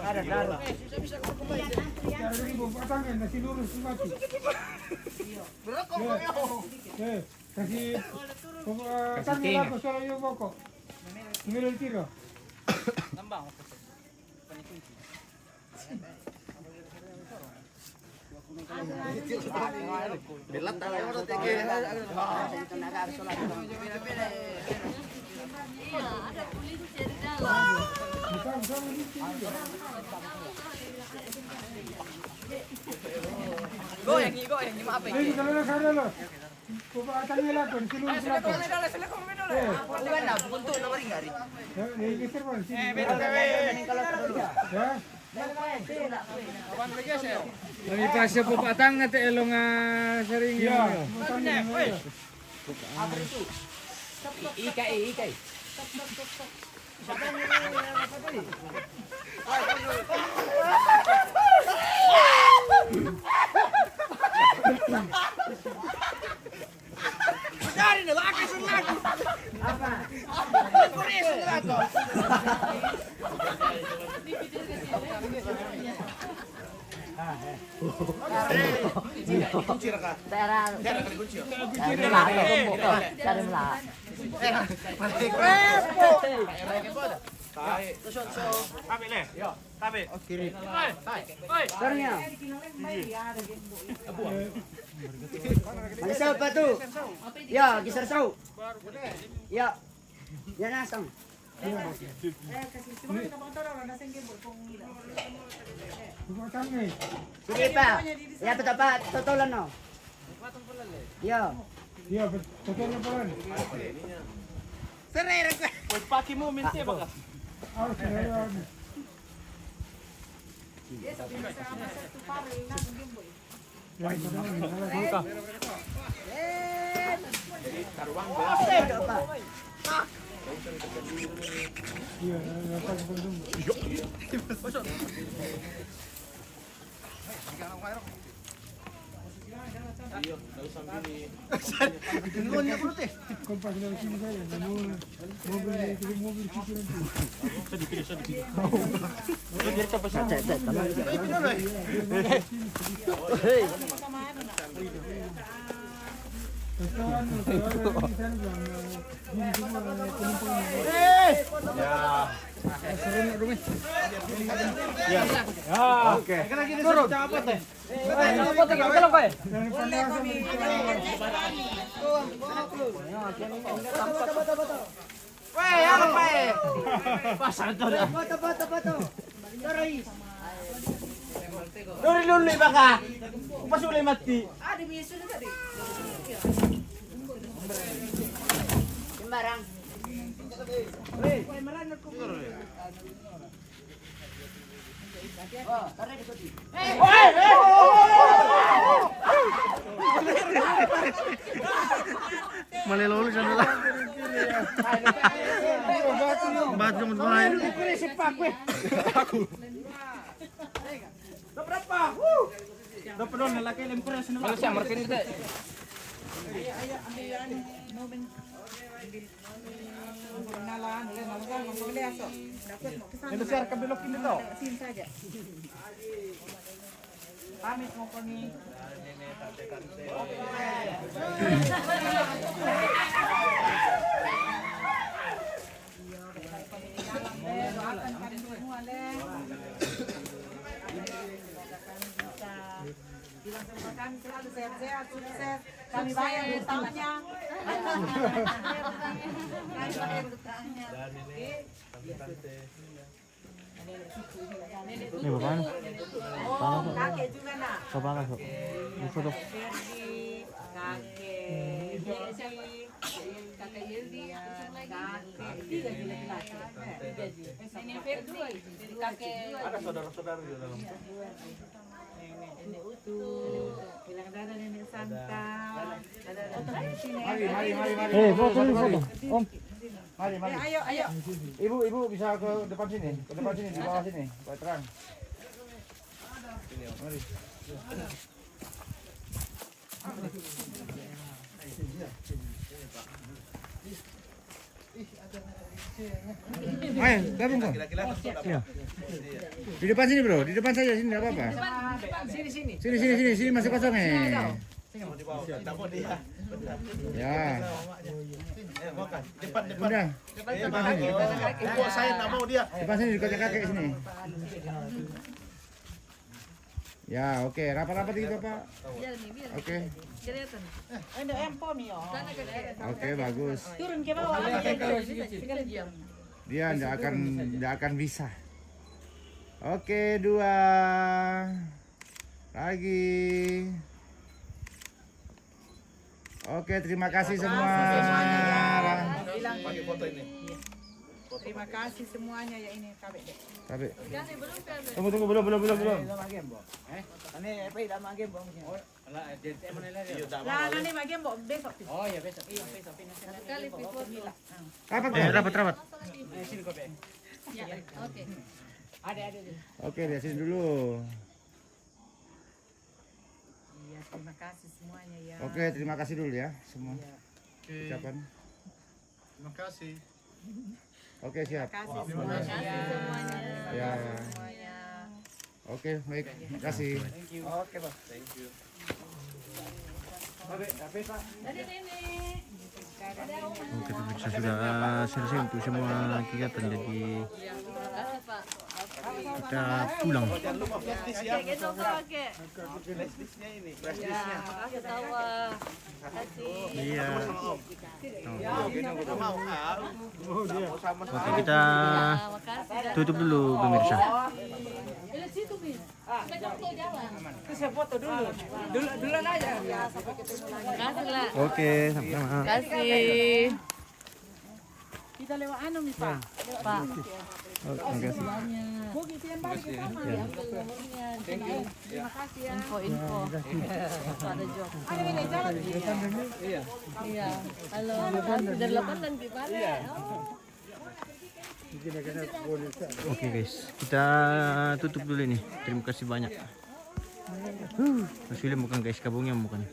Ada taruh. Taruh di bawah batang, nasi lurus, mati. Berapa kau? Eh, kasih, eh, kasih tangan tinggi. Aku suruh yuk bokok. Ngilu tiro. Tambang. Goyang ni, goyang ni, maaf. Ini kalau nak sana lah. Coba tanya lah, kan, sini. Eh, sini, sini, sini, sini. Eh. Bukan dah, bukan tu, nomor ringgit. Ya, ini geser, Bang, sini. Eh, beda, beda, beda. Ya. Kami pasya po patang ate elong, ah, sering. Iya. Ikai, ikai. Dari na laki sa laki. Apa? Kunci ra ka? Dari lah. Tabe le. Tabe. Oi. Oi. Ternyata. Malisaw pa tu. Ya, gisar saw. Ya. Ya, nasang. Sige pa. Ya, pa, pa, totolan, no. Ya. Ya, totolan pa rin. Serera ko. Paki mo, minti ba ka? Ah, serera. Ya. Ya. Oke. Turun. Weh, apa, eh? Pasar tu dah. Bato, bato, bato. Tarai. Dori luli baka. Pas ulay mati. Sembarang. Malay lolo sana lah. Bat kamu tuh. Aku. Berapa? Berapa doang laki lempar sana. Kalau siang mereka ni tak. Kenalan, udah nalaga, ngomong dia, so. Dapat mau pesan. Ini siar ke belok ini tau. Sini saja. Pamit mau pergi. Iya, dalam deh, doakan kami semua deh. Bilang sama kami selalu sehat-sehat, sukses. Kami bayar utangnya. Kami bayar utangnya. Oke. Ini bapaknya. Oh, kakek juga, nak. Bapaknya, Kak. Ini foto. Ferdi, kakek Yeldi, kakek Yeldi, terus yang lain. Kakek, tiga ji laki-laki. Tiga ji. Nenek Ferdi, kakek. Ada saudara-saudara di dalam. Nenek Utu. Bilang dadah Nenek Santa. Dadah, dadah. Sini, sini. Mari, mari, mari, mari. Eh, foto, foto. Om. Mari, mari. Eh, ayo, ayo. Ibu, ibu bisa ke depan sini, ke depan sini, di bawah sini, buat terang. Mari. Ayo, gabung, Bang. Iya. Di depan sini, Bro. Di depan saja, sini, nggak apa-apa. Sini, sini. Sini, sini, sini, sini masih kosong, eh. Sini, mau dibawa. Nggak mau dia. Ya. Eh, bukan. Depan, depan. Udah. Depan, depan sini, depan sini. Pokok saya nggak mau dia. Depan sini, dekatnya kakek sini. Ya, oke. Rapat-rapat dikit, Bapak. Biar nih, biar. Oke. Kelihatan. Ada empom, yo. Sana ke kiri. Oke, bagus. Turun ke bawah. Tinggal diam. Dia nggak akan, nggak akan bisa. Oke, dua. Lagi. Oke, terima kasih semua. Bilang. Pakai foto ini. Terima kasih semuanya ya ini, Kabek, deh. Tapi. Tunggu, tunggu, belum, belum, belum, belum. Ini apa, tidak makan, Bang? Oh, lah, dia mana lagi? Lah, nanti makan, Bang, besok. Oh, iya, besok. Iya, besok. Satu kali, Bang. Rapat, eh, rapat, rapat. Eh, sini, Kabek. Ya, oke. Ada, ada, ada. Oke, lihat sini dulu. Iya, terima kasih semuanya ya. Oke, terima kasih dulu ya semua. Iya. Oke. Ucapan. Terima kasih. Oke, siap. Terima kasih semuanya. Ya. Terima kasih semuanya. Oke, baik. Terima kasih. Thank you. Oke, Pak. Thank you. Oke, pemirsa, sudah selesai untuk semua kegiatan, jadi kita pulang. Iya. Oke, kita tutup dulu, pemirsa. Itu saya foto dulu. Dulu, duluan aja. Makasih lah. Oke, sama-sama. Makasih. Pak. Makasih. Info, info. Ada job. Iya. Iya. Halo. Dari delapan dan gimana? Oh. Oke guys, kita tutup dulu ini. Terima kasih banyak. Huh, masih bukan guys, kabungnya bukan.